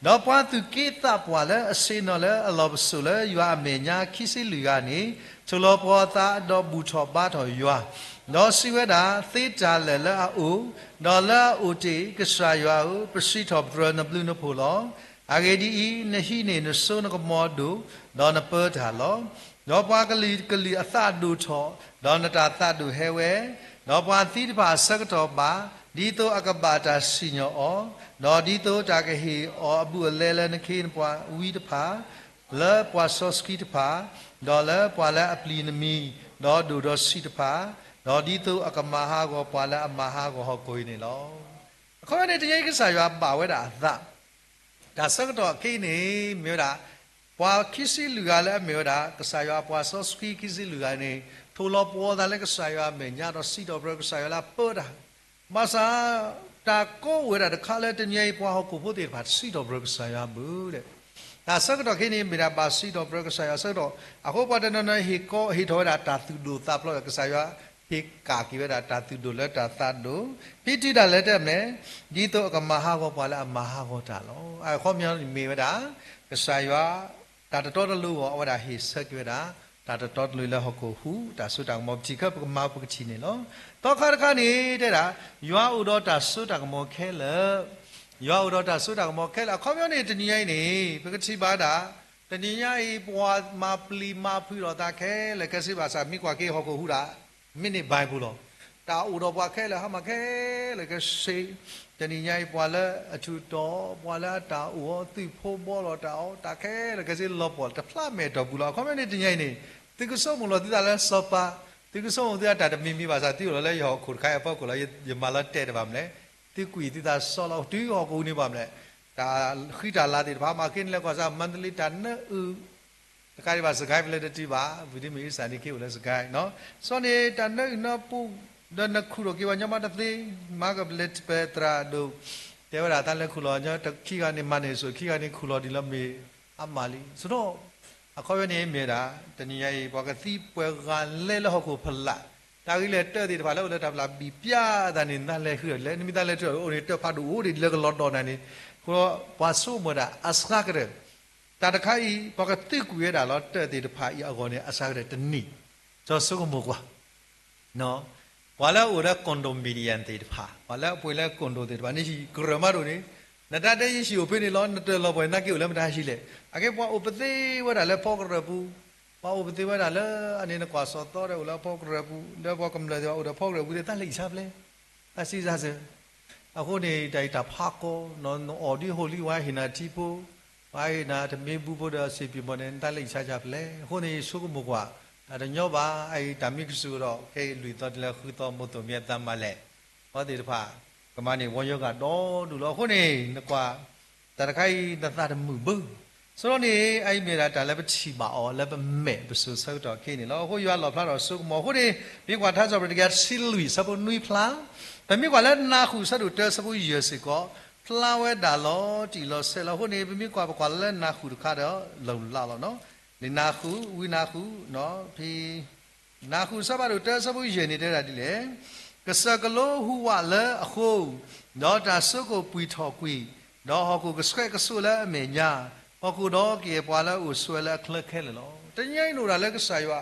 ဒီးပှၤသူၣ်က့သးပှၢ်လၢအဆ့ၣ်နီၤလၢအလီၢ်ပစိာ်လၢယွၤအမဲာ်ညါခံဆံလွံၢ်ဂၤန့ၣ်, ထိၣ်လီၤပှီၤအသးဒီးဘူၣ်ထီၣ်ဘါထီၣ်ယွၤ, ဒီးစံးဝဲဒၣ်, သ့တၢ်လၢာ်လၢအအိၣ်, ဒီးလၢအအိၣ်တ့ၢ်, ကစၢ်ယွၤဧၢ, ပစံးထီၣ်ပတြၢၤနဘျုးနဖှိၣ်လီၤ. အဂ့ၢ်ဒ်အံၤ, နဟံးန့ၢ်နစိနကမီၤဒိၣ်, ဒီးနပၢတၢ်လီၤ. ဒီးပှၤကလုာ်ကလုာ်အသးဒိၣ်ထီၣ်, ဒီးနတၢ်သးဒိၣ်ဟဲဝဲ, ဒီးပှၤသံတဖၣ်အဆၢကတီၢ်ဘၣ်, ဒ်သိးအကဘၣ်တၢ်စံၣ်ညီၣ်အီၤ, ဒီးဒ်သိးတၢ်ကဟ့ၣ်အီၤအဘူးအလဲလၢနခ့နပှၤဝံတဖၣ်, လၢပှၤစီဆှံတဖၣ်, ဒီးလၢပှၤလၢအပျံၤနမံၤ, ဒီးဒိၣ်ဒီးဆံးတဖၣ်, ဒီးဒ်သိးအကမၤဟးဂီၤပှၤလၢအမၤဟးဂီၤဟီၣ်ခိၣ်အံၤန့ၣ်လီၤ. အခီပညီန့ၣ် တနံၤအံၤကစၢ်ယွၤဘၣ်ဝဲဒၣ်အသး, တၢ်ဆၢကတီၢ်ခဲအံၤန့ၣ် မ့ၢ်ဝဲဒၣ် ပှၤခံဆံလွံၢ်ဂၤလၢအမ့ၢ်ဝဲဒၣ် ကစၢ်ယွၤအပှၤစီဆှံခံဆံလွံၢ်ဂၤန့ၣ် ထိၣ်လီၤပှီၤအသးလၢကစၢ်ယွၤအမဲာ်ညါဒီးစံးထီၣ်ပတြၢၤကစၢ်ယွၤလၢအပၢတၢ် ဘၣ်ဆၣ် တၢ်ကိးဝဲဒၣ်တခါလၢတနံၤအံၤ ပှၤဟီၣ်ခိၣ်ဖိသ့ၣ်တဖၣ်တစံးထီၣ်ပတြၢၤကစၢ်ယွၤဘၣ်လၢၤ. တၢ်ဆၢကတီၢ်ခဲအံၤန့ၣ် မ့ၢ်ဒၣ်ဘၣ်စံးထီၣ်ပတြၢၤကစၢ်ယွၤအဆၢကတီၢ်, အဃိပှၤတနီၤနီၤဟ့ၣ်ကီ ဟ့ၣ်ထီၣ်ဝဲဒၣ်တၢ်သူၣ်ဒိၣ်သးဖျိးဒီး ကစၢ်ယွၤဟ့ၣ်ကၣ်က့ၤဝဲဒၣ်တၢ်သူၣ်ဒိၣ်လၢတၢ်သးဒိၣ်, ဖံတုၤဒၣ်လဲာ်တဲမ့ၢ်, ဒ်သိးအကမၤဟးဂီၤပှၤလၢအမၤဟးဂီၤတၢ်လီၤ. အခီပညီမ့ၢ်ဝဲဒၣ် ကစၢ်ယွၤ တၢ်တတီတလိၤအဂီၢ် အဝဲဒၣ်ဟ့ၣ်ဆၢက့ၤဝဲဒၣ် တၢ်တတီတလိၤလၢဟီၣ်ခိၣ်ဟူး တၢ်စိတၢ်ကမီၤ ပထံၣ်ခဲပကမၤပကထံၣ်န့ၣ်လီၤ. သီခါတခါန့ၣ် တဲဒၣ် ယွၤအိၣ်ဒီးတၢ်စိတၢ်ကမီၤခဲလၢာ်, ယွၤအိၣ်ဒီးတၢ်စိတၢ်ကမီၤခဲလၢာ်. အခီပညီန့ၣ် တနံၤညါအံၤန့ၣ် ပကထံၣ်ဘၣ်ဒၣ် တနံၤညါအံၤ ပှၤမၤပျံၤမၤဖုးလိာ်သးခဲလၢာ်ခဲဆ့ဘၣ်ဆၣ် မ့ၢ်ကွၢ်က့ၤဟီၣ်ခိၣ်ဟူးဒၣ် မ့ၢ်န့ၣ် Bible လီၤ. တၢ်အိၣ်ဒီးပှၤခဲလၢာ် ဟါမၢ်ခဲလၢာ်ခဲဆ့, တနံၤညါအံၤ ပှၤလၢအထူးတီၤ, ပှၤလၢအတၢ်အိၣ်အီၤ သုးဖိဘှီလီၤတၢ်အီၤ တၢ်ခဲလၢာ်ခဲဆ့လီၤပှီၢ် တဖျါမဲာ်တီၢ်ပူၤလီၤ. အခီပညီန့ၣ် တနံၤညါအံၤန့ၣ် သုကဆိကမိၣ်လီၤသုသးလၢစီၤပၤ, သုကဆိကမိၣ်သုသးတၢ်တမံၤမံၤဘၣ်ဆၣ် သုအိၣ်လီၤလၢယဟီၣ်ခိၣ်တခါအံၤအဖီခိၣ်လီၤ. ယမၤလီၤတဲာ်တဘၣ်မလဲၣ်, သုကွံာ်သုသးစီလီၤ တုၤဟီၣ်ခိၣ်ဟူးန့ၣ်ဘၣ်မလဲၣ်, တၢ်ဃံတၢ်လၤသ့ၣ်တဖၣ် မၤက့ၤန့ၣ်လၢကီၢ်စၢ် မန္တလေး တၢ်နၢအုၣ် တခါဒံးဘၣ် စကဲပလဲတတုၤဘၣ်, ဝံၤဒ်မ့ၢ်အ့ၣ်စၢ်န့ၣ်က့ၤအိၣ်လၢစကဲနီၤ, စီၤန့ၣ် တၢ်နၢအုၣ်နၢပူၤ ဒီးနခူၣ်ထီၣ်က့ၤပှၤညီမးတသ့, မၤကပလဲပသရၣ်ဒိၣ်, တဲဝဲဒၣ်တၢ်လဲၤခူၣ်လီၤညီ ခံဂၤန့ၣ်မၤန့ၢ်စိၤ ခံဂၤန့ၣ်ခူၣ်လီၤဒ်လၢမ့ၢ်အမၤလံ. ဆိဒီး အခီပညီန့ၣ်မ့ၢ်ဒၣ် တနံၤညါအံၤ ပှၤကသံပှဲၤဂၤလဲၤလၢဟီၣ်ခိၣ်ဖလး, တၢ်ဂ့ၢ်လဲၤတၢၢ်သ့ၣ်တဖၣ်လၢအိၣ်လၢတၢ်ဖလးဘံၣ်ပျၢ်သးန့ၣ် နတၢ်လဲၤဃုာ်ဒီးလဲၤ နမ့ၢ်တၢ်လဲၤထူၣ်အိၣ်န့ၣ် တၢၢ်ဖးဒိၣ်အိၣ်ဒံးလၢကလီၤဒီးနၤန့ၣ်, အဃိ ပှၤဆိကမိၣ်ဒၣ်အစှၤကတၢၢ် တၢ်တခါအံၤ ပှၤကသံကွံာ်ဝဲဒၣ်လီၤ တၢၢ်သ့ၣ်တဖၣ်အံၤအဂီၢ်န့ၣ် အစှၤကတၢၢ်တနံၣ်, စီၤဆိကမိၣ်ကွၢ်, ပှၤလၢအအိၣ်လၢ condominium သ့ၣ်တဖၣ်, ပှၤလၢအပှ့ၤလၢ condo သ့ၣ်တဖၣ်န့ၣ် ဟံၣ်ကရၢၢ်မးဒိၣ်န့ၣ်, နတၢ်တဲယဟံၣ်အိၣ်ဖဲန့ၣ်လီၤ နတၢၢ်လီၤပှီၢ်န့ၣ် နက့ၤအိၣ်လၢမတၤဟံၣ်လဲၣ်. အကဲပှၤအိၣ်ပသ့ဝဲဒၣ်လၢဖီကရၢၢ်ပူၤ, ပှၤအိၣ်ပသ့ဝဲဒၣ်လၢအန့ၣ် နကွၢ်စီၤသီဒီးအိၣ်လၢဖီကရၢၢ်ပူၤ, ဒီးပှၤကမျၢၢ်သ့ၣ်တဖၣ်အိၣ်ဒီးဖီကရၢၢ်ပူၤသ့ၣ် တၢ်လၢအံၤဆါဖျဲၣ်, တၢ်ဆံးစၢ်စၢၤ အဃိန့ၣ် တၢ်အံၤတၢ်ဖးကီ, နအီၣ်ဒ်ဟိၣ်လံ ပှၤဟ့ၣ်နၤထံဖိ, ပှၤဟ့ၣ်နၤတမ့ၢ်ဘူဖိဒီးစံးပံၤမီၢ်န့ၣ် နတၢ်လၢအံၤဆါစၢ်ဖျဲၣ်. အဃိန့ၣ် ယဆိကမိၣ်ကွၢ်, တၢ်တညီဘၣ် အအံၤတၢ်မ့ၢ်ကစူၤဒီး ခဲအံၤလွံၢ်သီတုၤလၢဃုသီ မိၢ်သိၣ်မ့ၢ်အသးမၤလဲၣ်, အဝဲသ့ၣ်တဖၣ် ကမၤန့ၢ်ဝီယီၤဂၤဒီဒူၣ်လီၤ. အဃိန့ၣ် နကွၢ် တၢ်တခါအံၤ နသးတမုာ်ဘၣ်. ဆိဒီးန့ၣ် အအံၤမ့ၢ်ဒၣ်တၢ်လၢပထံၣ်ဘၣ်အီၤလၢပမဲာ်ပစိၤဆၢကတီၢ်ခဲအံၤန့ၣ်လီၤ. အဃိယွၤလီၣ်ဖျါထီၣ်ဆိကမိၣ်အဃိန့ၣ် ပမ့ၢ်ကွၢ်ထါစံးပတြၢၤတကယၤတဆံလွံၢ် အဆၢဖိနွံဖျါ, ပမ့ၢ်ကွၢ်လၢနၤဃုာ်အဆၢဒိၣ်တၢ အဆၢဖိယဲၢ်စ့ၢ်ကီး, ဖျါဝဲဒၣ်လီၤတံၢ်လီၤဆဲးလီၤ. အဃိန့ၣ် ပမ့ၢ်ကွၢ်ပကွၢ်လၢနၤဃုာ်တခါဒီး လီၤလးလီၤနီၤ. လၢနၤဃုာ် ဝံနၤဃုာ် ဖဲ နၤဃုာ်အဆၢဖးဒိၣ်တၢ အဆၢဖိယဲၢ်န့ၣ် တဲဝဲဒၣ်ဒ်လဲၣ်, ကစၢၢ်ကလိဟူးဝးလၢအဃိ, ဒီးတၢ်စိကမီၤပှံၢ်ထီၣ်ကွံာ်, ဒီးဟီၣ်ခိၣ်ကဆှဲကဆှိလၢအမဲာ်ညါ, ဟီၣ်ခိၣ်ဒီးကယဲၢ်ပှၤလၢအအိၣ်ဆိးဝဲလၢအချၢခဲလၢာ်လီၤ. တနံၤညါအံၤန့ၣ်အိၣ်ဒၣ်လၢကစၢ်ယွၤ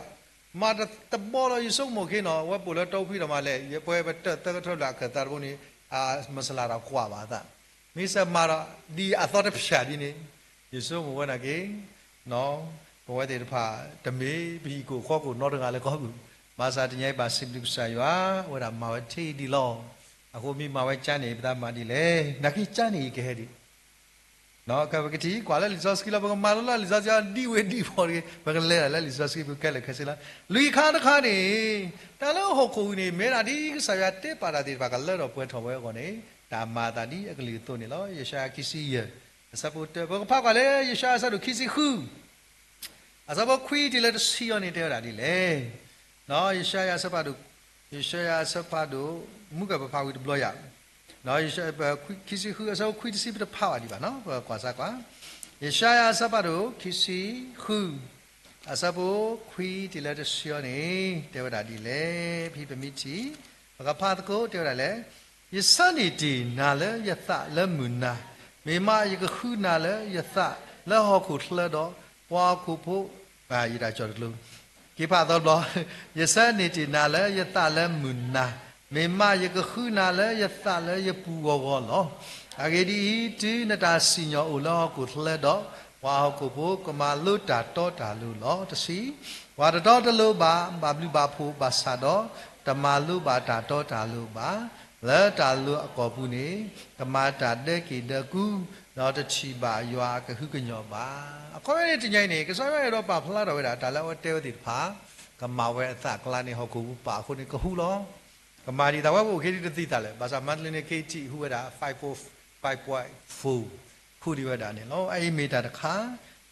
မၤတဘီလီၤ. ယဆိကမိၣ်ခဲနီၤ အဝဲပိာ်လၢတီဖံးဒီးမၤလဲၣ်, ယပှဲၤပတၢၢ်သၢကထၢလၢအခၢၣ်သးတဘိန့ၣ် အမုၢ်စလၢ်ဒီးကွၢ်ဘၣ်အသး, မ့ၢ်စၢၤမၤဒီး ဒ်အသီတဖျၢၣ်ဒ်န့ၣ်, ယဆိကမိၣ်ဝဲဒၣ်က့ၤ ပဝဲသ့ၣ်တဖၣ် တမ့ၢ်ပဟံၣ်ကိာ်ဃီကိာ်နီတဂၤလၢကီၢ်ပူၤ, ဘၣ်ဆၣ်တနံၤညါအံၤဘၣ်စံးဘျုးကစၢ်ယွၤ အဝဲဒၣ်မၤဝဲထဲအံၤဒ်လီၤ. အဃိမ့ၢ်မၤဝဲကၠါန့ၣ် ပသးမၤဒ်လဲၣ်, နာ်က့ကၠါန့ၣ်အံၤကဟဲဒံး ကပကထံၣ်ကွၢ်လၢလံာ်စီဆှံလီၤ, ပကမၤလိလၢလံာ်စီဆှံအီၤဒံးဝဲဒံးဖီတဂ့ၤ, ပကလဲၤဒၣ်လၢလံာ်စီဆှံပကဲလၢာ်ခဲဆ့လီၤ. လွံၢ်ခါတခါန့ၣ် တၢ်လၢဟီၣ်ခိၣ်အံၤန့ၣ် မ့ၢ်ဒၣ်ဒ်ကစၢ်ယွၤတဲပာ်တၢ်သ့ၣ်တဖၣ်ကလၢထီၣ်ပှဲၤထီၣ်ဝဲအဂီၢ်န့ၣ် တၢ်မၤအသးဒ်အကလုၢ်အသိးန့ၣ်လီၤ. ယၡါယၤခံဆံယဲၢ် အဆၢဖိတၢ ပကဖးကွၢ်လၢယၡါယၤအဆၢဒိၣ်ခံဆံဃု အဆၢဖိခွံတုၤလၢတဆံအံၤန့ၣ် တဲဝဲဒၣ်ဒ်လဲၣ်. ယၡါယၤအဆၢဖးဒိၣ်, ယၡါယၤအဆၢဖးဒိၣ်, မုၢ်ကပဖးဝံၤတဘျီယၤ, ခံဆံဃု အဆၢဖိခွံတဆံ ပတဖးဘၣ်ဒံးဘၣ်နီၤ, ပကွၢ်စၢ်ကွၢ်, ယၡါယၤအဆၢဖးဒိၣ်ခံဆံဃု အဆၢဖိခွံတုၤလၢတဆံအံၤန့ၣ် တဲဝဲဒၣ်ဒ်လဲၣ်, ဖဲပမ့ၢ်ထံၣ် ပကဖးသကိး တဲဝဲဒၣ်လဲၣ်, ယဆၢန့ၢ်တ့ၢ်နၤလၢယသးလၢမုၢ်နၤ, မ့ၢ်မးယကဃုနၤလၢယသးလၢဟီၣ်ခိၣ်ချၢဒီး ပှၤဟီၣ်ခိၣ်ဖိ, ယတၢ်ကၠီၣ်တကျိၤ, က့ၤဖးသီတဘျီ, ယဆၢန့ၢ်တ့ၢ်နၤလၢယသးလၢမုၢ်နၤ, မ့ၢ်မးယကဃုနၤလၢယသးလၢယပူၤဂီၢ်ဂီၢ်လီၤ. အဂ့ၢ်ဒ်အံၤ, တုၤနတၢ်စံၣ်ညီၣ်အိၣ်လၢဟီၣ်ခိၣ်ချၢဒီး, ပှၤဟီၣ်ခိၣ်ဖိကမၤလိတၢ်တီတၢ်လိၤလီၤ. တဆံ, ပှၤတတီတလိၤဘၣ်ဘၣ်ဘျုးဘၣ်ဖှိၣ်ဘၣ်ဆၣ်ဒီး, တမၤလိဘၣ်တၢ်တီတၢ်လိၤဘၣ်, လၢတၢ်လိၤအကီၢ်ပူၤန့ၣ်, ကမၤတၢ်ဒၢက့ၣ်ဒၢကူ, ဒီးတထံၣ်ဘၣ်ယွၤအကဟုကညီၢ်ဘၣ်. အခီပညီန့ၣ်တနံၤအံၤန့ၣ် ကစၢ်ယွၤအဲၣ်ဒိးပာ်ဖျါထီၣ်ဝဲဒၣ် တၢ်လၢအဝဲတဲဝဲသ့ၣ်တဖၣ်, ကမၤဝဲအသးကျါန့ၣ် ဟီၣ်ခိၣ်ပူၤပာ်အဃိန့ၣ် ကဟူလီၤ. ကမၤဒ်သိးဝဲပအိၣ်က့ၤဒ်တသ့ၣ်သးလဲၣ်, ဘၣ်ဆၣ်မၤတလ့န့ၣ် ခ့ထံၣ်ဟူဝဲဒၣ် five point four, ဟူဒံးဝဲဒၣ်န့ၣ်လီၤ. အအံၤမ့ၢ်တၢ်တခါ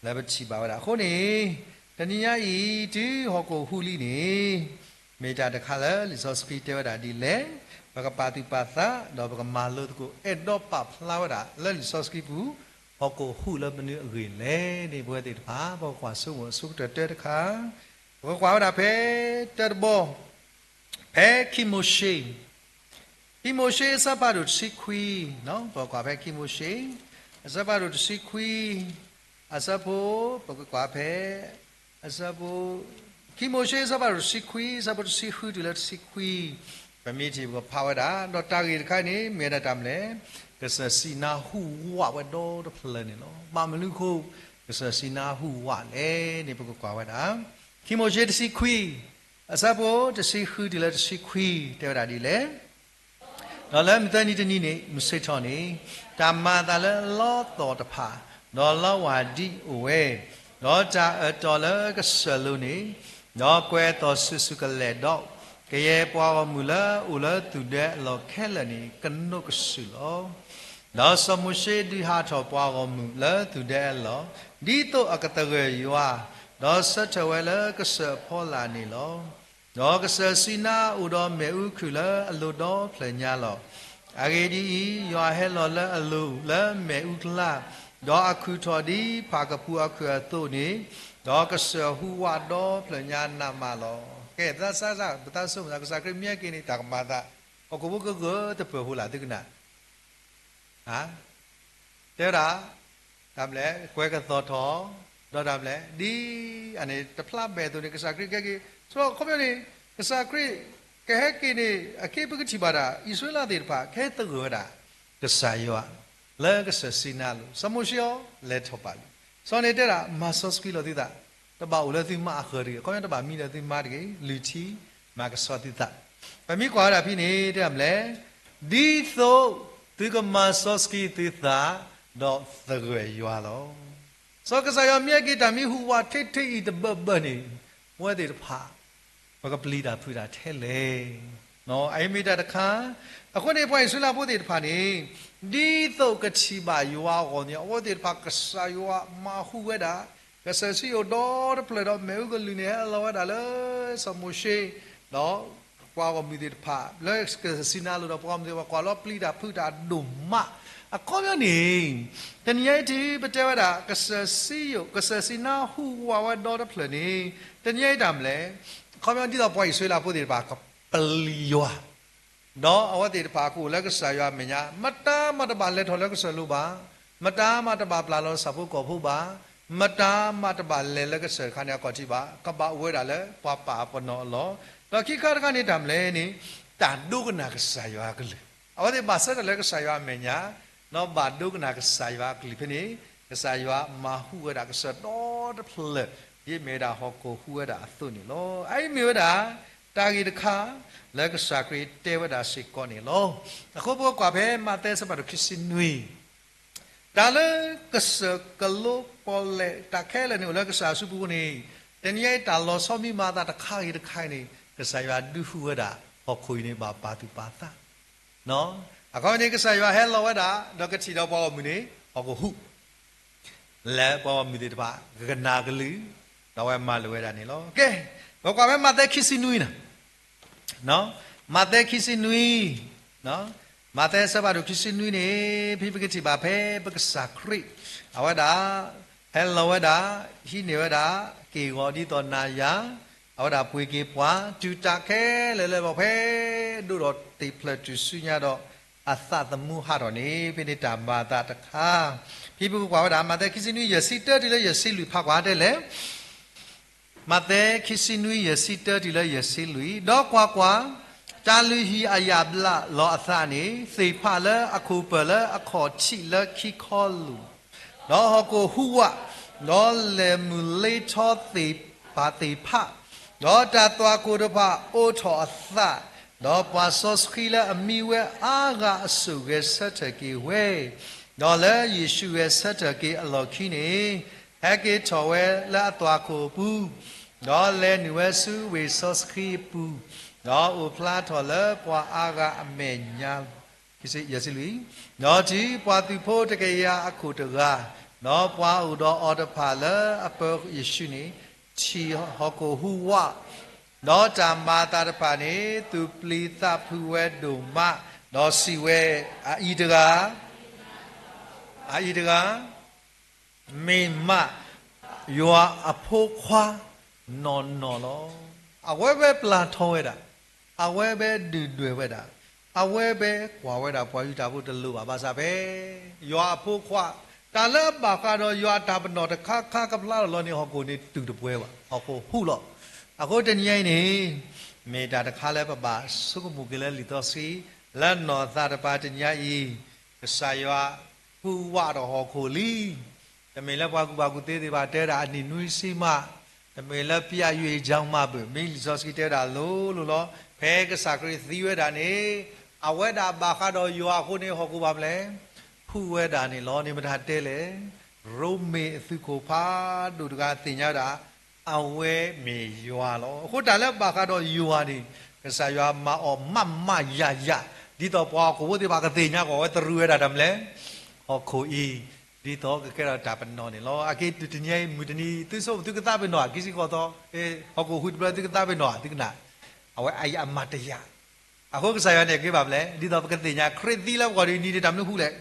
လၢပထံၣ်ဘၣ်ဝဲဒၣ်အဃိန့ၣ်, တနံၤညါအံၤ တုၤဟီၣ်ခိၣ်ဟူးလံန့ၣ်, မ့ၢ်တၢ်တခါလၢလံာ်စီဆှံတဲဝဲဒၣ်ဒ်လဲၣ်, ပကပာ်သူၣ်ပာ်သး ဒီးပကမၤလိသကိး အဲၣ်ဒိးပာ်ဖျါဝဲဒၣ်လၢလံာ်စီဆှံပူၤ, ဟီၣ်ခိၣ်ဟူးလၢမနုၤအဂ့ၢ်လဲၣ်န့ၣ် ပဝဲသ့ၣ်တဖၣ် ပကကွၢ်ဆိကမိၣ်အဆိကတၢၢ်တၢတခါ, ပကကွၢ်ဝဲဒၣ်ဖဲတၢတဘီ ဖဲခံမိၤၡ့, ခံမိၤၡ့အဆၢဖးဒိၣ်တဆံခွံ, ပကကွၢ်ဖဲခံမိၤၡ့, အဆၢဖးဒိၣ်တဆံခွံ, အဆၢဖိ, ပကကွၢ်ဖဲ, အဆၢဖိ, ခံမိၤၡ့အဆၢဖးဒိၣ်တဆံခွံ အဆၢဖိတဆံဃုတုၤလၢတဆံခွံ, ပမ့ၢ်ထံၣ်ပကဖးဝဲဒၣ်, ဒီးတၢ်ဂ့ၢ်တခါန့ၣ် မ့ၢ်ဝဲဒၣ်တၢ်မနုၤလဲၣ်, ကစၢ်စံးနါဟူးဝးဝဲဒီတဖျၢၣ်န့ၣ်လီၤ. ဘၣ်မနုၤအဃိ, ကစၢ်စံးနါဟူးဝးလဲၣ်န့ၣ် ပကကွၢ်ဝဲဒၣ်, ခံမိၤၡ့တဆံခွံ, အဆၢဖိတဆံဃုတုၤလၢတဆံခွံ တဲဝဲဒၣ်ဒ်လဲၣ် ဒီးလၢမုၢ်သၢနံၤတနံၤန့ၣ် မုၢ်ဆ့ၣ်ထီၣ်န့ၣ်, တၢ်မၤအသးလၢလီသီၣ်တဖၣ်, ဒီးလီဝၢ်ဒံအိၣ်ဝဲ, ဒီးတၢ်အၢၣ်တီလၢကစၢၢ်လိၤန့ၣ်, ဒီးကွဲၤအသီၣ်ဆူၣ်ဆူၣ်ကလဲာ်ဒီး, ကယဲၢ်ပှၤဂီၢ်မုၢ်လၢအအိၣ်လၢသူၣ်ဒၢအလီၢ်ခဲလၢာ်န့ၣ် ကနိးကစုာ်လီၤ. ဒီးစီၤမိၤၡ့ဒုးဟးထီၣ်ပှၤဂီၢ်မုၢ်လၢသူၣ်ဒၢအလီၢ်, ဒ်သိးအကသဂၢၢ်ယွၤ, ဒီးဆၢထၢၣ်ဝဲလၢကစၢၢ်အဖီလာ်န့ၣ်လီၤ. ဒီးကစၢ်စံးနါအိၣ်ဒီးမ့ၣ်အူခုၣ်လၢအလိၤဒီဖျၢၣ်ညါလီၤ. အဂ့ၢ်ဒ်အံၤ, ယွၤဟဲလီၤလၢအလိၤလၢမ့ၣ်အူကျါ, ဒီးအခုၣ်ထီၣ်ဒ်ဖၣ်ကပူၤအခုၣ်အသိးန့ၣ်, ဒီးကစၢၢ်ဟူးဝးဒီဖျၢၣ်ညါနးမးလီၤ. ကဲ သးစၢ်စၢ် ပသးစၢ်မုၢ်သး ကစၢ်ခရံာ်မ့ၢ်ဟဲက့ၤန့ၣ် တၢ်ကမၤသး, ဟီၣ်ခိၣ်ဖိကဂၢၢ်တပၢၢ်ဖိလၢ်သုကနၣ် တဲဝဲဒၣ်, တၢ်မလဲၣ် ကွဲၤကသီၣ်ထီၣ်, ဒီးတၢ်မလဲၣ် ဒ်အန့ၣ် တဖျါဘဲၣ်အသိးန့ၣ် ကစၢ်ခရံာ်ကဟဲက့ၤ, ဆိခီပညီန့ၣ် ကစၢ်ခရံာ်ကဟဲက့ၤန့ၣ် အခဲအံၤပကထံၣ်ဘၣ်ဒၣ် အံၣ်စရ့လးသ့ၣ်တဖၣ် ကဟဲသဂၢၢ်ဝဲဒၣ် ကစၢ်ယွၤ လၢကစၢၢ်စံနါအလိၤ, စီၤမိၤၡ့အီၤ လဲၤထီၣ်ပာ်လံ, စီၤန့ၣ်တဲဒၣ် မၤစီဆှံလီၤသုသး, တဘၣ်အိၣ်လၢသုမါအဃၢၤတဂ့ၤ, အခီပညီ တဘၣ်မံလၢသုမါတဂ့ၤ, လုၢ်ထံ မၤကဆှီသုသး, ပမ့ၢ်ကွၢ်ဝဲဒၣ်ဖဲန့ၣ် တဲဒၣ်မလဲၣ်, ဒ်သိးသုကမၤစီဆှံသုသး ဒီးသဂၢၢ်ယွၤလီၤ. စီၤကစၢ်ယွၤမ့ၢ်ဟဲက့ၤ တၢ်မံဟူးဝးထဲထဲအံၤတဘၢၣ်ဘၢၣ်န့ၣ်, ပဝဲသ့ၣ်တဖၣ် ပကပျံၤတၢ်ဖုးတၢ်ထဲလဲၣ်. အအံၤမ့ၢ်တၢ်တခါ, အဃိန့ၣ် ပှၤအံၣ်စရ့လးဖိသ့ၣ်တဖၣ်န့ၣ်, ဒ်သိးကထံၣ်ဘၣ်ယွၤအဂီၢ်န့ၣ် အဝဲသ့ၣ်တဖၣ်ကစၢ်ယွၤမၤဟူးဝဲဒၣ်, ကစၢၢ်စံၣ်အိၣ်ဒီတဖျၢၣ်ဒီး မ့ၣ်အူကလုၢ်န့ၣ်ဟဲလီၤဝဲဒၣ်လၢစီၤမိၤၡ့, ဒီးပှၤဂီၢ်မုၢ်သ့ၣ်တဖၣ် လၢကစၢၢ်စံနါအလိၤဒီး ပှၤဂီၢ်မုၢ်သ့ၣ်တဖၣ် ကွၢ်လီၤပျံၤတၢ်ဖုးတၢ်ဒိၣ်မး, အခီပညီန့ၣ်, တနံၤညါအံၤ ပတဲဝဲဒၣ် ကစၢၢ်စံၣ်အိၣ် ကစၢၢ်စံနါဟူးဝးဝဲဒီတဖျၢၣ်န့ၣ်, တနံၤညါအံၤတၢ်မလဲၣ်, အခီပညီဒ်သိးပှၤအံၣ်စရ့လးဖိသ့ၣ်တဖၣ် ကပျံၤယွၤ ဒီးအဝဲသ့ၣ်တဖၣ်ကအိၣ်လၢကစၢ်ယွၤအမဲာ်ညါ, မတၤမးတဘၣ်လဲၤထီၣ်လၢကစၢၢ်လိၤဘၣ်, မတၤမးတဘၣ်ပျၢ်လီၤဆၣ်ဖိကီၢ်ဖိဘၣ်, မတၤမးတဘၣ်လဲၤလၢကစၢၢ်တခါန့ၣ်အကီၢ်ထံးဘၣ်, ကဘၣ်အိၣ်ဝဲဒၣ်လၢပှၤပာ်အပနီၣ်အလီၢ်, ဒီးခံခါတခါန့ၣ်တၢ်မလဲၣ်န့ၣ်, တၢ်ဒိကနၣ်ကစၢ်ယွၤအကလုၢ်, အဝဲသ့ၣ်ဘၣ်ဆၢထၢၣ်လၢကစၢ်ယွၤအမဲာ်ညါ, ဒီးဘၣ်ဒိကနၣ်ကစၢ်ယွၤအကလုၢ်ဖဲန့ၣ်, ကစၢ်ယွၤမၤဟူးဝဲဒၣ်ကစၢၢ်ဒီတဖျၢၣ်, ဒ်အမ့ၢ်ဝဲဒၣ်ဟီၣ်ခိၣ်ဟူးဝဲဒၣ်အသိးန့ၣ်လီၤ. အအံၤမ့ၢ်ဝဲဒၣ် တၢ်ဂ့ၢ်တခါ လၢကစၢ်ခရံာ်တဲဝဲဒၣ်စ့ၢ်ကီးန့ၣ်လီၤ. အဃိပကကွၢ်ဖဲမးသဲအဆၢဖးဒိၣ်ခံဆံနွံ တၢ်လၢကစၢၢ်ကလိပီၣ်လဲၣ် တၢ်ခဲလၢာ်န့ၣ်အိၣ်လၢကစၢ်အစုပူၤန့ၣ်, တနံၤအံၤတၢ်လီၤဆီမံမၤအသးတခါဂ့ၤတခါအံၤန့ၣ် ကစၢ်ယွၤဒုးဟူဝဲဒၣ် ဟီၣ်ခိၣ်အံၤန့ၣ်ဘၣ်ပာ်သူၣ်ပာ်သး အခီပညီန့ၣ် ကစၢ်ယွၤဟဲလီၤဝဲဒၣ် ဒီးကထံၣ်ဒီးပှၤဂီၢ်မုၢ်န့ၣ် ဟီၣ်ခိၣ်ဟူး လၢပှၤဂီၢ်မုၢ်သ့ၣ်တဖၣ် ကကနၣ်ကလုၢ် ဒီးအဝဲမၤလိာ်ဝဲဒၣ်န့ၣ်လီၤ. ကဲ, ပကွၢ်ဖဲမးသဲခံဆံနွံန့ၣ်, မးသဲခံဆံနွံ, မးသဲအဆၢဖးဒိၣ်ခံဆံနွံန့ၣ် ဖဲပကထံၣ်ဘၣ်ဖဲပကစၢ်ခရံာ် အဝဲဒၣ် ဟဲလီၤဝဲဒၣ် ဟံးန့ၢ်ဝဲဒၣ် က့ၢ်ဂီၤဒ်သိးနၤယၤ အဝဲဒၣ်ပှ့ၤက့ၤပှၤ တုၤတၢ်ခဲလၢာ်လၢပှၤဖဲဒိၣ်ဒီးတ့ၢ်ဖျၢၣ်ထူၣ်စုညါဒီး အသးသမူဟးထီၣ်န့ၣ် ဖဲန့ၣ်တၢ်မၤအသးတခါ, ဖဲပကကွၢ်ဝဲဒၣ် မးသဲခံဆံနွံ ယဲၢ်ဆံတၢတုၤလၢယဲၢ်ဆံလွံၢ် ဖးကွၢ်တဲလဲၣ် မးသဲခံဆံနွံ ယဲၢ်ဆံတၢတုၤလၢယဲၢ်ဆံလွံၢ်, ဒီးကွၢ်ကွၢ်, တၢ်လုၢ်ဟံၣ်အယာ်ဘျးလီၤအသးန့ၣ် သ့ၣ်ဖးလၢအခိၣ်ပၢၢ်လၢအခီၣ်ထံးလၢခံခီလိာ်, ဒီးဟီၣ်ခိၣ်ဟူးဝး, ဒီးလဲၤမုၢ်လ့ထီသ့ၣ်ပာ်သ့ၣ်ဖး, ဒီးတၢ်သွၣ်ခိၣ်တဖၣ်အိးထီၣ်အသး, ဒီးပှၤစီဆှံလၢအမံဝဲအါဂၤအစိၣ်ဂဲၤဆၢထၢၣ်က့ၤဝဲ ဒီးလၢယ့ၣ်ၡူးဂဲၤဆၢထၢၣ်က့ၤအလီၢ်ခံန့ၣ်, ဟဲက့ၤထီၣ်ဝဲလၢအသွၣ်ခိၣ်အပူၤ, ဒီးလဲၤနုာ်ဝဲဆူဝ့ၢ်စီဆှံအပူၤ, ဒီးအိၣ်ဖျါထီၣ်လၢပှၤအါဂၤအမဲာ်ညါ, ယဲၢ်ဆံလွံၢ်, ဒီးတုၤပှၤသုးဖိတကယၤအခိၣ်တဂၤ, ဒီးပှၤအိၣ်ဒီးအီၤတဖၣ်လၢအပၢယ့ၣ်ၡူးန့ၣ်, ထံၣ်ဟီၣ်ခိၣ်ဟူးဝး ဒီးတၢ်မၤအသးတဖၣ်န့ၣ် သူၣ်ပျံၤသးဖုးဝဲဒိၣ်မး, ဒီးစံးဝဲ, အအံၤတဂၤ, အအံၤတဂၤ, မ့ၢ်မးယွၤအဖိခွါနီၢ်နီၢ်လီၤ. အဝဲဖဲပျၢ်ထီၣ်ဝဲဒၣ်, အဝဲဖဲဒုၣ်ဒွဲၣ်ဝဲဒၣ်, အဝဲဖဲကွၢ်ဝဲဒၣ်ပှၤယူဒၤဖိတလိၤဘၣ်ဘၣ်ဆၣ်ဖဲ ယွၤအဖိခွါ, တၢ်လၢအဘၣ်ဃးဒီးယွၤအတၢ်ပနီၣ်တခါခါကဖျါထီၣ်လီၤန့ၣ် ဟီၣ်ခိၣ်န့ၣ်တုာ်တပှဲၤဘၣ်, ဟီၣ်ခိၣ်ဟူးလီၤ. အဃိတနံၤအံၤန့ၣ် မ့ၢ်တၢ်တခါလၢပဘၣ်ဆိကမိၣ်က့ၤလၢလံာ်စီဆှံ လၢနီၢ်သးတပၤတနံၤအံၤ, ကစၢ်ယွၤဟူးဝးဒီးဟီၣ်ခိၣ်လံ တမ့ၢ်လၢပှၤကူၣ်ဘၣ်ကူၣ်သ့သ့ၣ်တဖၣ်တဲဒၣ်အနံၣ်နွံဆံမး, တမ့ၢ်လၢပျၢ်ယွၤအံၤကၠီမးဘၣ်, မ့ၢ်လံာ်စီဆှံတဲဝဲဒၣ်လိၤလိၤလီၤ. ဖဲကစၢ်ခရံာ်သံဝဲဒၣ်န့ၣ်, အဝဲဒၣ်ဘၣ်ဃးဒီးယွၤအဃိန့ၣ် ဟီၣ်ခိၣ်ဘၣ်မနုၤလဲၣ်, ဟူးဝဲဒၣ်န့ၣ်လီၤ. န့ၣ်မတၤတဲလဲၣ်, ရိမ့ၤအသုးခိၣ်ဖးဒိၣ်တဂၤသ့ၣ်ညါဝဲဒၣ် အဝဲမ့ၢ်ယွၤလီၤ. အဃိတၢ်လၢဘၣ်ဃးဒီးယွၤန့ၣ် ကစၢ်ယွၤမၤအီၤမးမးယၤယၤ, ဒ်သိးပှၤဟီၣ်ခိၣ်ဖိသ့ၣ်တဖၣ်ကသ့ၣ်ညါကွၢ်ဝဲသရူးဝဲဒၣ်တၢ်မနုၤလဲၣ်, ဟီၣ်ခိၣ်အံၤ, ဒ်သိးကကဲထီၣ်တၢ်ပနီၣ်န့ၣ်လီၤ. အက့ၤတုၤတနံၤအံၤမုၢ်တနံၤ သုဆိကမိၣ်သုကသးပ့ၤနီၣ်ဧါ, ခံဆံဃိးသီ, ဟီၣ်ခိၣ်ဟူးတဘျီသုကသးပ့ၤနီၣ်ဧါ, သုကနၣ်, အဝဲအံၤအမၤတယာ် အဃိကစၢ်ယွၤန့ၣ်က့ၤဘၣ်မနုၤလဲၣ်, ဒ်သိးပကသ့ၣ်ညါ ခရံာ်သံလၢပဂီၢ်ဒ်နံၤန့ၣ်တၢ်မနုၤဃိလဲၣ်,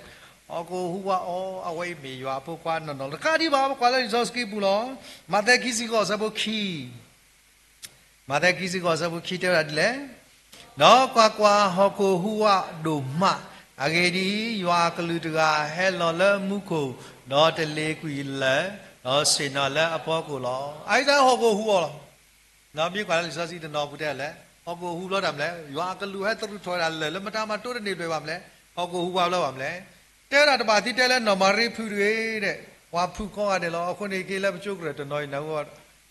ဟီၣ်ခိၣ်ဟူးဝးအီၤ, အဝဲအံၤမ့ၢ်ယွၤအဖိခွါနီၢ်နီၢ်လီၤ. တခါဒံးဘၣ် ပကွၢ်လၢလံာ်စီဆှံပူၤလီၤ. မးသဲခံဆံဃိးအဆၢဖိခံ မးသဲခံဆံဃိးအဆၢဖိခံတဲဝဲဒၣ်ဒ်လဲၣ်, ဒီးကွၢ်ကွၢ်, ဟီၣ်ခိၣ်ဟူးဝးဒိၣ်မး, အဂ့ၢ်ဒ်အံၤ, ယွၤအကလူးတဂၤဟဲလီၤလၢမူခိၣ်, ဒီးတလ့ၤကွံာ်လၢၢ်, ဒီးဆ့ၣ်နီၤလၢအဖီခိၣ်လီၤ. အအံၤတၢ်ဟီၣ်ခိၣ်ဟူးအီၤလီၤ. မ့ၢ်ကွၢ်လၢလံာ်စီဆှံတနီၤအပူၤတဲလဲၣ်, ဟီၣ်ခိၣ်ဟူးလီၤတၢ်မနုၤလဲၣ်, ယွၤအကလူးဟဲသရူးထီၣ်ဝဲဒၣ်လၢၢ်လၢမတၤမၤတိတန့ၢ်ဘၣ်ဘၣ်မနုၤလဲၣ်, ဟီၣ်ခိၣ်ဟူးဝးလီၤဘၣ်မနုၤလဲၣ်. တဲဝဲဒၣ်တဘၣ်သံတဲလၢနီၢ်မၤရံဖုးတဂ့ၤ, ပှၤဖုးကိးဂၤဒဲးလီၤ. အဃိန့ၣ်က့လၢပကၠိကရၢၢ်တနီၤအံၤ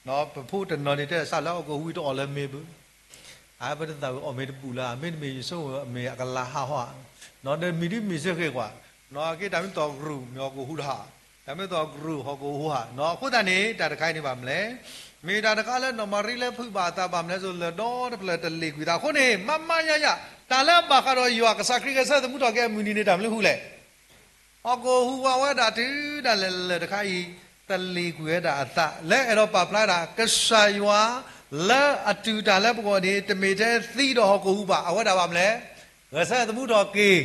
နၢ်ဟူ ပဖိတနီၤန့ၣ်တဲစးလၢဟီၣ်ခိၣ်ဟူးတအီၣ်လၢမ့ၤဘၣ် အါ ပတသးဝံၤအီၣ်မ့ၤတဘူၣ်လၢၤ, မ့တမ့ၢ်ယဆိကမိၣ်အမ့ၢ်အကလၤဟးဟီဧါ, နီၢ်ဒီးမံၤဒ်မ့ၢ်စ့ၢ်ကီးကွၢ်, နီၢ်က့တၢ်မ့ၢ်သီၣ်ကရူၢ် မ့ၢ်ဟီၣ်ခိၣ်ဟူးတဟး, တၢ်မ့ၢ်သီၣ်ကရူၢ်ဟီၣ်ခိၣ်ဟူးဟး, နီၢ်အဃိသတးန့ၣ် တၢ်တခါအံၤန့ၣ်ဘၣ်မနုၤလဲၣ်, မ့ၢ်တၢ်တခါလၢနီၢ်မၤရံလၢဖုးဘၣ်အသးဘၣ်မနုၤလဲၣ်, လၢၢ်ဒီတဖျၢၣ်တလ့ၤကွံာ်သးအဃိန့ၣ် မးမးယၤယၤ, တၢ်လၢအဘၣ်ဃးဒီးယွၤကစၢ်ခရံာ်ဂဲၤဆၢထၢၣ်သမူထီၣ်က့ၤအမုၢ်နံၤန့ၣ် တၢ်မနုၤဃိလဲၣ် ဟီၣ်ခိၣ်ဟူးဝးဝဲဒၣ်တုၤဒၣ်လဲာ်လၢၢ်တခါအံၤ တလ့ၤကွံာ်ဝဲဒၣ်အသး လၢအဲၣ်ဒိးပာ်ဖျါဒၣ် ကစၢ်ယွၤလၢအတူၢ်တၢ်လၢပဂီၢ်န့ၣ် တမ့ၢ်ထဲသံဒီးဟီၣ်ခိၣ်ဟူးဘၣ်, အဝဲဒၣ်ဘၣ်မနုၤလဲၣ်, ဂဲၤဆၢထၢၣ်သမူထီၣ်က့ၤ,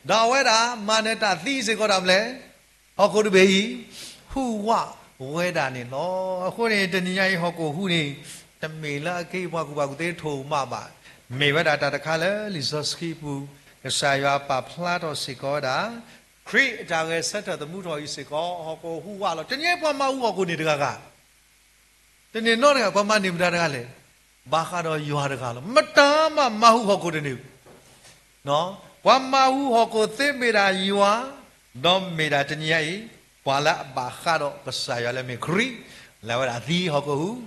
ဒီးအဝဲဒၣ်မၤနၢၤတၢ်သံစ့ၢ်ကီးဒၣ်မနုၤလဲၣ်, ဟီၣ်ခိၣ်တဘ့ၣ်အံၤ ဟူးဝးဝဲဒၣ်န့ၣ်လီၤ. အဃိန့ၣ် တနံၤညါအံၤဟီၣ်ခိၣ်ဟူးန့ၣ် တမ့ၢ်လၢအက့ပှၤကူၣ်ဘၣ်ကူၣ်သ့ထိၣ်မးဘၣ်, မ့ၢ်ဝဲဒၣ်တၢ်တခါလၢလံာ်စီဆှံပူၤ ကစၢ်ယွၤပာ်ဖျါထီၣ်စ့ၢ်ကီးဝဲဒၣ် ခရံာ်အတၢ်ဂဲၤဆၢထၢၣ်သမူထီၣ်အံၤစ့ၢ်ကီး ဟီၣ်ခိၣ်ဟူးဝးလီၤ. တနံၤအံၤပှၤမၤဟူးဟီၣ်ခိၣ်န့ၢ်တဂၤဂၤ, တန့ၢ်နီတဂၤ, ပှၤမၤန့ၢ်မတၤတဂၤလဲၣ်, ဘၣ်ဃးဒီးယွၤတဂၤလီၤ. မတၤမးမၤဟူးဟီၣ်ခိၣ်တန့ၢ် ပှၤမၤဟူးဟီၣ်ခိၣ်သ့မ့ၢ်ဒၣ်ယွၤ, ဒီးမ့ၢ်ဒၣ်တနံၤညါအံၤ ပှၤလၢအဘၣ်ဃးဒီးကစၢ်ယွၤလၢမ့ၢ်ခရံာ်, လၢအဝဲဒၣ်သံဟီၣ်ခိၣ်ဟူး,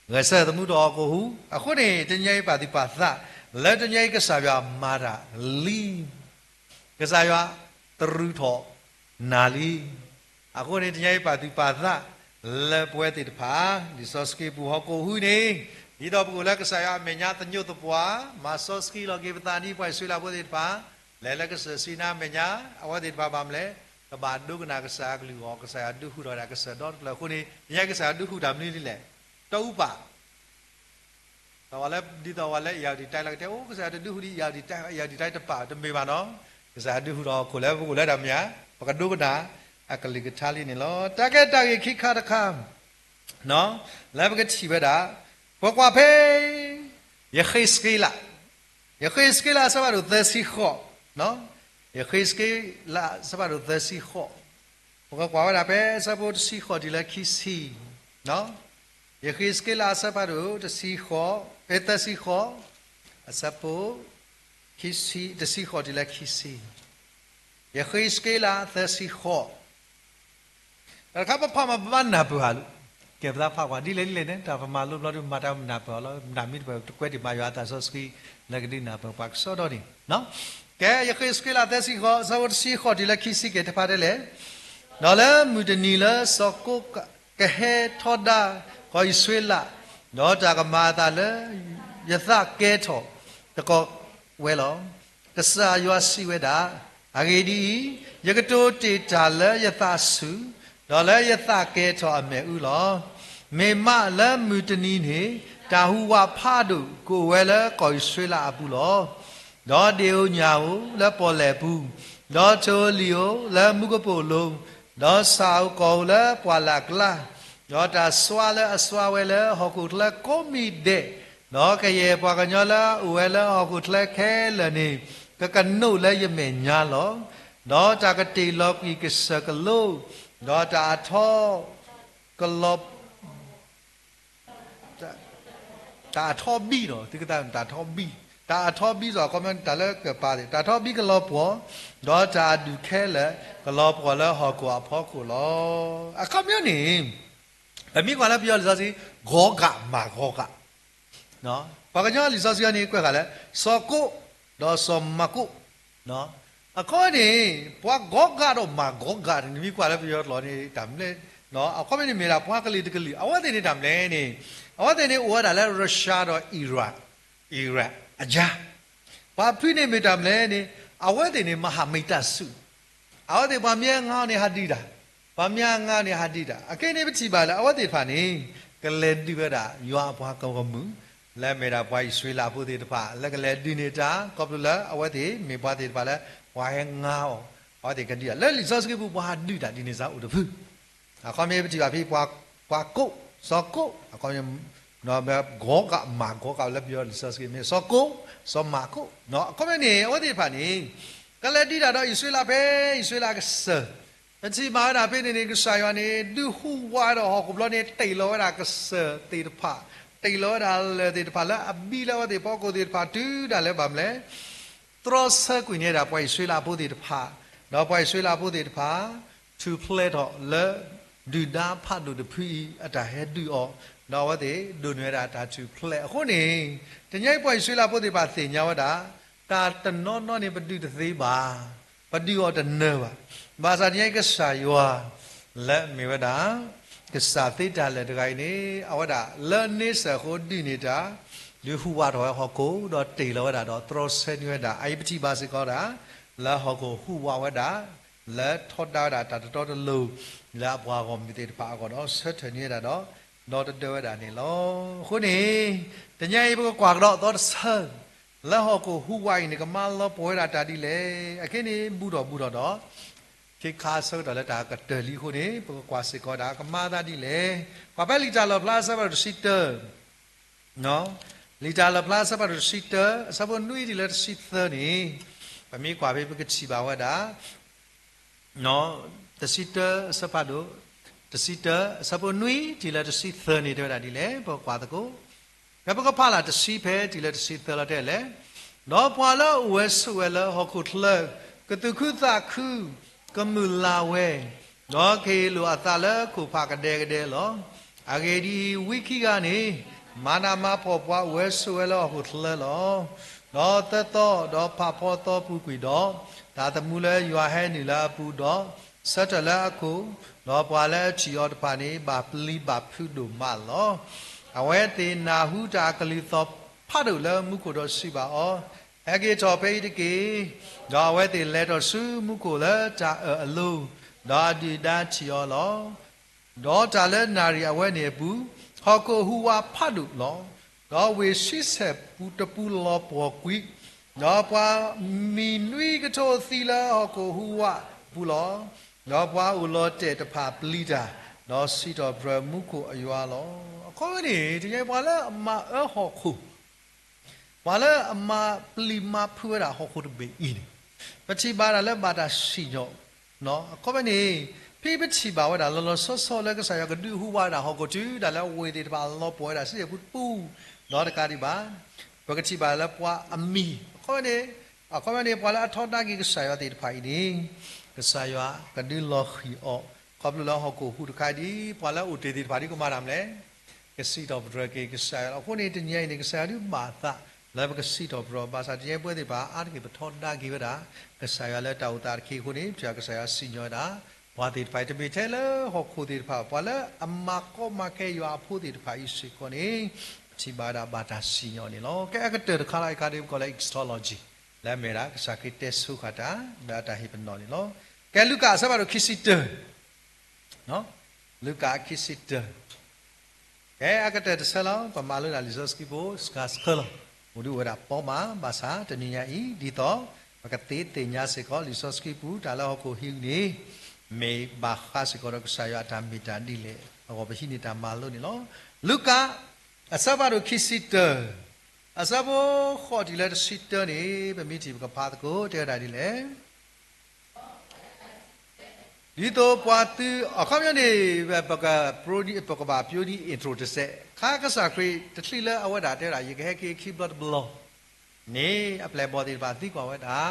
ဂဲၤဆၢထၢၣ်သမူထီၣ်ဟီၣ်ခိၣ်ဟူး, အဃိန့ၣ် တနံၤအံၤပာ်သူၣ်ပာ်သး, လၢတနံၤအံၤကစၢ်ယွၤမၤတၢ်လံ. ကစၢ်ယွၤတရူးထီၣ်နၤလံ. အဃိန့ၣ် တနံၤအံၤပာ်သူၣ်ပာ်သး လၢပဝဲသ့ၣ်တဖၣ် လံာ်စီဆှံပူၤဟီၣ်ခိၣ်ဟူးန့ၣ်, ဒ်သိးပကအိၣ်လၢကစၢ်ယွၤအမဲာ်ညါသညိးသပှၢ်, မၤစီဆှံလီၤက့ၤပသးဒ်ပှၤအံၣ်စရ့လးဖိသ့ၣ်တဖၣ်, လဲၤလၢကစၢၢ်စံနါအမဲာ်ညါ, အဝဲသ့ၣ်တဖၣ်ဘၣ်မနုၤလဲၣ်, ကဘၣ်ဒိကနၣ်ကစၢ်အကလုၢ်အီၤ, ကစၢ်ယွၤဒုးဟူးထီၣ်ဝဲဒၣ်ကစၢၢ်ဒီတဖျၢၣ်အဃိန့ၣ်, တနံၤအံၤကစၢ်ယွၤဒုးဟူးတၢ်မနုၤလဲၣ်, တအူပၣ် ဒ်သိးပှၤလၢအယၤဒံးတၢ်လၢကတဲ အိၣ်ကစၢ်ယွၤတဒုးဟူးဒံးယၤဒံးတၢ်, ယၤဒံးတၢ်တပၣ်တမ့ၢ်ဘၣ်နီၤ. ကစၢ်ယွၤဒုးဟူးထီၣ်ဟီၣ်ခိၣ်လၢပကအိၣ်လၢတၢ်မဲာ်ညါ, ပကဒိကနၣ်အကလုၢ်ကထါလံန့ၣ်လီၤ. တၢ်ကဲတၢ်ဂ့ၢ်ခံခါတခါ လၢပကထံၣ်ဝဲဒၣ်, ပကွၢ်ဖဲ ယဃ့းစက့လး, ယဃ့းစက့လးအဆၢဖးဒိၣ်သၢဆံဃိး, ယဃ့းစက့လးအဆၢဖးဒိၣ်သၢဆံဃိး, ပကကွၢ်ဝဲဒၣ်ဖဲအဆၢဖိတဆံဃိးတုၤလၢခံဆံ ယဃ့းစက့လးအဆၢဖးဒိၣ်တဆံဃိး, ဖဲသၢဆံဃိး, အဆၢဖိ ခံဆံ, တဆံဃိးတုၤလၢခံဆံ, ယဃ့းစက့လးသၢဆံဃိး, တၢ်တခါပဖးမၤပဘၣ်နၢ်ပၢၢ်အီၤလီၤ. ကဲပသးဖးကွၢ်ဒ်လဲၣ်ဒ်လဲၣ်န့ၣ် တၢ်ပမၤလိဘျီဒုးမၤတၢ်နၢ်ပၢၢ်အီၤလီၤ. နၢ်မ့ၢ်တပၢၢ်တကွဲးဒံးမၤယွၤအသးစီဆှံ လၢကဒုးနၢ်ပၢၢ်ပှၤကစီဒီန့ၣ်, ကဲ ယဃ့းစက့လးသၢဆံဃိး အဆၢဖိတဆံဃိးတုၤလၢခံဆံကဲတဖၣ်တဲလဲၣ်, ဒီးလၢမုၢ်တနံၤလၢစီၤကိးကဟဲထီဒါကီၢ်အံၣ်စရ့လး, ဒီးတၢ်ကမၤအသးလၢယသးကဲထီၣ်တကီၢ်ဝဲလီၤ. ကစၢ်ယွၤစံးဝဲဒၣ်, အဂ့ၢ်ဒ်အံၤ, ယကတိၤတ့ၢ်တၢ်လၢယသးဆူၣ်, ဒီးလၢယသးကဲထီၣ်အမဲာ်အူလီၤ. မ့ၢ်မးလၢမုၢ်တနံၤန့ၣ် တၢ်ဟူးဝးဖးဒိၣ်ကအိၣ်ဝဲလၢကီၢ်အံၣ်စရ့လးအပူၤလီၤ. ဒီးဒ့ၣ်ဧိၤညၣ်ဧိၤလၢပီၣ်လဲၣ်ပူၤ, ဒီးထိၣ်ဧိၤလံၣ်ဧိၤလၢမူကပိာ်လိၤ, ဒီးဆၣ်ဧိၤကီၢ်ဧိၤလၢပှၢ်လၢ်ကျါ, ဒီးတၢ်စွါလၢအစွါဝဲလၢဟီၣ်ခိၣ်ချၢကိးမံၤဒဲး, ဒီးကယဲၢ်ပှၤကညီလၢအအိၣ်ဝဲလၢဟီၣ်ခိၣ်ချၢခဲလၢာ်န့ၣ် ကကနိးလၢယမဲာ်ညါလီၤ. ဒီးတၢ်ကတ့ၢ်လီၤကွံာ်ကစၢၢ်ကလိ, ဒီးတၢ်အထီကလီ တၢ်အထီဘံၣ်ဒီး သုကသးတၢ်ထီဘံၣ်, တၢ်အထီဘံၣ်စီၤ အခီပညီတၢ်လၢကပၤသ့ၣ် တၢ်ထီဘံၣ်ကလီၤပှီၢ်, ဒီးတၢ်အဒူၣ်ခဲလၢာ်ကလီၤပှီၢ်လၢဟီၣ်ခိၣ်အဖီခိၣ်လီၤ. အခီပညီန့ၣ် ပမ့ၢ်ကွၢ်လၢပယီၤလံာ်စီဆှံ ဂီၤဂာ်မၤဂီၤဂာ် ပှၤကညီလံာ်စီဆှံအံၤန့ၣ် ကွဲးဃာ်လၢ စီၤကိး ဒီးစီၤမၤကိး, အခီပညီန့ၣ် ပှၤဂီၤဂာ်ဒီးမၤဂီၤဂာ်န့ၣ် နမ့ၢ်ကွၢ်လၢပယီၤကျိာ်န့ၣ် တၢ်မနုၤလဲၣ်, အခီပညီန့ၣ်မ့ၢ်ဒၣ်ပှၤကလုာ်တကလုာ် အဝဲသ့ၣ်န့ၣ်တၢ်မနုၤလဲၣ်န့ၣ်, အဝဲသ့ၣ်န့ၣ်အိၣ်ဝဲဒၣ်လၢ Russia ဒီး Iran, Iran အယါ ပှၤဖုန့ၣ်မ့ၢ်တၢ်မနုၤလဲၣ်န့ၣ်, အဝဲသ့ၣ်န့ၣ် မဟာမိတ်တပ်စု, အဝဲသ့ၣ်ပှၤမ့ၢ်အငါန့ၣ်ဟးဒုးတၢ်, ပှၤမ့ၢ်အငါန့ၣ်ဟးဒုးတၢ်, အခဲအံၤန့ၣ် ပထံၣ်ဘၣ်လၢအဝဲသ့ၣ်တဖၣ်န့ၣ် ကလဲၤဒုးဝဲဒၣ်ယွၤအပှၤကမူၣ် လၢအမ့ၢ်ဒၣ်ပှၤအံၣ်စရ့လးဖိသ့ၣ်တဖၣ် လၢကလဲၤဒုးန့ၢ်တၢ် ခီဖျိလၢအဝဲသ့ၣ်မ့ၢ်ပှၤသ့ၣ်တဖၣ်လၢ ပှၤဟဲငါအီၤ, အဝဲသ့ၣ်ကဒုးတၢ် လၢလံာ်စီဆှံပူၤ ပှၤဟးဒုးတၢ်ဒ်န့ၣ်စ့ၢ်အိၣ်တဖု အခီပညီပထံၣ်ဘၣ်ဖဲ ပှၤကိး, စီၤကိး, အခီပညီ ဂီၤဂာ်မၤဂီၤဂာ်လၢပယီၤလံာ်စီဆှံမ့ၢ် စီၤကိး, စီၤမၤကိး, အခီပညီန့ၣ် အဝဲသ့ၣ်တဖၣ်န့ၣ် ကလဲၤဒုးတၢ်ဒီးအံၣ်စရ့လးဖဲအံၣ်စရ့လးအကစၢၢ်, ပထံၣ်ဘၣ်ဝဲဒၣ်ဖဲန့ၣ်န့ၣ် ကစၢ်ယွၤန့ၣ် ဒုးဟူးဝးဒီးဟီၣ်ခိၣ်ဘျီန့ၣ် တ့ၢ်လီၤဝဲဒၣ်ကစၢၢ်သ့ၣ်တဖၣ်, တ့ၢ်လီၤဝဲဒၣ်လၢၢ်သ့ၣ်တဖၣ်လၢအဘံလၢအဝဲသ့ၣ်ဖီခိၣ်သ့ၣ်တဖၣ်တုၤဒၣ်လဲာ်ဘၣ်မနုၤလဲၣ် တြီဆၢကွံာ်န့ၢ်ဒၣ်ပှၤအံၣ်စရ့လးဖိသ့ၣ်တဖၣ်, ဒီးပှၤအံၣ်စရ့လးဖိသ့ၣ်တဖၣ် ထူၣ်ဖျဲးထီၣ်လၢ ဒုၣ်ဒါဖးဒိၣ်တဖုအံၤ အတၢ်ဟဲဒုးအီၤ, ဒီးအဝဲသ့ၣ်ဒိးန့ၢ်ဝဲဒၣ်တၢ်ထူၣ်ဖျဲးအဃိန့ၣ်, တနံၤအံၤပှၤအံၣ်စရ့လးဖိသ့ၣ်တဖၣ်သ့ၣ်ညါဝဲဒၣ် တၢ်တနီၤနီၤန့ၣ် ပဒုးတသ့ဘၣ်, ပဒုးအီၤတနၢၤဘၣ်. ဘၣ်ဆၣ်တနံၤအံၤကစၢ်ယွၤ လၢအမ့ၢ်ဝဲဒၣ် ကစၢ်သ့တၢ်လၢာ်တဂၤအံၤန့ၣ် အဝဲဒၣ်လၢန့ဆၢၣ်အဃိဒုးန့ၢ်တၢ်, ဒုးဟူးဝးထီၣ်ဝဲဟီၣ်ခိၣ် ဒီးတ့ၢ်လီၤဝဲဒၣ်ဒီးတြီဆၢန့ၢ်ဝဲဒၣ် အအံၤပထံၣ်ဘၣ်စ့ၢ်ကီးဒၣ် လၢဟီၣ်ခိၣ်ဟူးဝးဝဲဒၣ် လၢထီဒါဝဲဒၣ်တၢ်တတီတလိၤ လၢအပှၤဂီၢ်မုၢ်သ့ၣ်တဖၣ်အဂီၢ်ဒီးဆၢထၢၣ်န့ၢ်ဝဲဒၣ်ဒီး ဒီတဒၢဝဲဒၣ်န့ၣ်လီၤ. အဃိန့ၣ် တနံၤအံၤပကကွၢ်ကဒီးသီတဆၢ လၢဟီၣ်ခိၣ်ဟူးဝးအံၤန့ၣ် ကမၤလီၤပှီၢ်ဝဲဒၣ်တၢ်ဒ်လဲၣ်. အခဲအံၤန့ၣ် ဘူးထီၣ်ဘူးထီၣ်ဒီး ခဲခါဆၢကတီၢ်လၢတၢ်ကတၢၢ်လံအဃိန့ၣ် ပကကွၢ်စ့ၢ်ကီးဒၣ် ကမၤသးဒ်လဲၣ်. ကွၢ်ဖဲလံာ်တၢ်လီၣ်ဖျါအဆၢဖးဒိၣ်တဆံတၢ လံာ်တၢ်လီၣ်ဖျါအဆၢဖးဒိၣ်တဆံတၢ အဆၢဖိနွံတုၤလၢတဆံသၢန့ၣ်, ပမ့ၢ်ကွၢ်ဖဲပကထံၣ်ဘၣ်ဝဲဒၣ် တဆံတၢ အဆၢဖးဒိၣ် တဆံတၢ အဆၢဖိနွံတုၤလၢတဆံသၢန့ၣ် တဲဝဲဒၣ်ဒ်လဲၣ် ပကကွၢ်သကိး. ဖဲပကဖးလၢတဆံဖဲတုၤလၢတဆံသၢလီၤတဲလဲၣ်, ဒီးပှၤလၢအအိၣ်ဝဲဆိးဝဲလၢဟီၣ်ခိၣ်ချၢ ကသူၣ်ခုသးခု ကမုာ်လၤဝဲ, ဒီးကဟ့ၣ်လိာ်အသးလၢခိၣ်ဖးကဒဲကဒဲလီၤ. အဂ့ၢ်ဒ်အံၤ, ဝံခံဂၤန့ၣ် မၤနးမၤဖှီၣ်ပှၤအိၣ်ဝဲဆိးဝဲလၢဟီၣ်ခိၣ်ချၢလီၤ. ဒီးသၢသီ, ဒီးဖးဖီသီပူၤကွံာ်ဒီး, တၢ်သမူလၢယွၤဟဲနုာ်လၢအပူၤဒီး, ဆၢထၢၣ်လၢအခိၣ်, ဒီးပှၤလၢအထံၣ်အီၤတဖၣ်န့ၣ် ဘၣ်ပျံၤဘၣ်ဖုးဒိၣ်မးလီၤ. အဝဲသ့ၣ်နၢ်ဟူတၢ်အကလုၢ်သီၣ်ဖးဒိၣ်လၢမူခိၣ်ဒီးစံးဘၣ်အီၤ, ဟဲက့ၤထီၣ်ဖဲအံၤတက့ၢ်. ဒီးအဝဲသ့ၣ်လဲၤထီၣ်ဆူမူခိၣ်လၢတၢ်အၢၣ်အလိၤ, ဒီးအဒုၣ်အဒါထံၣ်အီၤလီၤ. ဒီးတၢ်လၢနၣ်ရံၣ်အဝဲန့ၣ်အပူၤ, ဟီၣ်ခိၣ်ဟူးဝးဖးဒိၣ်လီၤ. ဒီးဝ့ၢ်ဆံဆဲၣ်ပူၤတပူၤလီၤပှီၢ်ကွံာ်, ဒီးပှၤမံၤနွံကထိသံလၢဟီၣ်ခိၣ်ဟူးဝးအပူၤလီၤ. ဒီးပှၤအိၣ်လီၤတဲာ်တဖၣ်ပျံၤတၢ်, ဒီးစံးထီၣ်ပတြၢၤမူခိၣ်အယွၤလီၤ. အခီပညီန့ၣ် တနံၤအံၤပှၤလၢအမၤအၢဟီၣ်ခိၣ် ပှၤလၢအမၤပျံၤမၤဖုးဝဲဒၣ်ဟီၣ်ခိၣ်တဘ့ၣ်အံၤန့ၣ်, ပထံၣ်ဘၣ်ဒၣ်လၢဘၣ်တၢ်စံၣ်ညီၣ်, အခီပညီန့ၣ်, ဖဲပထံၣ်ဘၣ်ဝဲဒၣ်လီၤလီၤဆီဆီလၢကစၢ်ယွၤကဒုးဟူးဝးဝဲဒၣ်ဟီၣ်ခိၣ်တုၤဒၣ်လၢအဝ့ၢ်သ့ၣ်တဖၣ် လီၤပှီၢ်ဝဲဒၣ်ဆံးဆဲၣ်ပူၤတပူၤ, ဒီးတကးဒံးဘၣ်, ပကထံၣ်ဘၣ်လၢပှၤအမံၤ, အခီပညီန့ၣ်, အခီပညီန့ၣ် ပှၤလၢအထီဒါက့ၤကစၢ်ယွၤသ့ၣ်တဖၣ်အံၤန့ၣ်, ကစၢ်ယွၤကဒုးလီၤဃံၤအီၤ, ခီဖျိလၢဟီၣ်ခိၣ်ဟူးတခါအံၤဒ် ပှၤလၢအအိၣ်တ့ၢ်သ့ၣ်တဖၣ်ဒ်ကမၤတၢ်မနုၤလဲၣ် ကစံးထီၣ်ပတြၢၤက့ၤကစၢ်ယွၤလီၤ. အဃိန့ၣ် တနံၤအံၤန့ၣ် ကစၢ်ယွၤဒုးဘၣ်သးလၢပကစံးထီၣ်ပတြၢၤ, ဘၣ်ဆၣ်တနံၤအံၤပဝဲသ့ၣ်တဖၣ် အါတက့ၢ်ပထီဒါက့ၤဝဲဒၣ် ကစၢ်ယွၤလၢတၢ်အိၣ်သးတခီအဃိန့ၣ်, ပထံၣ်ဘၣ်ကစၢ်ယွၤစံၣ်ညီၣ်ဝဲဒၣ် ပှၤသ့ၣ်တဖၣ်အံၤ တမ့ၢ်ထဲလၢဟီၣ်ခိၣ်သ့ၣ်တဖၣ်, ပှၤလၢအမၤကီမၤခဲယွၤအဖိသ့ၣ်တဖၣ်အံၤစ့ၢ်ကီးန့ၣ်, ပထံၣ်ဘၣ်ဝဲဒၣ်ဘၣ်တၢ်စံၣ်ညီၣ်န့ၣ်လီၤ. ကဲအကတၢၢ်တခါလၢအံၤခါဒ်ပကိးလၢ eschatology လၢအမ့ၢ်ဒၣ် ကစၢ်ခရံာ်တဲဆိဃာ်တၢ် လၢအတၢ်ဟ့ၣ်ပနီၣ်န့ၣ်လီၤ. ကဲလူၤကၣ်အဆၢဖးဒိၣ်ခံဆံတၢ လူၤကၣ်ခံဆံတၢ, ကဲအကတၢၢ်တဆၢလီၤ. ပမၤလိဒၣ်လံာ်စီဆှံဖိ စှၤဆှၢလီၤ. အိၣ်ဒုးအိၣ်ဝဲဒၣ်ပီမး, ဘၣ်ဆၣ်တနံၤညါအံၤ ဒ်သိးပကသ့သ့ၣ်ညါစ့ၢ်ကီး လံာ်စီဆှံပူၤ တၢ်လၢဟီၣ်ခိၣ်ဟံးန့ၣ် မ့ၢ်ဘၣ်ဃးစ့ၢ်ကီးဒီးကစၢ်ယွၤအတၢ်မ့ၢ်တၢ်ဒ်လဲၣ်အဂီၢ် ပဟံးန့ၢ်တၢ်မၤလိန့ၣ်လီၤ. လူၤကၣ် အဆၢဖးဒိၣ်ခံဆံတၢ, အဆၢဖိဃိးတုၤလၢတဆံတၢန့ၣ် ပမ့ၢ်ထံၣ်ပကဖးသကိး တဲဝဲဒၣ်ဒ်လဲၣ်. ဒ်သိးပှၤသု, အခီပညီန့ၣ်, ပက, ပကဘၣ်ပျိနံၤ intro တစဲး, ခါကစၢ်ခရံာ်တချုးလၢအဝဲဒၣ်တဲဝဲဒၣ် ယကဟဲက့ၤခံဘျီတဘျီန့ၣ် အပျဲၢ်အဘီၣ်သ့ၣ်တဖၣ်သံကွၢ်ဝဲဒၣ်,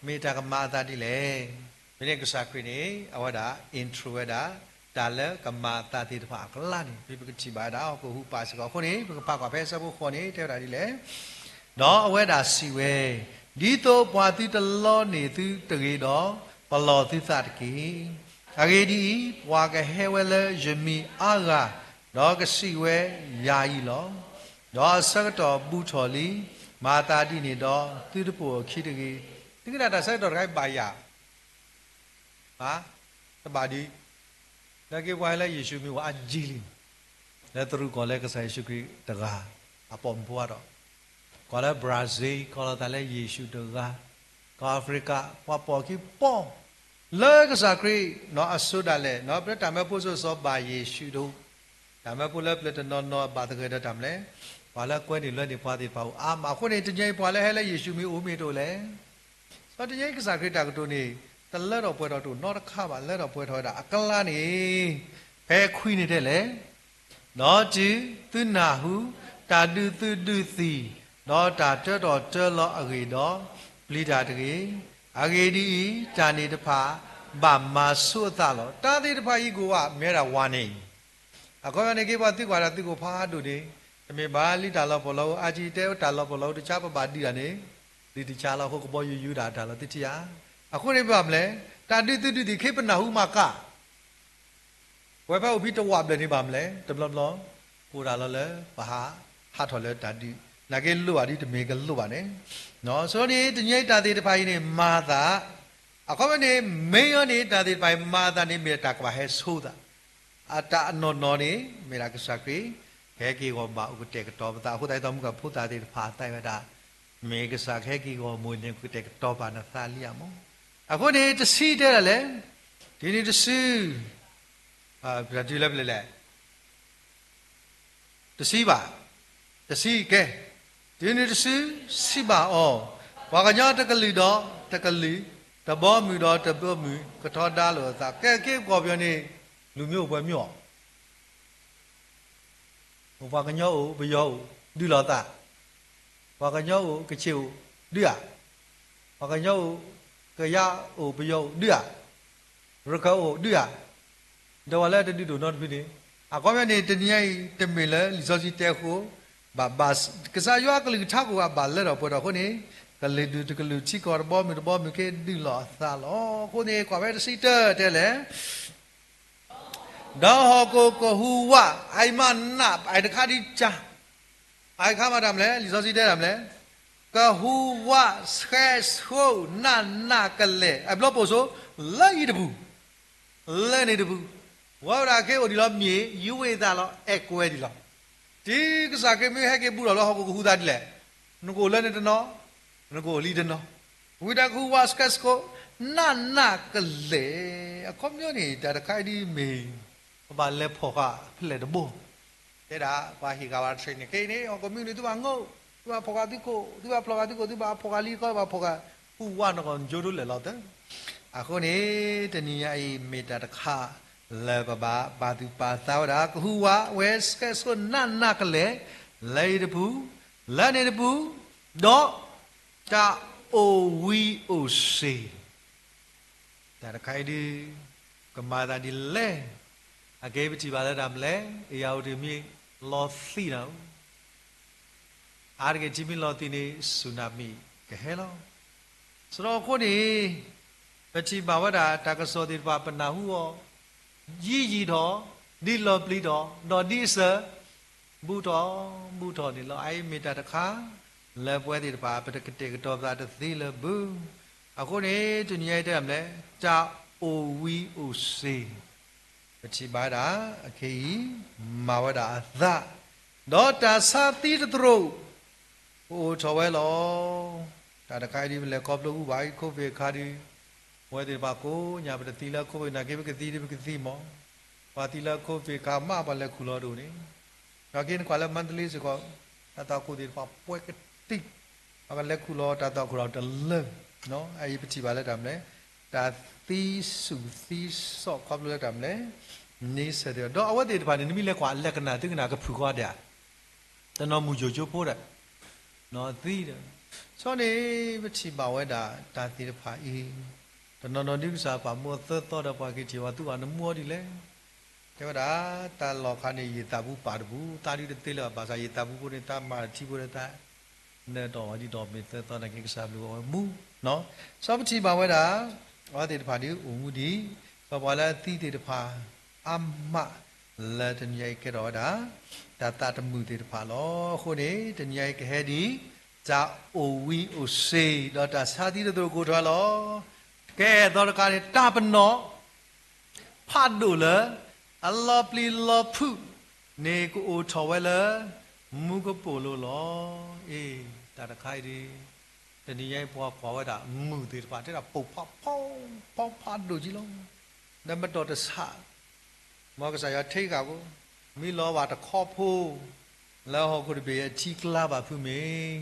မ့ၢ်တၢ်ကမၤအသးဒ်လဲၣ်. ဖဲန့ၣ်ကစၢ်ခရံာ်န့ၣ် အဝဲဒၣ် intro ဝဲဒၣ် တၢ်လၢကမၤအသးသ့ၣ်တဖၣ်အကျါန့ၣ် ဖဲပကထံၣ်ဘၣ်ဝဲဒၣ် ဟီၣ်ခိၣ်ဟူးပာ်စ့ၢ်ကီးအဃိန့ၣ် ပကဖးကွၢ်ဖဲအဆၢဖိဃိးန့ၣ် တဲဝဲဒၣ်ဒ်လဲၣ်. ဒီးအဝဲဒၣ်စံးဝဲ, ဒ်သိးပှၤသုတလီန့ၢ်သုတဂ့ၤဒီး ပလီၢ်သုသးတက့ၢ်. အဂ့ၢ်ဒ်အံၤ, ပှၤကဟဲဝဲလၢယမံၤအါဂၤ, ဒီးကစံးဝဲ, ယၤအံၤလီၤ. ဒီးအဆၢကတီၢ်ဘူးထီၣ်လံ, မၤသးဒ်န့ၣ်ဒီး သုတပိာ်အခံတဂ့ၤ. သုကနၣ်တၢ်ဆၢကတီၢ်တခါအံၤဘၣ်ယၤ တဘၣ်ဒုး, နာ်က့ပှၤဟဲလၢယ့ၣ်ၡူးမံၤအိၣ်အါကံလံ, လၢသရူးကီၢ်လၢကစၢ်ယ့ၣ်ၡူးခရံာ်တဂၤ, အပိာ်မုၣ်ဖိအါထီၣ်, ကီၢ်လၢ Brazil ကီၢ်လီၤသးလၢယ့ၣ်ၡူးတဂၤ, ကီၢ်အၤဖရံကၤ ပှၤပိာ်ခံပီၢ်, လၢကစၢ်ခရံာ်အစိဒၣ်လဲာ် လၢတၢ်မၢဖိစိၤစီၤဘၣ်ယ့ၣ်ၡူးတအိၣ်, တၢ်မၢဖိလၢပျၢၤတနီၤနီၤဘၣ်သဂၢၢ်ဒီးတၢ်မနုၤလဲၣ်, ပှၤလၢကွဲန့ၢ်လွဲန့ၢ်ပှၤသ့ၣ်တဖၣ်အိၣ်အါမးအဃိန့ၣ် တနံၤအံၤပှၤလၢဟဲလၢယ့ၣ်ၡူးမံၤအိၣ်မ့ၢ်တအိၣ်လဲၣ်. စီၤတနံၤအံၤကစၢ်ခရံာ်တၢ်ကတိၤန့ၣ် တလၢထီၣ်ပှဲၤထီၣ်တအိၣ်နီတခါဘၣ်, လၢထီၣ်ပှဲၤထီၣ်ဝဲဒၣ်အကျါန့ၣ်, ဖဲခွံန့ၣ်တဲလဲၣ်, ဒီးတုၤသုနၢ်ဟူ တၢ်ဒုးသုဒုးသံၣ်, ဒီးတၢ်တၢထီၣ်တၢလီၤအဂ့ၢ်ဒီး, ပျံၤတၢ်တဂ့ၤ. အဂ့ၢ်ဒ်အံၤ, တၢ်န့ၣ်တဖၣ် ဘၣ်မၤဆိအသးလီၤ. တၢ်သ့ၣ်တဖၣ်အံၤကအိၣ်ဘၣ် မ့ၢ်ဝဲဒၣ်ဝၤန့ၣ် အခီပညီန့ၣ် က့ၤပှၤသုကွၢ်တၢ်သုးခိၣ်ဖးဒိၣ်န့ၣ်, တမ့ၢ်ဘၣ်လံတၢ်လီၤပလိာ်, အါကံတဲတၢ်လီၤပလိာ်တဆါ ပဘၣ်ဒုးတၢ်န့ၣ်, ဒုးတဆါလီၤအဃိကဘီယူၤယူၤဒၣ်တၢ်လီၤသုထံၣ်ဧါ. အဃိန့ၣ်ဘၣ်မနုၤလဲၣ်, တၢ်ဒုးသုဒုးသံၣ်ခဲပနၢ်ဟူမၤကၢ် ပဝဲဖဲအိၣ်ဖဲတဝၢ်ဘျဲၣ်န့ၣ်ဘၣ်မနုၤလဲၣ်, တဘျီဘျီ အိၣ်ဒၣ်လီၤလၢပဟးဟးထီၣ်လၢတၢ်ဒုး, နာ်က့လိၣ်ဘၣ်ဒ်တမ့ၢ်ကလိၣ်ဘၣ်န့ၣ်, ဆိန့ၣ် တနံၤအံၤတၢ်သ့ၣ်တဖၣ်အံၤန့ၣ် မၤသး, အခီပညီန့ၣ် မ့ၢ်အီၤန့ၣ် တၢ်သ့ၣ်တဖၣ်အံၤမၤသးန့ၣ် မ့ၢ်ဒၣ်တၢ်ကဘၣ်ဟဲဆိသး, အတၢ်အနီၢ်နီၢ်န့ၣ် မ့ၢ်ဒၣ်ကစၢ်ခရံာ် ကဟဲက့ၤဂီၢ်ဘၣ်အိၣ်ကတဲာ်ကတီၤပသး, အဃိသတး ယသးမုၢ်ကဖိသၣ်သ့ၣ်တဖၣ်သးဝဲဒၣ်, မ့ၢ်ကစၢ်ကဟဲက့ၤဂီၢ်မုၢ်န့ၣ် ကတဲာ်ကတီၤပာ်နသးလံဧါမး. အဃိန့ၣ် တဆံတဲဒၣ်လဲၣ်, တုၤနုၤတစု ပတၢ်တုၤလၢပျၢၤလဲၣ်, တဆံဘၣ်, တဆံကဲ, တုၤနုၤတစု စံးဘၣ်အီၤ, ပှၤကညီတကလုာ်ဒီးတကလုာ်, တဘီမုၢ်ဒီးတဘီမုၢ် ကထီဒါလိာ်အသး, ကဲက့ၤကီၢ်ပယီၤန့ၣ် လူၤမံၤအိၣ်ပှဲၤမံၤအီၤ ပှၤကညီအိၣ်ပယီၤအိၣ် ဒုးလိာ်သး, ပှၤကညီအိၣ်ကခ့ၣ်အိၣ် ဒုးဧါ, ပှၤကညီအိၣ် ကယၤအိၣ်ပယီၤအိၣ် ဒုးဧါ, ရခၢၣ်အိၣ် ဒုးဧါ, ဒီးပှၤလၢတဒုးဒိၣ်နီတဖုန့ၣ် အခီပညီန့ၣ် တနံၤညါအံၤ တမ့ၢ်လၢလံာ်စီဆှံတဲအဃိဘၣ်, ဘၣ် ကစၢ်ယွၤအကလုၢ်ကထါကိးဂၤဘၣ်လၢထီၣ်ပှဲၤထီၣ်အဃိန့ၣ်, ကလုာ်ဒူၣ်တကလုာ်ထံကီၢ်တဘီမုၢ်တဘီမုၢ်က့ဒုးလိာ်အသးလီၤ. အဃိန့ၣ် ကွၢ်ဖဲတဆံတၢတဲလဲၣ် ဒီးဟီၣ်ခိၣ်ကဟူးဝး, အအံၤမးနး, အအံၤတခါဒ်ကၢ်, အအံၤတခါမးတၢ်မနုၤလဲၣ်, လံာ်စီဆှံတဲတၢ်မနုၤလဲၣ်, ကဟူးဝးဆှဲးဆှိးနးနးကလဲာ်, အဘျီပိာ်ဆိ, လၢအံၤတပူၤ, လၢန့ၣ်တပူၤ, ဝဲဒၣ်ခ့အိၣ်ဒံးလီၤ မ့ၢ်ယွၤအသးလီၤ, အဲၣ်ကွဲဒံးလီၤ. တုၤကစၢ်ခရံာ်မ့ၢ်ဟဲက့ၤဘူးထီၣ်လၢဟီၣ်ခိၣ်ကဟူးသးဒ်လဲၣ်, နကအိၣ်လၢန့ၣ်တနီၤ, နကအိၣ်လံတနီၤ, ဝံၤတၢ်ကဟူးဝးဆှဲးဆှိး နးနးကလဲာ်, အခီပညီန့ၣ် တၢ်တခါအံၤဒ်မ့ၢ် ပဘၣ်လဲၤဖီၣ်ဃာ်ဖဲလဲၣ်တဘိ တဲဒၣ်ပှၤဟ့ၣ်ဂၤဝဲ training ခဲအံၤန့ၣ် ဟီၣ်ခိၣ်မ့ၢ်န့ၣ် သုဘၣ်ငိၣ်, သုဘၣ်ဖီၣ်ဃာ်သုခိၣ်, သုဘၣ်ဖီၣ်ဃာ်သုခိၣ်, သုဘၣ်ဖီၣ်ဃာ်လံတခီ ဘၣ်ဖီၣ်ဃာ်, ဟူးဝးနကီၢ်ကၠိဒိလဲၣ်လီၤသၢ. အဃိန့ၣ် တနံၤညါအံၤ မ့ၢ်တၢ်တခါ လၢပဘၣ်ပာ်သူၣ်ပာ်သးဝဲဒၣ် ကဟူးဝးဝဲဆှဲးဆှိးနးနးကလဲာ်, လၢအံၤတပူၤ, လၢန့ၣ်တပူၤ, ဒီးတၢ်အိၣ်ဝံၤအိၣ်စ့ၤ တၢ်တခါအံၤဒ် ကမၤသးဒ်လဲၣ်, အက့ပထံၣ်ဘၣ်လၢတၢ်မနုၤလဲၣ်, အ့ၣ်ယၣ်အိၣ်တ့ၢ်မ့ၢ်လီၤသံးနၤဧိၤ, အါတက့ၢ်ထံမ့ၢ်လီၤသံးန့ၣ် စူနၤမံၣ်ကဟဲလီၤ. စရီအဃိန့ၣ် ပထံၣ်ဘၣ်ဝဲဒၣ်တၢ်ကစီၣ်သ့ၣ်တဖၣ်ပနၢ်ဟူအီၤ ယံာ်ယံာ်ထီၣ်, ဒ်လီၤပျံၤထီၣ်, ဒီးဒ်အစၢၤ ဘူးထီၣ်, ဘူးထီၣ်န့ၣ်လီၤ. အအံၤမ့ၢ်တၢ်တခါ လၢပဝဲသ့ၣ်တဖၣ် ပတကတဲာ်ကတီၤပသးတသ့လၢၤဘၣ်. အဃိန့ၣ် တနံၤညါအံၤတဲဒၣ်မနုၤလဲၣ်, တၢ်အိၣ်ဝံၤအိၣ်စ့ၤ ပထံၣ်ဘၣ်ဝဲဒၣ် အခဲအံၤ မၤဝဲဒၣ်အသး, ဒီးတၢ်ဆါသံတသရိာ် ကအိၣ်ထီၣ်ဝဲလီၤ. တၢ်တခါအံၤဒ်ပလဲၤခီဖျိဘူးဘၣ်အံၤ COVID အခါဒ် ပဝဲသ့ၣ်တဖၣ်ကိးညါ ပတသံလၢ COVID နာ်က့ ပကသံဒ်ပကသံမး, ပှၤသံလၢ COVID အခါမး ပှၤလဲၤခူၣ်လီၤဒိၣ်န့ၣ်, နာ်က့နကွၢ်လၢ Mandalay စ့ၢ်ကီး တၢ်သွၣ်ခိၣ်သ့ၣ်တဖၣ်ပှဲၤကတံၢ်, ပှၤကလဲၤခူၣ်လီၤတၢ်သွၣ်ခိၣ်ဒီးတလၢ, အအံၤပထံၣ်ဘၣ်လၢတၢ်မနုၤလဲၣ်, တၢ်သံဆူၣ်သံစီၣ်ခီဖျိလၢတၢ်မနုၤလဲၣ်, န့ဆၢၣ်သ့ၣ်ဒီး အဝဲသ့ၣ်တဖၣ်န့ၣ် နမ့ၢ်လဲၤကွၢ်လၢကနၣ်သုကနၣ်ကဖုၣ်ဃီဒဲးဧါ တနီၤမုၢ်ယိၣ်ကၠိဖိဒီး သံဒီး, ဆီန့ၣ် ပထံၣ်ဘၣ်ဝဲဒၣ်တၢ်သ့ၣ်တဖၣ်အံၤ, တနီၤနီၤဒ်ကစၢ်ပာ်မူအသၢသီဒီး ပှၤက့ၤထံၣ်ဝဲသုဘၣ်နမူအီၤဒ်လဲၣ်, တဲဝဲဒၣ် တၢ်လီၢ်အခါန့ၣ် ယသးပူၤပာ်တပူၤ, သးဒ်တသ့လၢၤဘၣ်ဆၣ် ယသးပူၤဖိန့ၣ် တၢ်မၤထံဖိန့ၣ် တၢ်နၢၤတီၢ်ဝဲဒ်ဒီးမ့ၢ်သၢသီနာ်က့ ကစၢ်ဘျုးအီၣ်ဝဲမူ, ဆီပထံၣ်ဘၣ်ဝဲဒၣ် အဝဲသ့ၣ်တဖၣ်ဒ်အိၣ်မူဒံး, ဒီးပှၤလၢအသံသ့ၣ်တဖၣ် အါမး လၢတနံၤညါအံၤကဲထီၣ်ဝဲဒၣ် တၢ်သးတမုာ်သ့ၣ်တဖၣ်လီၤ. အဃိန့ၣ် တနံၤညါအံၤကဟဲဒ် တၢ်အိၣ်ဝံၤအိၣ်စ့ၤ ဒီးတၢ်ဆါသံတသရိာ်ကအိၣ်ထီၣ်ဝဲလီၤ. ကဲအသီတခါန့ၣ် တၢ်ပနီၣ် ဖးဒိၣ်လၢ အလီၤပျံၤလီၤဖုးန့ၣ် ကအိၣ်ထီၣ်ဝဲလၢ မူကပိာ်လိၤလီၤ. အ့ တၢ်တခါအံၤဒ် တနံၤညါအံၤပှၤကွၢ်ဝဲဒၣ် မုၢ်သ့ၣ်တဖၣ် တဲဒၣ်ပိာ်ဖးဖီဖီဖးဒိၣ်ကံလီၤ. ဒီးမတီၢ်တဆး မ်ကစၢ်ယွၤထံဂၤဖိ မ့ၢ်လီၤဘၣ်တခီဖိ လၢဟီၣ်ခိၣ်တဘ့ၣ်အထံကျါဘၣ်ဖုမ့ၢ်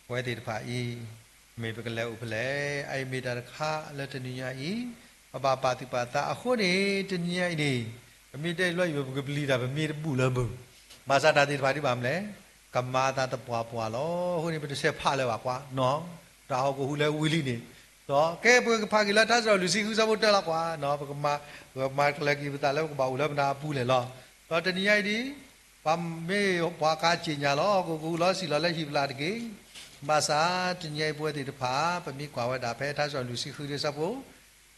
ပဝဲသ့ၣ်တဖၣ်အံၤ မ့ၢ်ပကလဲၤအိၣ်ဖဲလဲၣ်. အအံၤမ့ၢ်တၢ်တခါလၢတနံၤညါအံၤ ပဘၣ်ပာ်သူၣ်ပာ်သးအဃိန့ၣ် တနံၤညါအံၤန့ၣ် ပမ့ၢ်တဲလီၤယံၤ ပကပျံၤတၢ် ပမ့ၢ်တဘူၣ်လၢၤဘၣ်. ဘၣ်ဆၣ်တၢ်သ့ၣ်တဖၣ်ဒ်ဘၣ်မနုၤလဲၣ် ကမၤသးသပှၢ်ပှၢ်လီၤ. အဃိန့ၣ် ပတဆဲးဖးလၢၤဘၣ်ကွၢ်နီၤ တၢ်ဟီၣ်ခိၣ်ဟူးလၢဝံၤလံန့ၣ် ဒီးကဲပကဖးက့ၤလၢထါစံးထီၣ်လွံၢ်ဆံဃုဆၢဖိတၢလီၤကွၢ်နီၤ ပကမၤ ပကမၤကျၢၤက့ၤပသးလၢပကဘၣ်အိၣ်လၢပနၢ်အပူၤလဲၣ်လီၤ. ဒီးတနံၤညါအံၤဒ် ပှၤမ့ၢ်ပှၤကးစံၣ်ညီၣ်လီၤ ဟီၣ်ခိၣ်ကဟူးလီၤစံၣ်လီၤလၢဟံၣ်ဖျၢၣ်တက့ၢ်. ဘၣ်ဆၣ်တနံၤညါအံၤပဝဲသ့ၣ်တဖၣ် ပမ့ၢ်ကွၢ်ဝဲဒၣ်ဖဲထါစံးထီၣ်လွံၢ်ဆံဃုဆၢဖိ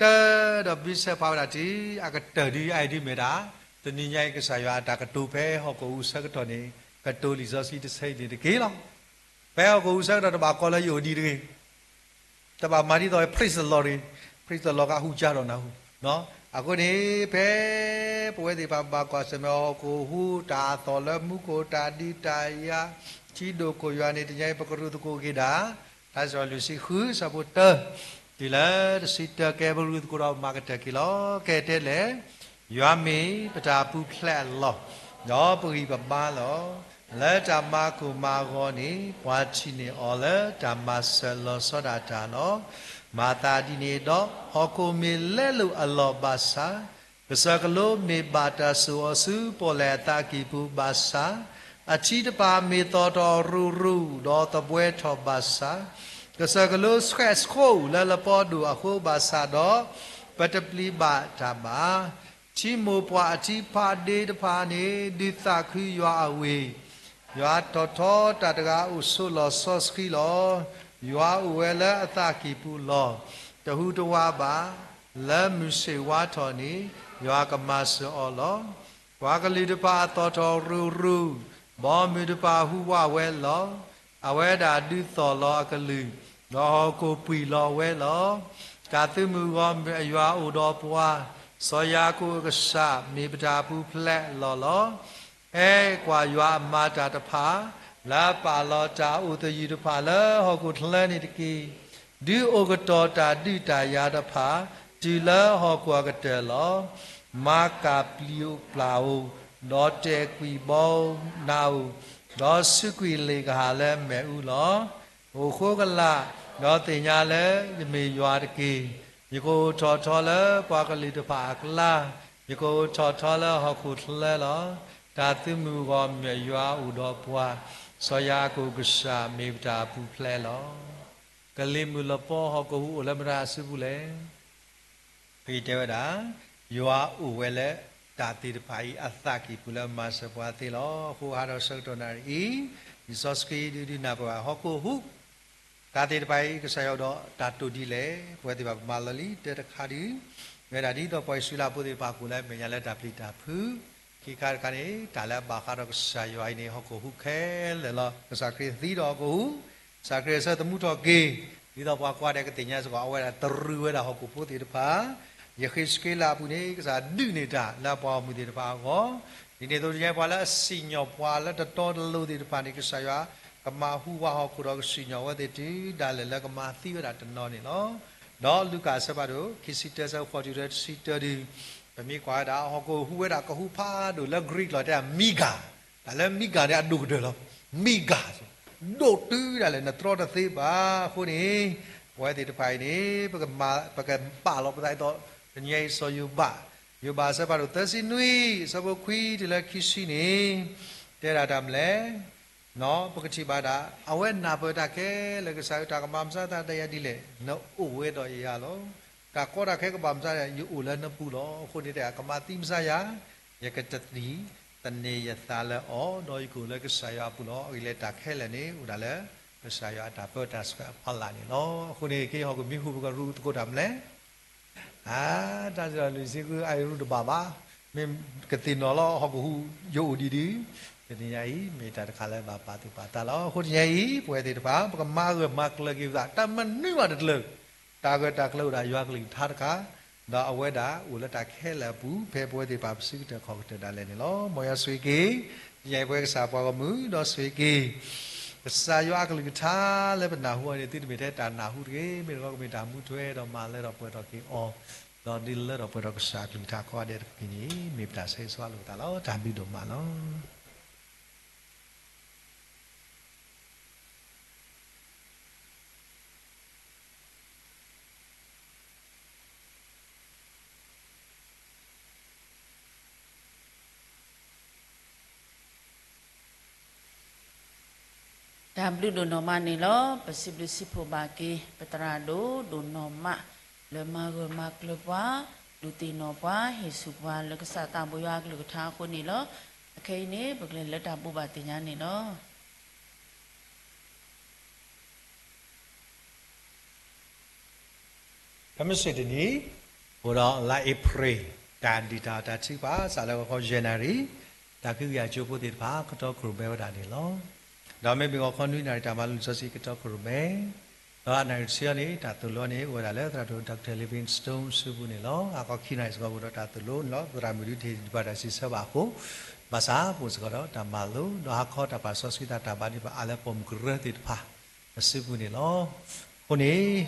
တၢ ဒီးပမ့ၢ်ဆဲးဖးဝဲဒၣ်တုၤအကတၢၢ်ဒ်အံၤဒ်မ့ၢ်ဒၣ် တနံၤညါအံၤကစၢ်ယွၤအတၢ်ကတိၤဖဲဟီၣ်ခိၣ်ဟူးဆၢကတီၢ်န့ၣ် ကတိၤလံာ်စီဆှံတဆၢအံၤန့ၣ်တက့ၢ်လီၤ. ဖဲဟီၣ်ခိၣ်ဟူးဆၢကတီၢ်တဘၣ်ကီလၢယအိၣ်ဒံးတဂ့ၤ တဘၣ်မၤဒ်သိး praise the Lord တဂ့ၤ, praise the Lord ကဟူးကၠါဒီးနၢ်ဟူ, အဃိန့ၣ် ဖဲပဝဲသ့ၣ်တဖၣ်ဘၣ်ကွၢ်ဆၢၣ်မဲာ်ဟီၣ်ခိၣ်ဟူး တၢ်အသီၣ်လၢမူခိၣ် တၢ်ဒုးတၢ်ယၤ ထံဒိၣ်ခိၣ်ယွၤန့ၣ် တနံၤညါအံၤပကရူၢ်သကိးက့ၤဒၣ် ထါစံးထီၣ်လွံၢ်ဆံဃုဆၢဖိတၢ တုၤလၢတဆံတၢ ကဲပရူၢ်သကိးဒီးမၤကတၢၢ်က့ၤလီၤ. ကဲတဲလဲၣ် ယွၤမ့ၢ်ပတၢ်ပူၤဖျဲးအလီၢ် ဒီးပဂံၢ်ပဘါလီၤ. လၢတၢ်မၤကိၢ်မၤဂီၤန့ၣ် ပှၤထံၣ်န့ၢ်အီၤလၢတၢ်မၤစၢၤလီၤဆီဒၣ်တၢ်လီၤ. မၤသးဒ်န့ၣ်ဒီး ဟီၣ်ခိၣ်မ့ၢ်လဲလိာ်အလီၢ်ဘၣ်ဆၣ်, ကစၢၢ်ကလိမ့ၢ်ဘၣ်တၢ်စိာ်အီၤဆူပီၣ်လဲၣ်အသးကံၢ်ပူၤဘၣ်ဆၣ်, အထံတဖၣ်မ့ၢ်သီၣ်ထီၣ်ရူၤရူၤ ဒီးသဘှဲထီၣ်ဘၣ်ဆၣ်, ကစၢၢ်ကလိဆှဲးဆှိလၢလပီဒိၣ်အဃိဘၣ်ဆၣ်ဒီး, ပတပျံၤဘၣ်တၢ်ဘၣ်. ထံမိၢ်ပှၢ်အထံဖးဒ့တဖၣ်န့ၣ် ဒုးသးခုယွၤအဝ့ၢ်, ယွၤထီၣ်ထီတၢ်တဂၤအိၣ်ဆိးလီၢ်စီဆှံလီၤ. ယွၤအိၣ်ဝဲလၢအသးကံၢ်ပူၤလီၤ. တဟူးတဝးဘၣ်. လၢမုၢ်ဆ့ၣ်ဝါထီၣ်န့ၣ် ယွၤကမၤစၢၤအီၤလီၤ. ပှၤကလုာ်တဖၣ်အသီၣ်ထီၣ်ရူၤရူၤ, ဘီမုၢ်တဖၣ်ဟူးဝးဝဲလီၤ. အဝဲဒၣ်ဒုးသီၣ်လီၤအကလုၢ်, ဒီးဟီၣ်ခိၣ်ပှံာ်လီၤဝဲလီၤ. တၢ်သုးမုၢ်ဂီၢ်မုၢ်အယွၤအိၣ်ဒီးပှၤ, စီၤယၤကိာ်အကစၢ်မ့ၢ်ပတၢ်ပူၤဖျဲးလီၢ်လီၤ. ဟဲကွၢ်ယွၤအမၤတၢ်တဖၣ်, လၢအပာ်လီၤတၢ်အိၣ်သယုၢ်တဖၣ်လၢဟီၣ်ခိၣ်ချၢန့ၣ်တက့ၢ်. ဒုးအိၣ်ကတီၤတၢ်ဒုးတၢ်ယၤတဖၣ်, တုၤလၢဟီၣ်ခိၣ်အကတၢၢ်လီၤ. မၤကၢ်ပျံၤပျၢ်ဧိၤ, ဒီးတဲာ်ကွံာ်ဘီနၤဧိၤ, ဒီးစူးကွံာ်လ့ၣ်ကဟၣ်လၢမ့ၣ်အူလီၤ. အိၣ်ဃိကလာ်, ဒီးသ့ၣ်ညါလၢယမ့ၢ်ယွၤတက့ၢ်. ယကအိၣ်ထီၣ်ထီလၢပှၤကလုာ်တဖၣ်အကျါ, ယကအိၣ်ထီၣ်ထီလၢဟီၣ်ခိၣ်ချၢလီၤ. တၢ်သုးမုၢ်ဂီၢ်မုၢ်အယွၤအိၣ်ဒီးပှၤ, စီၤယၤကိာ်ကစၢ်မ့ၢ်ပတၢ်ပူၤဖျဲးလီၤ. ကလံၤမုၢ်လပီဟီၣ်ခိၣ်ဟူးအိၣ်လၢမတၤအစုပူၤလဲၣ်. ဖဲအံၤတဲဝဲဒၣ်, ယွၤအိၣ်ဝဲလၢတၢ်သ့ၣ်တဖၣ်အံၤအသးကံၢ်ပူၤလၢမၤစၢၤပှၤသ့လီၤ. အဃိဟါဒီးဆၢကတီၢ်နၣ်ရံၣ်အံၤ, လံာ်စီဆှံဒုးဒုးနၢ်ပၢၢ်ဘၣ်ဟီၣ်ခိၣ်ဟူး တၢ်သ့ၣ်တဖၣ်အံၤ ကစၢ်ယွၤအိၣ်ဒီးတၢ်တိာ်ဒ်လဲၣ်. ပဝဲသ့ၣ်တဖၣ်ပမၤလီၤလံတၢ်တခါဒုး, ဝဲဒၣ်ဒ်သိးပှၤအံၣ်စရ့လးဖိသ့ၣ်တဖၣ်ကအိၣ်လၢအမဲာ်ညါလၢတၢ်ပျံၤတၢ်ဖုး, ခံခါတခါန့ၣ် တၢ်လၢအဘၣ်ဃးဒီးကစၢ်ယွၤအံၤန့ၣ် ဟီၣ်ခိၣ်ဟူးခဲလၢာ်လီၤ. ကစၢ်ခရံာ်သံဒီးဟီၣ်ခိၣ်ဟူး, ကစၢ်ခရံာ်အဆၢသမူထီၣ်က့ၤ, ဒ်သိးပှၤကွၢ်ဒီးကသ့ၣ်ညါစ့ၢ်ကီး အဝဲဒၣ်တရံးဝဲဒၣ်ဟီၣ်ခိၣ်ဖိသ့ၣ်တဖၣ်, ယဃ့းစက့လးအပူၤန့ၣ် ကစၢ်ဒုးန့ၢ်တၢ်လၢအပှၤဂီၢ်မုၢ်သ့ၣ်တဖၣ်အဂီၢ်, ဒ်န့ၣ်အသိးတနံၤအံၤ ပှၤလၢအစံၣ်ညီၣ်ပှၤလၢတတီတလိၤသ့ၣ်တဖၣ်န့ၣ် ကစၢ်ယွၤကမၤဟူးဝးဟီၣ်ခိၣ်ဒီးကစံၣ်ညီၣ်ဝဲသ့ၣ်တုၤဒၣ်လဲာ်လၢကမၤသံဝဲဒၣ်တနီၤန့ၣ်လီၤ. ဒီးလူၤကၣ်အဆၢဖးဒိၣ် ခံဆံတၢ ဆၢဖိဃိးတုၤလၢတဆံတၢဒုး, ပမ့ၢ်ကွၢ်ဝဲဒၣ်ဟီၣ်ခိၣ်ဟူးဝဲဒၣ်ကဟူးဖးဒိၣ်လၢ Greek လီၤတဲ mega, တၢ်လၢ mega န့ၣ်အဒိၣ်ကတၢၢ်လီၤ. mega ဒိၣ်တုၤဒၣ်လဲာ်နတြီတသ့ဘၣ်. အဃိန့ၣ် ပဝဲသ့ၣ်တဖၣ်အံၤန့ၣ် ပကပာ်လီၤပသးဒ်သိး တနံၤအံၤစီၤယိၤဘး, ယိၤဘးအဆၢဖးဒိၣ်သၢဆံနွံ အဆၢဖိခွံတုၤလၢခံဆံန့ၣ် တဲဒၣ်တၢ်မနုၤလဲၣ်. ပကထံၣ်ဘၣ်ဒၣ် အဝဲနၢ်ပၢၢ်တၢ်ခဲလၢာ် ကစၢ်ဧၢ တၢ်ကမၤမုာ်မဆါတၢ်ဒ်လဲၣ်, နအိၣ်ဝဲဒီးယၤလီၤ. တၢ်ကီတၢ်ခဲကဘၣ်မုာ်မဆါ ယအိၣ်လၢနပူၤလီၤ. အဃိန့ၣ်တဲ ကမၤသံမုာ်မဆါယၤ, ယကတသံၣ်သန့ၤယသးလၢအီၤ, ဒီးယကအိၣ်လၢကစၢ်ယွၤအပူၤလီၤ. အဂ့ၢ်လဲၣ် တၢ်ခဲလၢာ်န့ၣ် အိၣ်ဒၣ်လၢကစၢ်ယွၤအတၢ်ပၢတၢ်ဆှၢအဖီလာ်န့ၣ်လီၤ. အဃိန့ၣ် က့ၤဟီၣ်ခိၣ်မံဟူး ပကရူၢ်သကိးတၢ်မနုၤလဲၣ်. အါ တၢ်စံးထီၣ်ပတြၢၤလွံၢ်ဆံဃု အရူၢ်တဘၣ်ဘၣ်, မ့ၢ်ကသ့ၣ်နီၣ်လီၤ ဟီၣ်ခိၣ်ဟူးယအိၣ်ဒံးဒုး, တနံၤညါအံၤ မ့ၢ်တၢ်တခါလၢဘၣ်ပာ်သူၣ်ပာ်သးလီၤ. အဃိတနံၤညါအံၤ ပဝဲသ့ၣ်တဖၣ် ပကမၤဂၢၢ်မၤကျၢၤက့ၤပသး တၢ်မနုၤမးတကျၢၤ, တၢ်ဂၢၢ်တၢ်ကျၢၤအိၣ်ဒၣ်ယွၤကလုၢ်ကထါတခါ, ဒီးအဝဲဒၣ်အိၣ်လၢတၢ်ခဲလၢာ်အပူၤ ဖဲပဝဲသ့ၣ်တဖၣ်ပစုကတၢၢ်ခီၣ်ကတၢၢ်ဒၣ်လဲာ်န့ၣ်လီၤ. မ်ယွၤဆိၣ်ဂ့ၤက့ၤ တနံၤညါအံၤပဝဲကစၢ်ပှၤဂီၢ်မုၢ် ဒီးဆိၣ်ဂ့ၤက့ၤ ကစၢ်ယွၤအကလုၢ်ကထါလၢပနၢ်ဟူအီၤန့ၣ် သုတမ့ၢ်ထဲတၢ်နၢ်ဟူတဂ့ၤ, မ့ၢ်တကီၢ်ကမ့ၢ်တၢ်မူထွဲဒီးမၤလၢထီၣ်ပှဲၤထီၣ်က့ၤအီၤ, ဒီးဒုးလၢထီၣ်ပှဲၤထီၣ်ကစၢ်အကလုၢ်ကထါကိးဂၤဒဲးတက့ၢ်န့ၣ် မ့ၢ်ပတၢ်ဆၢဂ့ၤဆၢဝါလိာ်ပသးလီၤ. တၢ်ဘျုးဒိၣ်မးလီၤ. တၢ်ဘျုးဒိၣ်နီၢ်မးန့ၣ်လီၤ. ပစံးဘျုးစံးဖှိၣ်ဘၣ်က့ၤ ပသရၣ်ဒိၣ်ဒိၣ်နီၢ်မး လၢမၤဂၢၢ်မၤကျၢၤပှၤ, ဒုးသ့ၣ်နီၣ်ပှၤ, ဟ့ၣ်ဆူၣ်ပှၤလၢကစၢ်သးဘိယွၤအကလုၢ်ကထါအဃိန့ၣ်လီၤ. အခဲအံၤန့ၣ် ပကလဲၤလၢတၢ်ဘူၣ်ဘၣ်သ့ၣ်ညါန့ၣ်လီၤ. ခဲမုၢ်ဆ့ၣ်တနံၤ, အိၣ်ဒီးလါအ့ဖြ့ၣ် တၢ်ဒံးတၢ်အီၣ်တၢ်ထုကဖၣ် စးလၢဂီၤခီယဲၢ်နၣ်ရံၣ်, တၢ်ကဟုကယာ်ကၠိဖိသ့ၣ်တဖၣ် ကတီခိၣ်ရိၣ်မဲဝဲဒၣ်န့ၣ်လီၤ. ဒီးမ့မ့ၢ်ဂီၤခီနွံနၣ်ရံၣ် တၢ်မၤလိလံာ်စီဆှံကတီခိၣ်ရိၣ်မဲ, ဒီးအနၣ်ရံၣ်တဆံအံၤန့ၣ် တၢ်သိၣ်လိန့ၣ် အိၣ်ဝဲဒၣ်လၢသရၣ်ဒိၣ် Doctor Livingstone စုပူၤန့ၣ်လီၤ. ဟါခီခံနၣ်ရံၣ်စ့ၢ်ကီး အိၣ်ဒီးတၢ်သိၣ်လိန့ၣ်လီၤ. သရၣ်မုၣ်ဒုးတဟ့ၣ်ဒံးဘၣ်တၢ်စံးဆၢဘၣ်အဃိ ဘၣ်ဆၣ်ပအိၣ်စ့ၢ်ကီးဒီးတၢ်မၤလိ ဒီးဟါခီတၢ်ပာ်စီဆှံသးတၢ်ဘါန့ၣ် ပအါလၢပိာ်မုၣ်ကရၢသ့ၣ်တဖၣ် အစုပူၤန့ၣ်လီၤ. အဃိန့ၣ်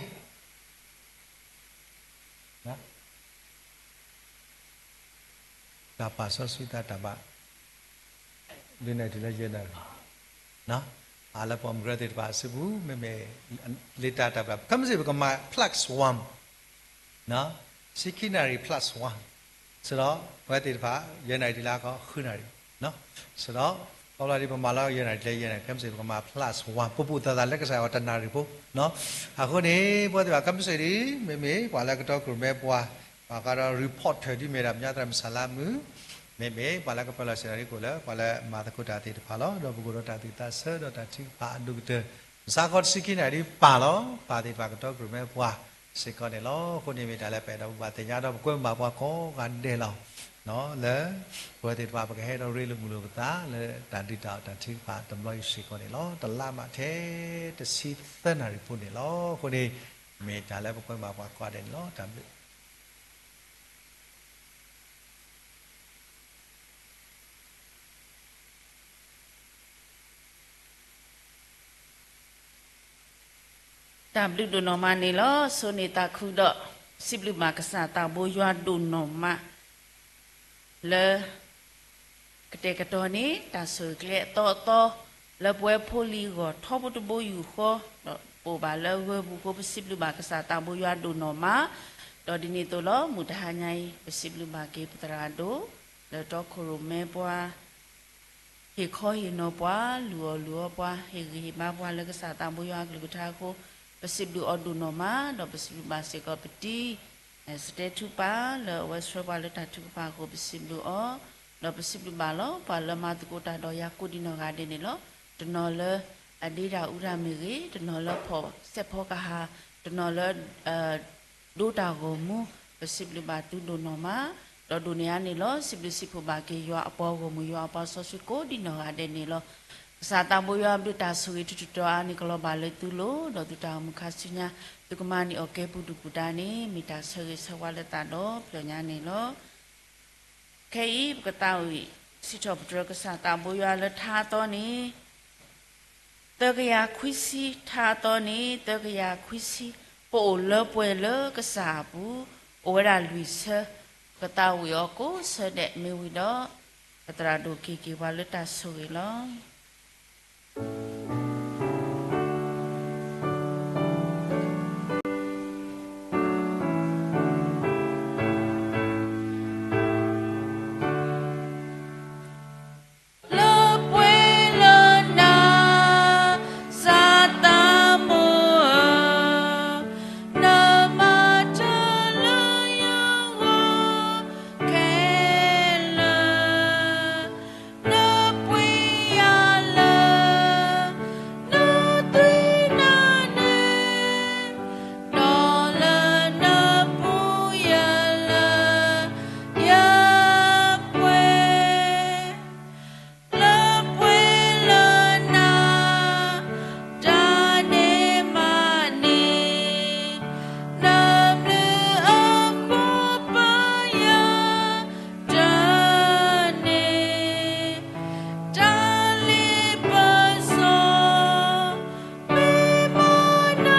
တၢ်ပာ်စီဆှံသးတၢ်ဘါ ဒုးနၣ်ရံၣ်တုၤလၢယဲၢ်နၣ်ရံၣ်, အါလၢပိာ်မုၣ်ကရၢသ့ၣ်တဖၣ်အစုပူၤ မ့မ့ၢ် လံာ်တၢ်တၢ်ပှၤ ခဲမုၢ်ဆ့ၣ်ပကမၤ plus one, ဆံခံနၣ်ရံၣ် plus one, စးထီၣ် ပဝဲသ့ၣ်တဖၣ် ယဲၢ်နၣ်ရံၣ်တုၤလၢဟါခီဃုနၣ်ရံၣ်, စးထီၣ် ခီဖျိလၢပမၤလၢယဲၢ်နၣ်ရံၣ်တုၤလၢယဲၢ်နၣ်ရံၣ် ခဲမုၢ်ဆ့ၣ်ပကမၤ plus one ပူၤပူၤသးသးလၢကစၢ်ယွၤတနၣ်ရံၣ်ဖိ, အဃိန့ၣ် ပဝဲသ့ၣ်တဖၣ် ခဲမုၢ်ဆ့ၣ်ဒုး မ့မ့ၢ်ပှၤလၢကတီခိၣ်ရိၣ်မဲပှၤ ပှၤဃးဒီး reporter ဒ်မ့ၢ်ဒၣ် မညါသရၣ်မုၢ်ဆါလါမုၢ်, မ့မ့ၢ်ပှၤလၢကပၢလီၤစဲးတၢ်ရ့ကိးလၢ ပှၤလၢမၤသကိးတၢ်သ့ၣ်တဖၣ်လီၤ. ဒီးပကအိၣ်ဒီးတၢ်သူၣ်သးဆၢဒီးတၢ်ထုကဖၣ်အဒိၣ်ကတၢၢ်, မုၢ်ဆါခီတဆံခံနၣ်ရံၣ်ပၢ်လီၤ. ပၢ်သ့ၣ်တဖၣ်ကတီၢ်ကရူၢ်မဲပှၤစ့ၢ်ကီးန့ၣ်လီၤ. အဃိန့ၣ်မ့ၢ်တၢ်လၢပအဲၣ်ဒိးပဘၣ်သ့ၣ်ညါဒီးပကွဲမုာ်ဘၣ်ပှၤကိးဂၤဒဲးလီၤ. လၢ ပဝဲသ့ၣ်တဖၣ်ပကဟဲဒီးရ့လိာ်မုာ်လိာ်ပသးလၢတၢ်ဒုးတၢ်အီၣ်တၢ်ထုကဖၣ်တဘျီအံၤစ့ၢ်ကီးန့ၣ်လီၤ. တလါမးထဲတဆံသၢနၣ်ရံၣ်ဖိန့ၣ်လီၤ. အဃိန့ၣ် မ့ၢ်တၢ်လၢပကွဲမုာ်ဘၣ်ပှၤကိးဂၤဒဲးန့ၣ်လီၤ. တၢ်ဘျုး တၢ်ဘျုးဒိၣ်နီၢ်မးန့ၣ်လီၤ. ဆိၣ်ဂ့ၤသးခုဒီး စံးဘျုးဘၣ်ကစၢ်သးဘိယွၤဒိၣ်နီၢ်မး လၢ ကတဲာ်ကတီၤန့ၢ် တၢ်ဆိၣ်ဂ့ၤကျဲအသီအသီ လၢပဝဲဖိလံၤအဂီၢ် ထီဘိတဘိယူၢ်ဃီ, ဒီးပအိၣ်ဘၣ်လၢဂၢၤပူၤအဃိ ပစံးဘျုးဘၣ်ကစၢ်သးဘိယွၤဒိၣ်နီၢ်မး, ဒီးဒ်န့ၣ်အသိးလီၤ မုၢ်တဟါညါအံၤ ပစံးဘျုးဘၣ်က့ၤပသရၣ်ဒိၣ် လၢတီခိၣ်ရိၣ်မဲပှၤ ဟ့ၣ်ခီဟ့ၣ်နီၤပှၤ လုၢ်အီၣ်လုၢ်အီပှၤ ဟ့ၣ်ဂံၢ်ဟ့ၣ်ဘါပှၤလၢကစၢ်သးဘိယွၤအကလုၢ်ကထါအဃိ ပစံးဘျုးအီၤဒိၣ်နီၢ်မး, ဒီးပစံးဘျုးဘၣ်စ့ၢ်ကီးပတံၤ စတဲထူပၢ် လၢအဝဲဆှၢပှၤလၢတၢ်ထုကဖၣ်အဃိ ပစံးဘျုးအီၤ, ဒီးပစံးဘျုးဘၣ်လီၤ ပှၤလၢမၤသကိးတၢ်ဒီးယၤကိးဒံးနီၢ်ဂၤဒဲးန့ၣ်လီၤ. တနီၤလၢအဒ့တၢ်အူတၢ်မ့ၢ်ဂ့ၤ, တနီၤလၢဖီၣ်စဲးဖီကဟၣ်, တနီၤလၢ ဒိတၢ်ဂီၤမူ, ပစံးဘျုးဘၣ်သုဒိၣ်နီၢ်မး, ဒီးဒိၣ်န့ၢ်အါန့ၣ်လီၤ စံးဘျုးစံးဖှိၣ်ဘၣ်က့ၤယွၤအပှၤဂီၢ်မုၢ် ယွၤအပှၤစီဆှံကိးဒံးနီၢ်ဂၤဒဲးန့ၣ်လီၤ. ကစၢ်သးဘိယွၤဘျုးတၢ်ဆိၣ်ဂ့ၤထူးထူးတီၤအါန့ၣ် ကလီၤဘၣ်လၢသုလိၤ, ဒီးသုတၢ်အိၣ်မူခါဆူညါ သုကမၤန့ၢ်အီၣ်ကဲပူၤဒူၣ်ပူၤဒါန့ၣ် မ့ၢ်တၢ်ဆၢဂ့ၤဆၢဝါလၢသးဒီဖျၢၣ်ညါန့ၣ်လီၤ. ခဲအံၤ ပကသးဝံၣ် စံးထီၣ်ပတြၢၤကစၢ်သးဘိယွၤလၢထါအသီန့ၣ် သၢကယၤခွံဆံ, ထါအသီန့ၣ် သၢကယၤခွံဆံ, ပအိၣ်လၢပှဲၤလၢကစၢ်အပူၤ, အိၣ်ဝဲဒၣ်လွံၢ်ဆၢ, ပကသးဝံၣ်အီၤကိးဆၢဒဲး မ့ၢ်ဝံၤဒီး ပသရၣ်ဒိၣ်က့ၤက့ၤပှၤလၢတၢ်ဆိၣ်ဂ့ၤလီၤ. လၢပှဲၤလၢနၤ စီၤသးမိၣ်ဧၢ, နမၤတၢ်လၢယဂီၢ်ခဲလၢာ်, နပှ့ၤယၤလၢ နသွံၣ်နါနဲ, ဒီးလၢနပူၤယလၢယပှဲၤ လၢပှဲၤလၢနၤ တၢ်န့ၣ်မးန့ၣ်, နဘျုးအဃိပယၤတၢ်န့ၣ်, တၢ်လ့ပစီ မ့ၢ်မၤန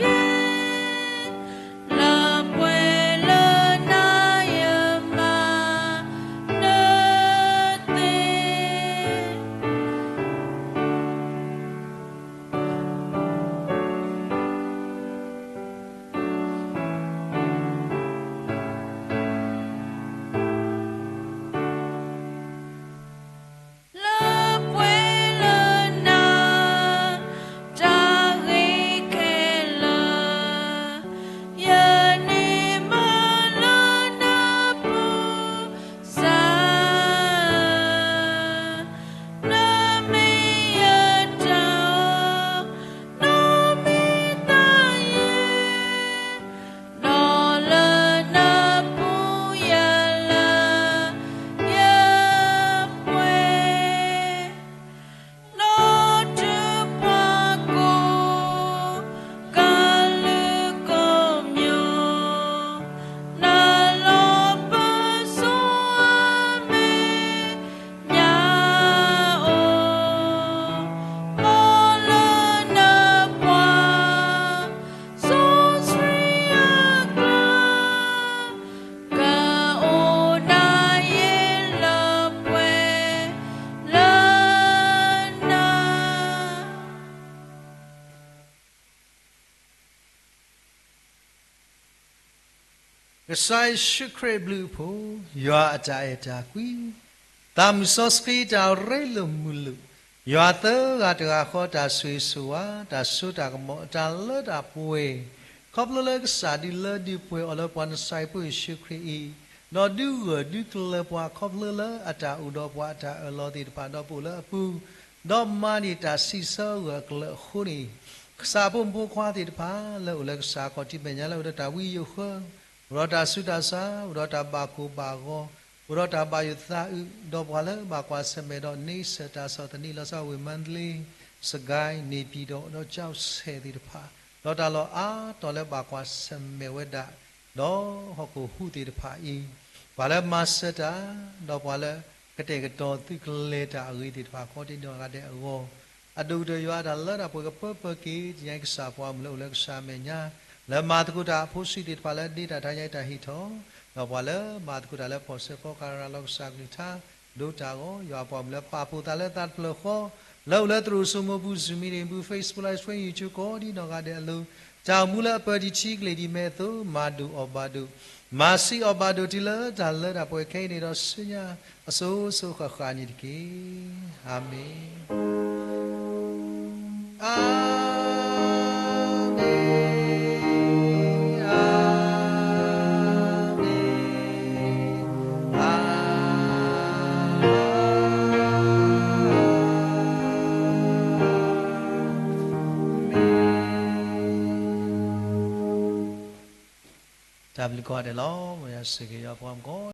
က့ၤ လၢပှဲၤလၢနၤယမၤနသ့. လၢပှဲၤလၢနၤ တၢ်ဂ့ၤခဲလၢာ်, ယန့ၢ်မၤလၢနပူၤစၢ်, နမ့ၢ်ယတၢ်အီၣ် နီၢ်မံသးယံၤ ဒီးလၢနပူၤယလၢယပှဲၤ, နီၢ်တုၤပှၤကိး ကလုာ်ကိးမံၤ, နလီၤပၢၤစိအမဲာ် ညါအိၣ်, မ်လၢနပှၤစီဆှံအကျါ, ကအိၣ်နၤယ့လၢပှဲၤလၢနၤ. ကစၢ်ယ့ၣ်ၡူးခရံာ်အဘျုးအဖှိၣ်, ယွၤအတၢ်အဲၣ်တၢ်ကွံ, သးမုၢ်စီဆှံတၢ်ရ့လိာ်မုာ်လိာ်, ယွၤသၢဂၤတဂၤဃီတၢ်ဆိၣ်ဂ့ၤဆိၣ်ဝါ, တၢ်စိတၢ်ကမီၤ, တၢ်လၢတၢ်ပှဲၤ, ခီဖျိလၢကစၢ်ဒုးလၢဒုးပှဲၤအီၤလၢပှၤနစၤရ့းဖိယ့ၣ်ၡူးခရံာ်အံၤ, ဒီးဒုးဂၢၢ်ဒုးကျၢၤပှၤ ခီဖျိလၢအတၢ်အိၣ်ဒီးပှၤအတၢ်အၢၣ်လီၤသ့ၣ်တဖၣ် ဒီးပအိၣ်လၢအပူၤ, ဒီးမၤန့ၢ်တၢ်စံးဆၢအဂၢၢ်အကျၢၤအဃိန့ၣ်, ကစၢ်အဖိမုၣ်ဖိခွါသ့ၣ်တဖၣ် လၢအိၣ်လၢကစၢ်အခီၣ်ထံးမဲာ်ညါ လၢအိၣ်ဒီးတၢ်ဝံယိာ်ဃၢ, အိၣ်ဒီးတၢ်ဆူးတၢ်ဆါ, အိၣ်ဒီးတၢ်ဘၣ်ကိၢ်ဘၣ်ဂီၤ, အိၣ်ဒီးတၢ်ဘၣ်ယိၣ်သးအုး, ဒီးပှၤလၢဘၣ်ကွၢ်ဆၢၣ်မဲာ်ဒီးန့ဆၢၣ်တၢ်ဆီၣ်သနံး လီၤဆီဝ့ၢ်မါတလ့, စကဲ, န့ၣ်ပံၤဒီး ဒီးကၠီၣ်စဲၣ်သ့ၣ်တဖၣ်, ဒီးတၢ်လီၢ်အါတီၤလၢဘၣ်ကွၢ်ဆၢၣ်မဲာ်ဝဲဒၣ် ဒီးဟီၣ်ခိၣ်ဟူးသ့ၣ်တဖၣ်အံၤ, ပှၤလၢမၤစၢၤတၢ်, ဒီးပှၤလၢကတဲာ်ကတီၤသုးကလၢၤတၢ်အဂ့ၤသ့ၣ်တဖၣ် ကိးဒံနီၢ်ဂၤဒဲးအဂီၢ်, အဒိၣ်ကတၢၢ်ယွၤအတၢ်လၢတၢ်ပှဲၤကပၢပၢက့ၤ တညါကစၢ်ပှၤမုၣ်လၢအိၣ်လၢကစၢ်အမဲာ်ညါ, လၢမၤသကိးတၢ်အဖိဆံးသ့ၣ်တဖၣ်လၢဒ့တၢ်ထါညါတၢ်ဟ့ၣ်ထီၣ်, ဒီးပှၤလၢမၤသကိးတၢ်လၢဖီၣ်စၢဖီကၤရၤလီၤကစၢ်ကလုၢ်ကထါ ဒိတၢ်ဂီၤ, ယွၤပှၤမုၣ်လၢပာ်ဖှိၣ်သးလၢသးတဖျၢၣ်ဃီ, လၢအိၣ်လၢသရိာ်စိမိၤပူၤ Zoom meeting ပူၤ Facebook Live Stream YouTube ကိးဒံနီၢ်ဂၤဒဲးအလိၤ, တၢ်အိၣ်မူလၢအပၢၤတထံကလ့ၢ်ဒ်မဲာ်အသိး မၤဒိၣ်အီၣ်ဘၣ်ဒိၣ်, မၤဆံးအီၣ်ဘၣ်ဒိၣ်တုၤလၢတၢ်လၢတၢ်ပှဲၤခဲအံၤန့ၣ်ဒီးဆူညါ အစိၤစိၤဃၣ်ဃၣ်န့ၣ်တက့ၢ်. အၤမ့ၣ်. အၤမ့ၣ်, အၤမ့ၣ်, အၤမ့ၣ်. တၢ်ဘျုးကိးဂၤဒဲးလီၤ. မ်ယွၤဆိၣ်ဂ့ၤယွၤပှၤမုၣ်ကိး